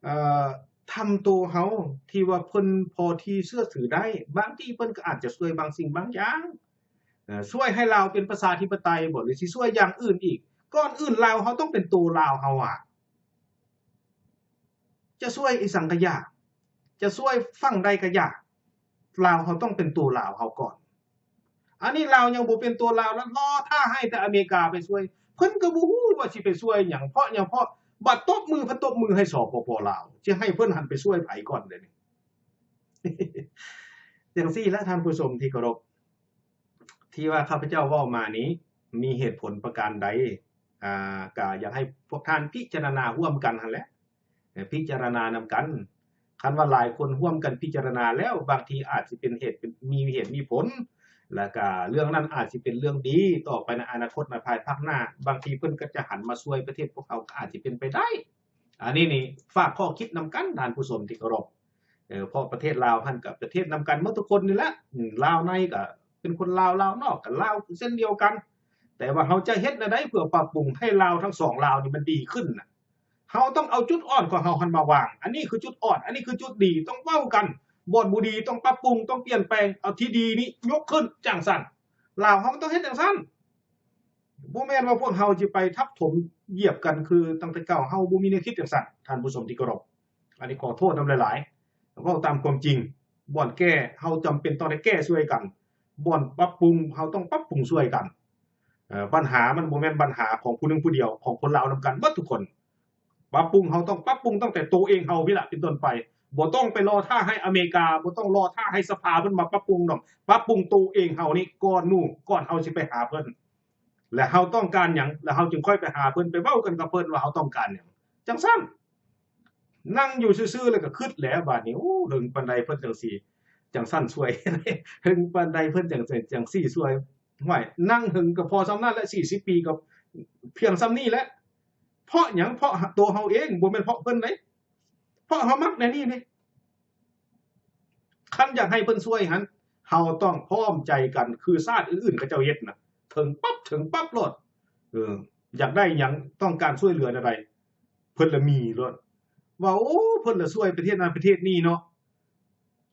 ເອີ ທຳໂຕເຮົາທີ່ວ່າເພິ່ນພໍທີ່ເຊື່ອຖືໄດ້ ບາງທີເພິ່ນກໍອາດຈະຊ່ວຍບາງສິ່ງບາງຢ່າງ ເອີ ຊ່ວຍໃຫ້ລາວເປັນປະຊາທິປະໄຕບໍ ຫຼືຊິຊ່ວຍຢ່າງອື່ນອີກ? ກ່ອນອື່ນລາວເຮົາຕ້ອງເປັນໂຕລາວເຮົາອະ ຈະຊ່ວຍອີ່ສັງກະຢ່າ ຈະຊ່ວຍຝັ່ງໃດກະຢ່າ ລາວເຮົາຕ້ອງເປັນໂຕລາວເຮົາກ່ອນ. ອັນນີ້ລາວຍັງບໍ່ເປັນໂຕລາວ ແລ້ວລໍຖ້າໃຫ້ແຕ່ອາເມລິກາໄປຊ່ວຍ ເພິ່ນກໍບໍ່ຮູ້ວ່າຊິໄປຊ່ວຍຫຍັງ ເພາະຫຍັງ ເພາະບັດຕົບມື ເພິ່ນຕົບມືໃຫ້ ສປປ ລາວ ຊິໃຫ້ເພິ່ນຫັ້ນໄປຊ່ວຍໃຜກ່ອນເດນີ້? ຈັ່ງຊີ້ລະທ່ານຜູ້ຊົມທີ່ເຄົາລົບ ທີ່ວ່າຂ້າພະເຈົ້າເວົ້າມານີ້ ມີເຫດຜົນປະການໃດ? ອາ ກະຢາກໃຫ້ພວກທ່ານພິຈາລະນາຮ່ວມກັນຫັ້ນແຫຼະ ເອີ ພິຈາລະນານຳກັນ. ຄັນວ່າຫຼາຍຄົນຮ່ວມກັນພິຈາລະນາແລ້ວ ບາງທີອາດຊິເປັນເຫດ ເປັນ ມີເຫດມີຜົນ ແລ້ວກະເລື່ອງນັ້ນອາດຊິເປັນເລື່ອງດີຕໍ່ໄປໃນອະນາຄົດໃນພາຍພາກໜ້າ ບາງທີເພິ່ນກໍຈະຫັນມາຊ່ວຍປະເທດພວກເຮົາ ກໍອາດຊິເປັນໄປໄດ້. ອັນນີ້ນີ້ຝາກຂໍ້ຄິດນຳກັນທ່ານຜູ້ຊົມທີ່ເຄົາລົບ ເພາະປະເທດລາວຫັ້ນກໍປະເທດນຳກັນໝົດທຸກຄົນນີ້ແຫຼະ ລາວໃນກໍເປັນຄົນລາວ ລາວນອກກໍລາວເຊັ່ນດຽວກັນ ແຕ່ວ່າເຮົາຈະເຮັດແນວໃດເພື່ອປັບປຸງໃຫ້ລາວທັງສອງລາວນີ້ມັນດີຂຶ້ນນະ? ເຮົາຕ້ອງເອົາຈຸດອ່ອນຂອງເຮົາຫັ້ນມາວາງ ອັນນີ້ຄືຈຸດອ່ອນ ອັນນີ້ຄືຈຸດດີ ຕ້ອງເວົ້າກັນ ບ່ອນບໍ່ດີຕ້ອງປັບປຸງ ຕ້ອງປ່ຽນແປງ ເອົາທີ່ດີນີ້ຍົກຂຶ້ນ ຈັ່ງຊັ້ນ ລາວເຮົາມັນຕ້ອງເຮັດຈັ່ງຊັ້ນ. ບໍ່ແມ່ນວ່າພວກເຮົາຊິໄປທັບຖົມຢຽບກັນຄືຕັ້ງແຕ່ເກົ່າ ເຮົາບໍ່ມີແນວຄິດຈັ່ງຊັ້ນ ທ່ານຜູ້ຊົມທີ່ເຄົາລົບ ອັນນີ້ຂໍໂທດນຳຫຼາຍໆ ເວົ້າຕາມຄວາມຈິງ ບ່ອນແກ້ເຮົາຈຳເປັນຕ້ອງໄດ້ແກ້ຊ່ວຍກັນ ບ່ອນປັບປຸງເຮົາຕ້ອງປັບປຸງຊ່ວຍກັນ ເອີ ບັນຫາມັນບໍ່ແມ່ນບັນຫາຂອງຜູ້ໜຶ່ງຜູ້ດຽວ ຂອງຄົນລາວນຳກັນໝົດທຸກຄົນ ປັບປຸງເຮົາຕ້ອງປັບປຸງຕັ້ງແຕ່ໂຕເອງເຮົາພີ້ລະເປັນຕົ້ນໄປ ບໍ່ຕ້ອງໄປລໍຖ້າໃຫ້ອາເມລິກາ ບໍ່ຕ້ອງລໍຖ້າໃຫ້ສະພາເພິ່ນມາປັບປຸງດອກ ປັບປຸງໂຕເອງເຮົານີ້ກ່ອນໝູ່ ກ່ອນເຮົາຊິໄປຫາເພິ່ນ ແລະເຮົາຕ້ອງການຫຍັງ ແລະເຮົາຈຶ່ງຄ່ອຍໄປຫາເພິ່ນ ໄປເວົ້າກັນກັບເພິ່ນວ່າເຮົາຕ້ອງການຫຍັງ ຈັ່ງຊັ້ນ. ນັ່ງຢູ່ຊື່ໆ ແລ້ວກໍຄຶດແຫຼະບາດນີ້ ໂອ້ ເຖິງປານໃດເພິ່ນຈັ່ງຊິຈັ່ງຊັ້ນຊ່ວຍ ເຖິງປານໃດເພິ່ນຈັ່ງ ຈັ່ງ ຈັ່ງຊິຊ່ວຍ ຫ້ວຍ ນັ່ງເຖິງກໍພໍສ່ຳນັ້ນແຫຼະ ສີ່ສິບປີກໍພຽງສ່ຳນີ້ແຫຼະ ເພາະຫຍັງ ເພາະໂຕເຮົາເອງ ບໍ່ແມ່ນເພາະເພິ່ນເດ້ ເພາະເຮົາມັກແນວນີ້ເດ້. ຄັນຢາກໃຫ້ເພິ່ນຊ່ວຍຫັ້ນ ເຮົາຕ້ອງພ້ອມໃຈກັນ ຄືຊາດອື່ນໆເຂົາເຈົ້າເຮັດນະ ເຖິງປັບ ເຖິງປັບໂລດ ເອີ ຢາກໄດ້ຫຍັງ ຕ້ອງການຊ່ວຍເຫຼືອແນວໃດ ເພິ່ນລະມີໂລດ ວ່າ ໂອ້ ເພິ່ນລະຊ່ວຍປະເທດນັ້ນປະເທດນີ້ເນາະ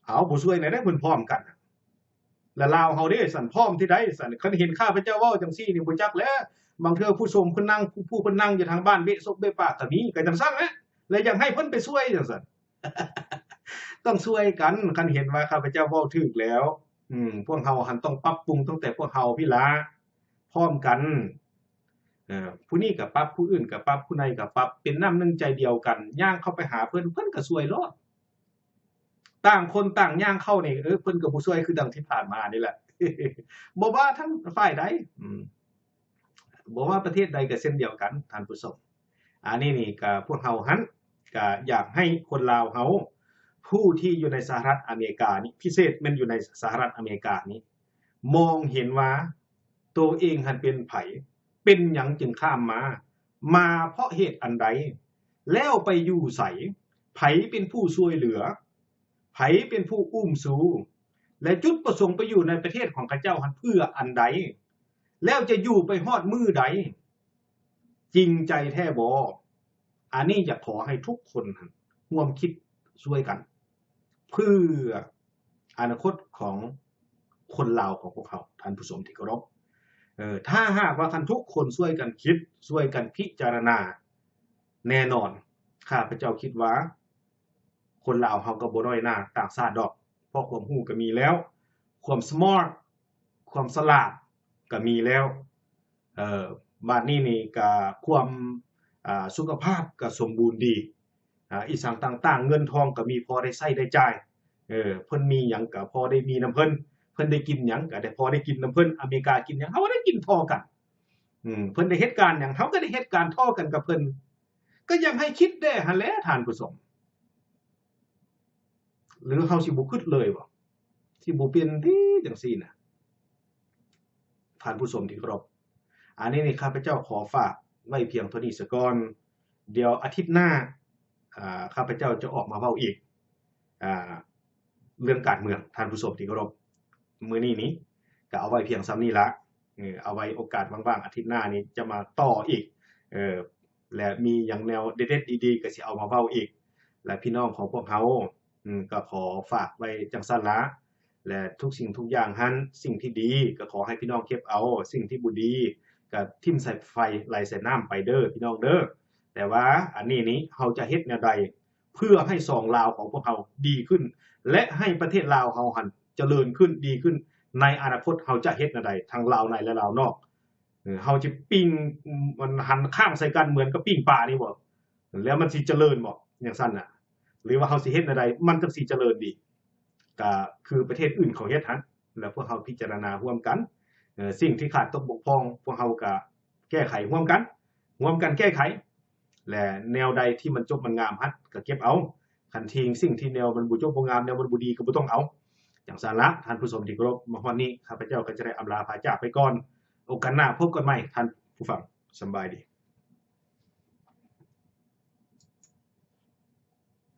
ເອົາ ບໍ່ຊ່ວຍແນວໃດ ເພິ່ນພ້ອມກັນ ລະລາວເຮົາເດ້ ຊັ້ນພ້ອມທີ່ໃດຊັ້ນ ຄັນເຫັນຂ້າພະເຈົ້າເວົ້າຈັ່ງຊີ້ນີ້ ບໍ່ຈັກແຫຼະ ບາງເທື່ອຜູ້ຊົມເພິ່ນນັ່ງ ຜູ້ ຜູ້ເພິ່ນນັ່ງຢູ່ທາງບ້ານເບະສົບເບະປາກກໍມີ ກໍຈັ່ງຊັ້ນແຫຼະ ແລະຢາກໃຫ້ເພິ່ນໄປຊ່ວຍຈັ່ງຊັ້ນ ຕ້ອງຊ່ວຍກັນ ຄັນເຫັນວ່າຂ້າພະເຈົ້າເວົ້າຖືກແລ້ວ ອືມ ພວກເຮົາຫັ້ນຕ້ອງປັບປຸງຕັ້ງແຕ່ພວກເຮົາພີ້ລະ ພ້ອມກັນ ເອີ ຜູ້ນີ້ກໍປັບ ຜູ້ອື່ນກໍປັບ ຜູ້ໃດກໍປັບ ເປັນນ້ຳໜຶ່ງໃຈດຽວກັນ ຍ່າງເຂົ້າໄປຫາເພິ່ນ ເພິ່ນກໍຊ່ວຍໂລດ ຕ່າງຄົນຕ່າງຍ່າງເຂົ້ານີ້ ເອີ ເພິ່ນກໍບໍ່ຊ່ວຍຄືດັ່ງທີ່ຜ່ານມານີ້ແຫຼະ ບໍ່ວ່າທັງຝ່າຍໃດ ອືມ ບໍ່ວ່າປະເທດໃດກໍເຊັ່ນດຽວກັນທ່ານຜູ້ຊົມ ອັນນີ້ນີ້ກໍພວກເຮົາຫັ້ນ ກໍຢາກໃຫ້ຄົນລາວເຮົາ ຜູ້ທີ່ຢູ່ໃນສະຫະລັດອາເມລິການີ້ ພິເສດແມ່ນຢູ່ໃນສະຫະລັດອາເມລິການີ້ ມອງເຫັນວ່າໂຕເອງຫັ້ນເປັນໃຜ ເປັນຫຍັງຈຶ່ງຂ້າມມາ ມາເພາະເຫດອັນໃດ ແລ້ວໄປຢູ່ໃສ ໃຜເປັນຜູ້ຊ່ວຍເຫຼືອ ໃຜເປັນຜູ້ອຸ້ມຊູ ແ ແລະ ຈຸດປະສົງໄປຢູ່ໃນປະເທດຂອງເຂົາເຈົ້າຫັ້ນເພື່ອອັນໃດ? ແລ້ວຈະຢູ່ໄປຮອດມື້ໃດ? ຈິງໃຈແທ້ບໍ່? ອັນນີ້ຢາກຂໍໃຫ້ທຸກຄົນຫັ້ນຮ່ວມຄິດຊ່ວຍກັນ ເພື່ອອະນາຄົດຂອງຄົນລາວຂອງພວກເຮົາ, ທ່ານຜູ້ຊົມທີ່ເຄົາລົບ. ເອີ ຖ້າຫາກວ່າຄັນທຸກຄົນຊ່ວຍກັນຄິດ, ຊ່ວຍກັນພິຈາລະນາ, ແນ່ນອນ ຂ້າພະເຈົ້າຄິດວ່າ ຄົນລາວເຮົາກໍບໍ່ນ້ອຍໜ້າຕ່າງຊາດດອກ, ເພາະຄວາມຮູ້ກໍມີແລ້ວ, ຄວາມສະມາດ, ຄວາມສະຫຼາດກໍມີແລ້ວ. ເອີ ບາດນີ້ນີ້ກໍຄວາມ ອ່າ ສຸຂະພາບກໍສົມບູນດີ, ອ່າ ອີ່ສັງຕ່າງໆ, ເງິນທອງກໍມີພໍໄດ້ໃຊ້ໄດ້ຈ່າຍ. ເອີ ເພິ່ນມີຫຍັງກໍພໍໄດ້ມີນຳເພິ່ນ, ເພິ່ນໄດ້ກິນຫຍັງກໍໄດ້ພໍໄດ້ກິນນຳເພິ່ນ. ອາເມລິກາກິນຫຍັງ ເຮົາກໍໄດ້ກິນທໍ່ກັນ. ອືມ ເພິ່ນໄດ້ເຮັດການຫຍັງ ເຮົາກໍໄດ້ເຮັດການທໍ່ກັນກັບເພິ່ນ. ກໍຢາກໃຫ້ຄິດແດ່ຫັ້ນແຫຼະທ່ານຜູ້ຊົມ. ຫຼືເຮົາຊິບໍ່ຄິດເລີຍບໍ່? ຊິບໍ່ເປັນຕິຈັ່ງຊີ້ນະ ທ່ານຜູ້ຊົມທີ່ເຄົາລົບ. ອັນນີ້ນີ້ ຂ້າພະເຈົ້າຂໍຝາກໄວ້ພຽງເທົ່ານີ້ສາກ່ອນ. ດຽວອາທິດໜ້າ ອ່າ ຂ້າພະເຈົ້າຈະອອກມາເວົ້າອີກ ອ່າ ເລື່ອງການເມືອງ ທ່ານຜູ້ຊົມທີ່ເຄົາລົບ. ມື້ນີ້ນີ້ກໍເອົາໄວ້ພຽງສ່ຳນີ້ລະ. ເອີ ເອົາໄວ້ໂອກາດວ່າງໆ ອາທິດໜ້ານີ້ຈະມາຕໍ່ອີກ. ເອີ ແລະ ມີຫຍັງແນວເດັດໆ ດີໆ ກໍຊິເອົາມາເວົ້າອີກ. ແລະ ພີ່ນ້ອງຂອງພວກເຮົາ ອືມ ກໍຂໍຝາກໄວ້ຈັ່ງຊັ້ນລະ. ແລະ ທຸກສິ່ງທຸກຢ່າງຫັ້ນ ສິ່ງທີ່ດີກໍຂໍໃຫ້ພີ່ນ້ອງເກັບເອົາ, ສິ່ງທີ່ບໍ່ດີກໍຖິ້ມໃສ່ໄຟ ໄຫຼໃສ່ນ້ຳໄປເດີພີ່ນ້ອງເດີ. ແຕ່ວ່າອັນນີ້ນີ້ ເຮົາຈະເຮັດແນວໃດ ເພື່ອໃຫ້ສອງລາວຂອງພວກເຮົາດີຂຶ້ນ ແລະ ໃຫ້ປະເທດລາວເຮົາຫັ້ນຈະເລີນຂຶ້ນ ດີຂຶ້ນ ໃນອະນາຄົດເຮົາຈະເຮັດແນວໃດ ທັງລາວໃນ ແລະ ລາວນອກ? ເອີ ເຮົາຈະປີ້ງ ມັນຫັນຂ້າງໃສ່ກັນເໝືອນກັບປີ້ງປານີ້ບໍ່? ແລ້ວມັນຊິຈະເລີນບໍ່? ຈັ່ງຊັ້ນນະ. ຫຼືວ່າເຮົາຊິເຮັດແນວໃດມັນຈັ່ງຊິຈະເລີນດີ? ກະຄືປະເທດອື່ນເຂົາເຮັດຫັ້ນ ແລ້ວພວກເຮົາພິຈາລະນາຮ່ວມກັນ. ເອີ ສິ່ງທີ່ຂາດຕົກບົກຜ່ອງ ພວກເຮົາກະແກ້ໄຂຮ່ວມກັນ, ຮ່ວມກັນແກ້ໄຂ. ແລະ ແນວໃດທີ່ມັນຈົບມັນງາມຫັ້ນກະເກັບເອົາ. ຄັນທີ່ສິ່ງທີ່ແນວມັນບໍ່ຈົບບໍ່ງາມ, ແນວມັນບໍ່ດີກໍບໍ່ຕ້ອງເອົາ. ຈັ່ງຊັ້ນລະ ທ່ານຜູ້ຊົມທີ່ເຄົາລົບ, ມາຮອດນີ້ ຂ້າພະເຈົ້າກໍຈະໄດ້ອຳລາພາຈາກໄປກ່ອນ. ໂອກາດໜ້າພົບກັນໃໝ່, ທ່ານຜູ້ຟັງ, ສຳບາຍດີ.